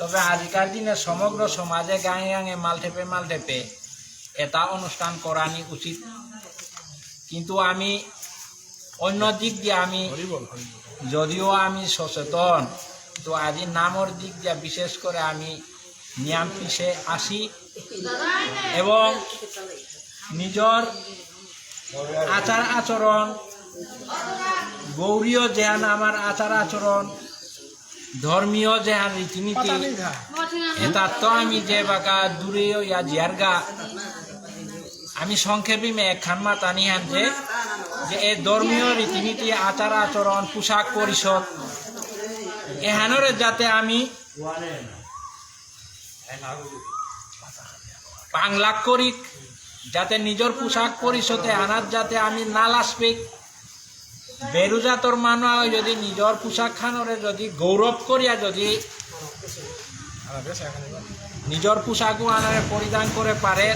তবে আজিকার দিনে সমগ্র সমাজে গাঙে গাঙে মালঠেপে মালঠেপে এটা অনুষ্ঠান করানি উচিত। কিন্তু আমি অন্য দিক দিয়ে আমি, যদিও আমি সচেতন, তো আজি নামর দিক দিয়ে বিশেষ করে আমি নিয়াম পিছে আসি এবং নিজর আচার আচরণ, গৌড়ীয় যেহান আমার আচার আচরণ, ধর্মীয় যেহান রীতিনীতি, এতার তো আমি যে বাকা দূরে ইয়া জিয়ারগা, আমি সংক্ষেপে মে একখান মাতানি হান যে, যে এই ধর্মীয় রীতিনীতি, আচার আচরণ, পোশাক পরিচ্ছদ, এহানরে যাতে আমি পাংলাক করিক, যাতে নিজর পোশাক পরিচ্ছদে আনাত যাতে আমি না লাজ পেক। বেরুজাতর মানুষ যদি নিজর পোশাক খানরে যদি গৌরব করিয়া যদি নিজর পোশাকও আনরে পরিধান করে পারে,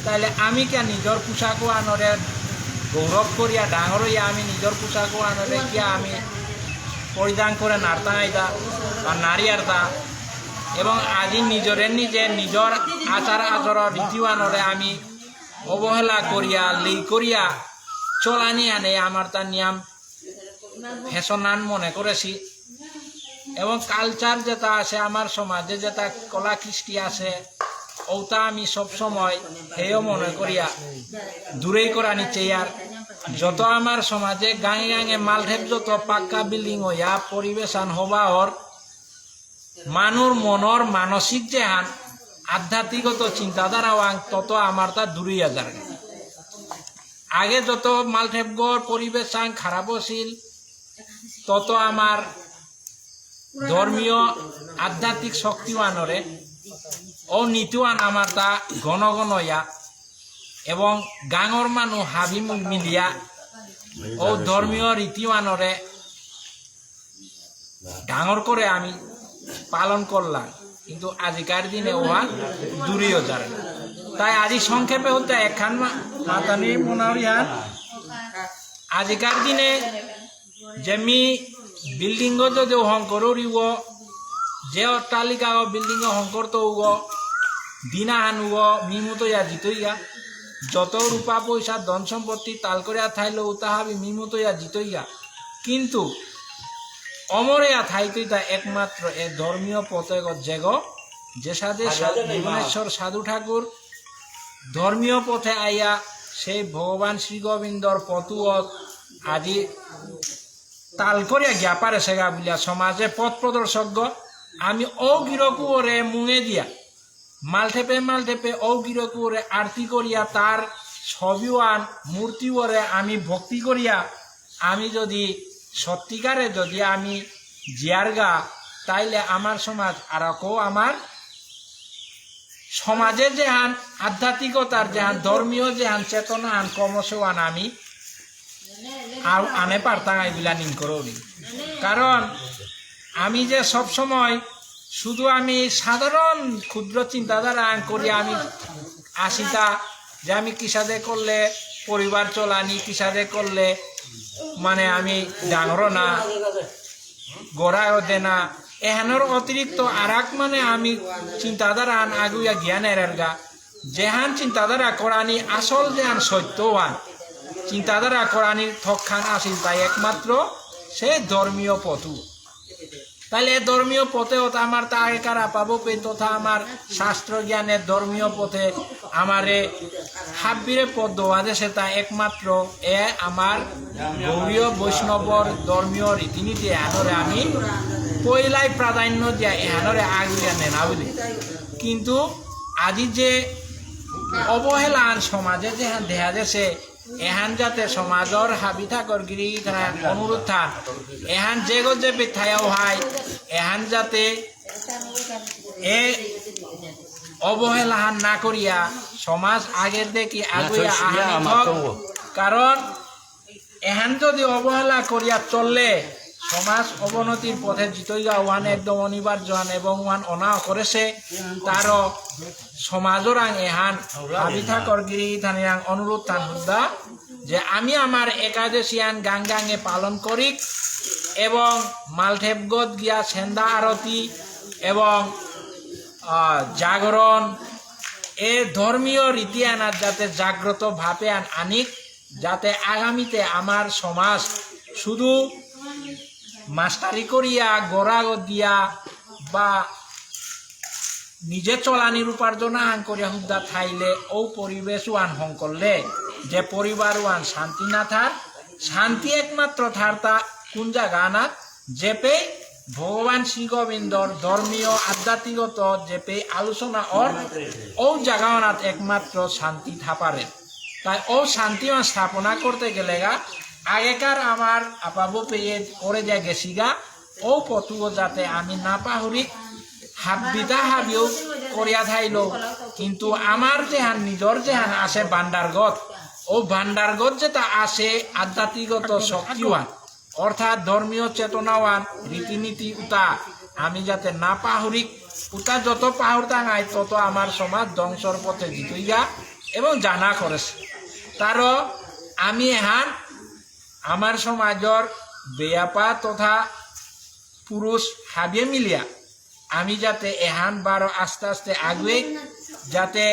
তাহলে আমি কিয়া নিজর পোশাকও আনরে গৌরব করিয়া ডাঙর হইয়া আমি নিজর পোশাকও আনরে কিয়া আমি পরিধান করে নারতাঙাইতা বা নারিয়ারতা? এবং আজি নিজরে নিজে নিজর আচার আচরণ রীতিওয়ানরে আমি অবহেলা করিয়া, লেই করিয়া চলানি আনে আমার তার নিয়ম ফ্যাশন আন মনে করেছি। এবং কালচার যেটা আছে, আমার সমাজে যেটা কলা কৃষ্টি আছে, ওটা আমি সব সময় হেয় মনে করিয়া দূরেই করানি চেয়ার। যত আমার সমাজে গাঙে গাঙে মালঠেপ যত পাক্কা বিল্ডিং হইয়া পরিবেশন হবা অর, মানুর মনর মানসিক যেহান আধ্যাত্মিকগত চিন্তাধারা ওয়াং তত আমার তা দূরেই যার। আগে যত মালঠেপগর পরিবেশ আং খারাপ আছিল, তত আমার ধর্মীয় আধ্যাত্মিক শক্তিওয়ানরে ও নীতিওয়ান আমার তা ঘন ঘন ইয়া এবং গাঙর মানু হাবি মু-, মিলিয়া ও ধর্মীয় রীতিওয়ানরে ডাঙর করে আমি পালন করলাম, কিন্তু আজিকার দিনে ওহান দূরেও যার। তাই আজি সংক্ষেপে হতে একখান মা-, মাতানি মনাউরি হান। আজিকার দিনে যে মি বিল্ডিং যদি হং করুরিব, যে অট্টালিকা ও বিল্ডিং হং করতো উগো, দিনাহান উগো, মিমুতো ইয়া জিতইগা। যত রূপা পয়সা ধন সম্পত্তি তাল করে থাইলো উতাহাবি মিমুতো ইয়া জিতইগা। কিন্তু অমরে আথাইতই তা একমাত্র এ ধর্মীয় পথে গ-, যেগ, যে সাদে সা-, ভুবনেশ্বর সাধু ঠাকুর ধর্মীয় পথে আইয়া সেই ভগবান শ্রী গোবিন্দর পথুয়ত আজি তাল করিয়া গিয়া পারেসেগা বুলিয়া সমাজে পথ প্রদর্শক গ, আমি ও গিরকুরে মুঙে দিয়া মালঠেপে মালঠেপে ও গিরকুরে আরতি করিয়া তার ছবিওয়ান মূর্তিওরে আমি ভক্তি করিয়া আমি যদি সত্যিকারে যদি আমি জিয়ারগা, তাইলে আমার সমাজ আরকো আমার সমাজে যেহান আধ্যাত্মিকতার যেহান ধর্মীয় যেহান চেতনা হান কমসেওয়ান আমি আর আনে পারতাম এগুলা নিন করো। কারণ আমি যে সব সময় শুধু আমি সাধারণ ক্ষুদ্র চিন্তাধারা আন করি আমি আসিতা যে আমি কিসাদে করলে পরিবার চলানি, কিসাদে করলে মানে আমি ডাঙর না, গড়া দেনা, এহানর অতিরিক্ত আর এক মানে আমি চিন্তাধারা আন আগুয়া জ্ঞান এরারগা। যেহান চিন্তাধারা করানি আসল যেহান সত্যহান চিন্তাধারা করানির থকহান আসিল তাই একমাত্র সে ধর্মীয় পথু। তাহলে এ ধর্মীয় পথে ওটা আমার তা আগেকার আপাবো পে তথা আমার শাস্ত্র জ্ঞানের ধর্মীয় পথে আমারে হাব্বিরে পথ দেওয়া দেশে তা একমাত্র এ আমার গৌড়ীয় বৈষ্ণবর ধর্মীয় রীতিনীতি এহানরে আমি পইলাই প্রাধান্য দিয়া এহানরে আগুয়া নেনা বলে। কিন্তু আজি যে অবহেলান সমাজে যেহান দেখা দেশে এহান যাতে সমাজর হাবি থাকর গিরি থানা অনুরোধ থান, এহান যেগো যে বিথায়াও হাই, এহান যাতে এ অবহেলাহান না করিয়া সমাজ আগের দেখি আগুয়া আহানি থক। কারণ এহান যদি অবহেলা করিয়া চললে সমাজ অবনতির পথে জিতইগা ওয়ান একদম অনিবার্য হান এবং ওয়ান অনা করেছে তারও সমাজরাং এহান হাবি থাকর গিরি থানিরাং অনুরোধ থান হুদ্দা যে আমি আমার একাদশী আন গাং গাঙে পালন করি এবং মালঠেপগত গিয়া সেন্দা আরতি এবং আহ, জাগরণ এ ধর্মীয় রীতি আনার যাতে জাগ্রত ভাবে আন আনিক, যাতে আগামীতে আমার সমাজ শুধু মাস্টারি করিয়া গড়া দিয়া বা নিজে চলানির উপার্জন আহান করিয়া হুদ্দা থাইলে ও পরিবেশ ওয়ান হং করলে যে পরিবার ওয়ান শান্তি না থার, শান্তি একমাত্র থারতা কোন জায়গা না যেপে ভগবান শ্রী গোবিন্দর ধর্মীয় আধ্যাত্মিকত যেপে আলোচনা অর ও জায়গা ওনাত একমাত্র শান্তি থাপারে। তাই ও শান্তি ওয়ান স্থাপনা করতে গেলেগা আগেকার আমার আপাবো পেয়ে করে দিয়া গেছিগা ও পথুও যাতে আমি না পাহুরি হাব্বিতা হাবিও করিয়া থাইল। কিন্তু আমার যেহান নিজর যেহান আছে ভান্ডারগত ও ভান্ডারগত যেটা আছে আধ্যাত্মিকত শক্তিওয়ান অর্থাৎ ধর্মীয় চেতনাওয়ান রীতিনীতি উতা আমি যাতে না পাহুরি উতা যত পাহুরতাঙাই তত আমার সমাজ ধ্বংসর পথে জিতইয়া এবং জানা করেছে। তারও আমি এহান আমার সমাজর বেয়াপা তথা পুরুষ হাবিয়ে মিলিয়া আমি যাতে এহান বারো আস্তে আস্তে আগুয়ে যাতে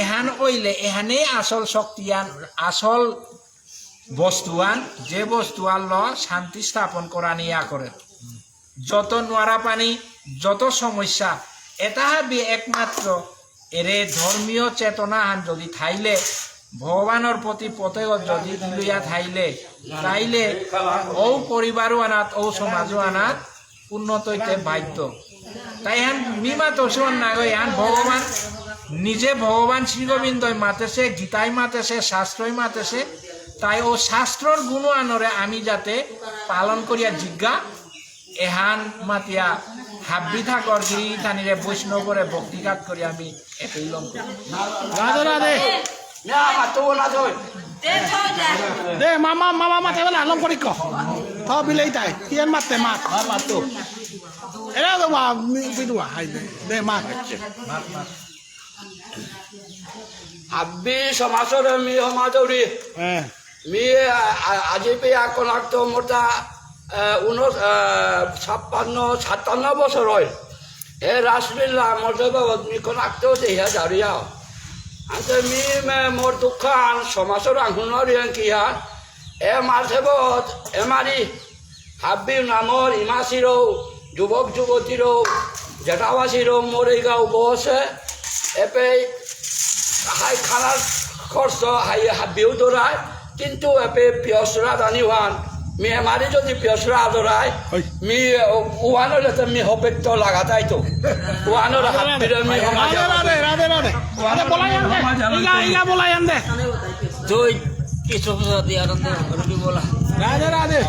এহান অইলে এহানেই আসল শক্তিয়ান আসল বস্তুয়ান যে বস্তুয়ান ল শান্তি স্থাপন করানি ইয়া করে। যত নোয়ারা পানি যত সমস্যা এটা হাবি একমাত্র এরে ধর্মীয় চেতনা হান যদি থাইলে ভগবানর প্রতি প্রত্যেক যদি লইয়া থাইলে তাইলে ও পরিবারও আনাত ও সমাজও আনাত উন্নত হইতে বাধ্য। তাই হান মিমা তো সুয়ান নাগই হান ভগবান নিজে ভগবান শ্রী গোবিন্দই মাতেছে গীতায় মাতেছে শাস্ত্রই মাতেছে। তাই ও শাস্ত্রর গুণ আনরে আমি যাতে পালন করিয়া জিজ্ঞা এহান মাতিয়া হাব্বি থাকর গিরি থানিরে বৈষ্ণবরে ভক্তিঘাত করি আমি এতই লম করি। রাধে রাধে। না, মাতো না তো। দে, মামা, মামা, মাতে বলে আলম করি ক। থ বিলেই তাই। কিয়েন মাতে মাত। মা মাতো। এরা তো মা, মি, বিদুয়া, হাই দে। দে, মাত। আব্বি সমাজর মি সমাজরি। হ্যাঁ। মি, আ, আ, আজি পেয়া কোনাক তো মোটা, আ, উনস-, আ, ছাপ্পান্ন, সাতান্ন বছর হয়। এ রাসলীলা মধ্যে বাবদ মি কোনাক তো দেহিয়া জারিয়া। আনতে মি মে মোর দুঃখান সমাজর আহুনর ইয়ান কিয়া। এ মাঝে বদ, এ মারি। হাব্বি নামর ইমাসিরো, যুবক যুবতীরো, জেঠাবাসিরো, মরেগাঁও বসে, এপে হাই খানার খরচ হাই হাবিও দৌড়ায়, কিন্তু এপে পিয়সরা দানি ওয়ান, মি এমারি যদি পিয়সরা দৌড়ায়, হয়। মি ওয়ান হলে তো মি হপেক তো লাগাতাই তো। ওয়ান হলে হাবিরে মি হমা রাধে, রাধে, রাধে, রাধে। আরে, বলাই আনতে। ইগা, ইগা বলাই আনতে। জয় কৃষ্ণ প্রসাদ ইয়ারন্দে, রুবি বলা। রাধে, রাধে।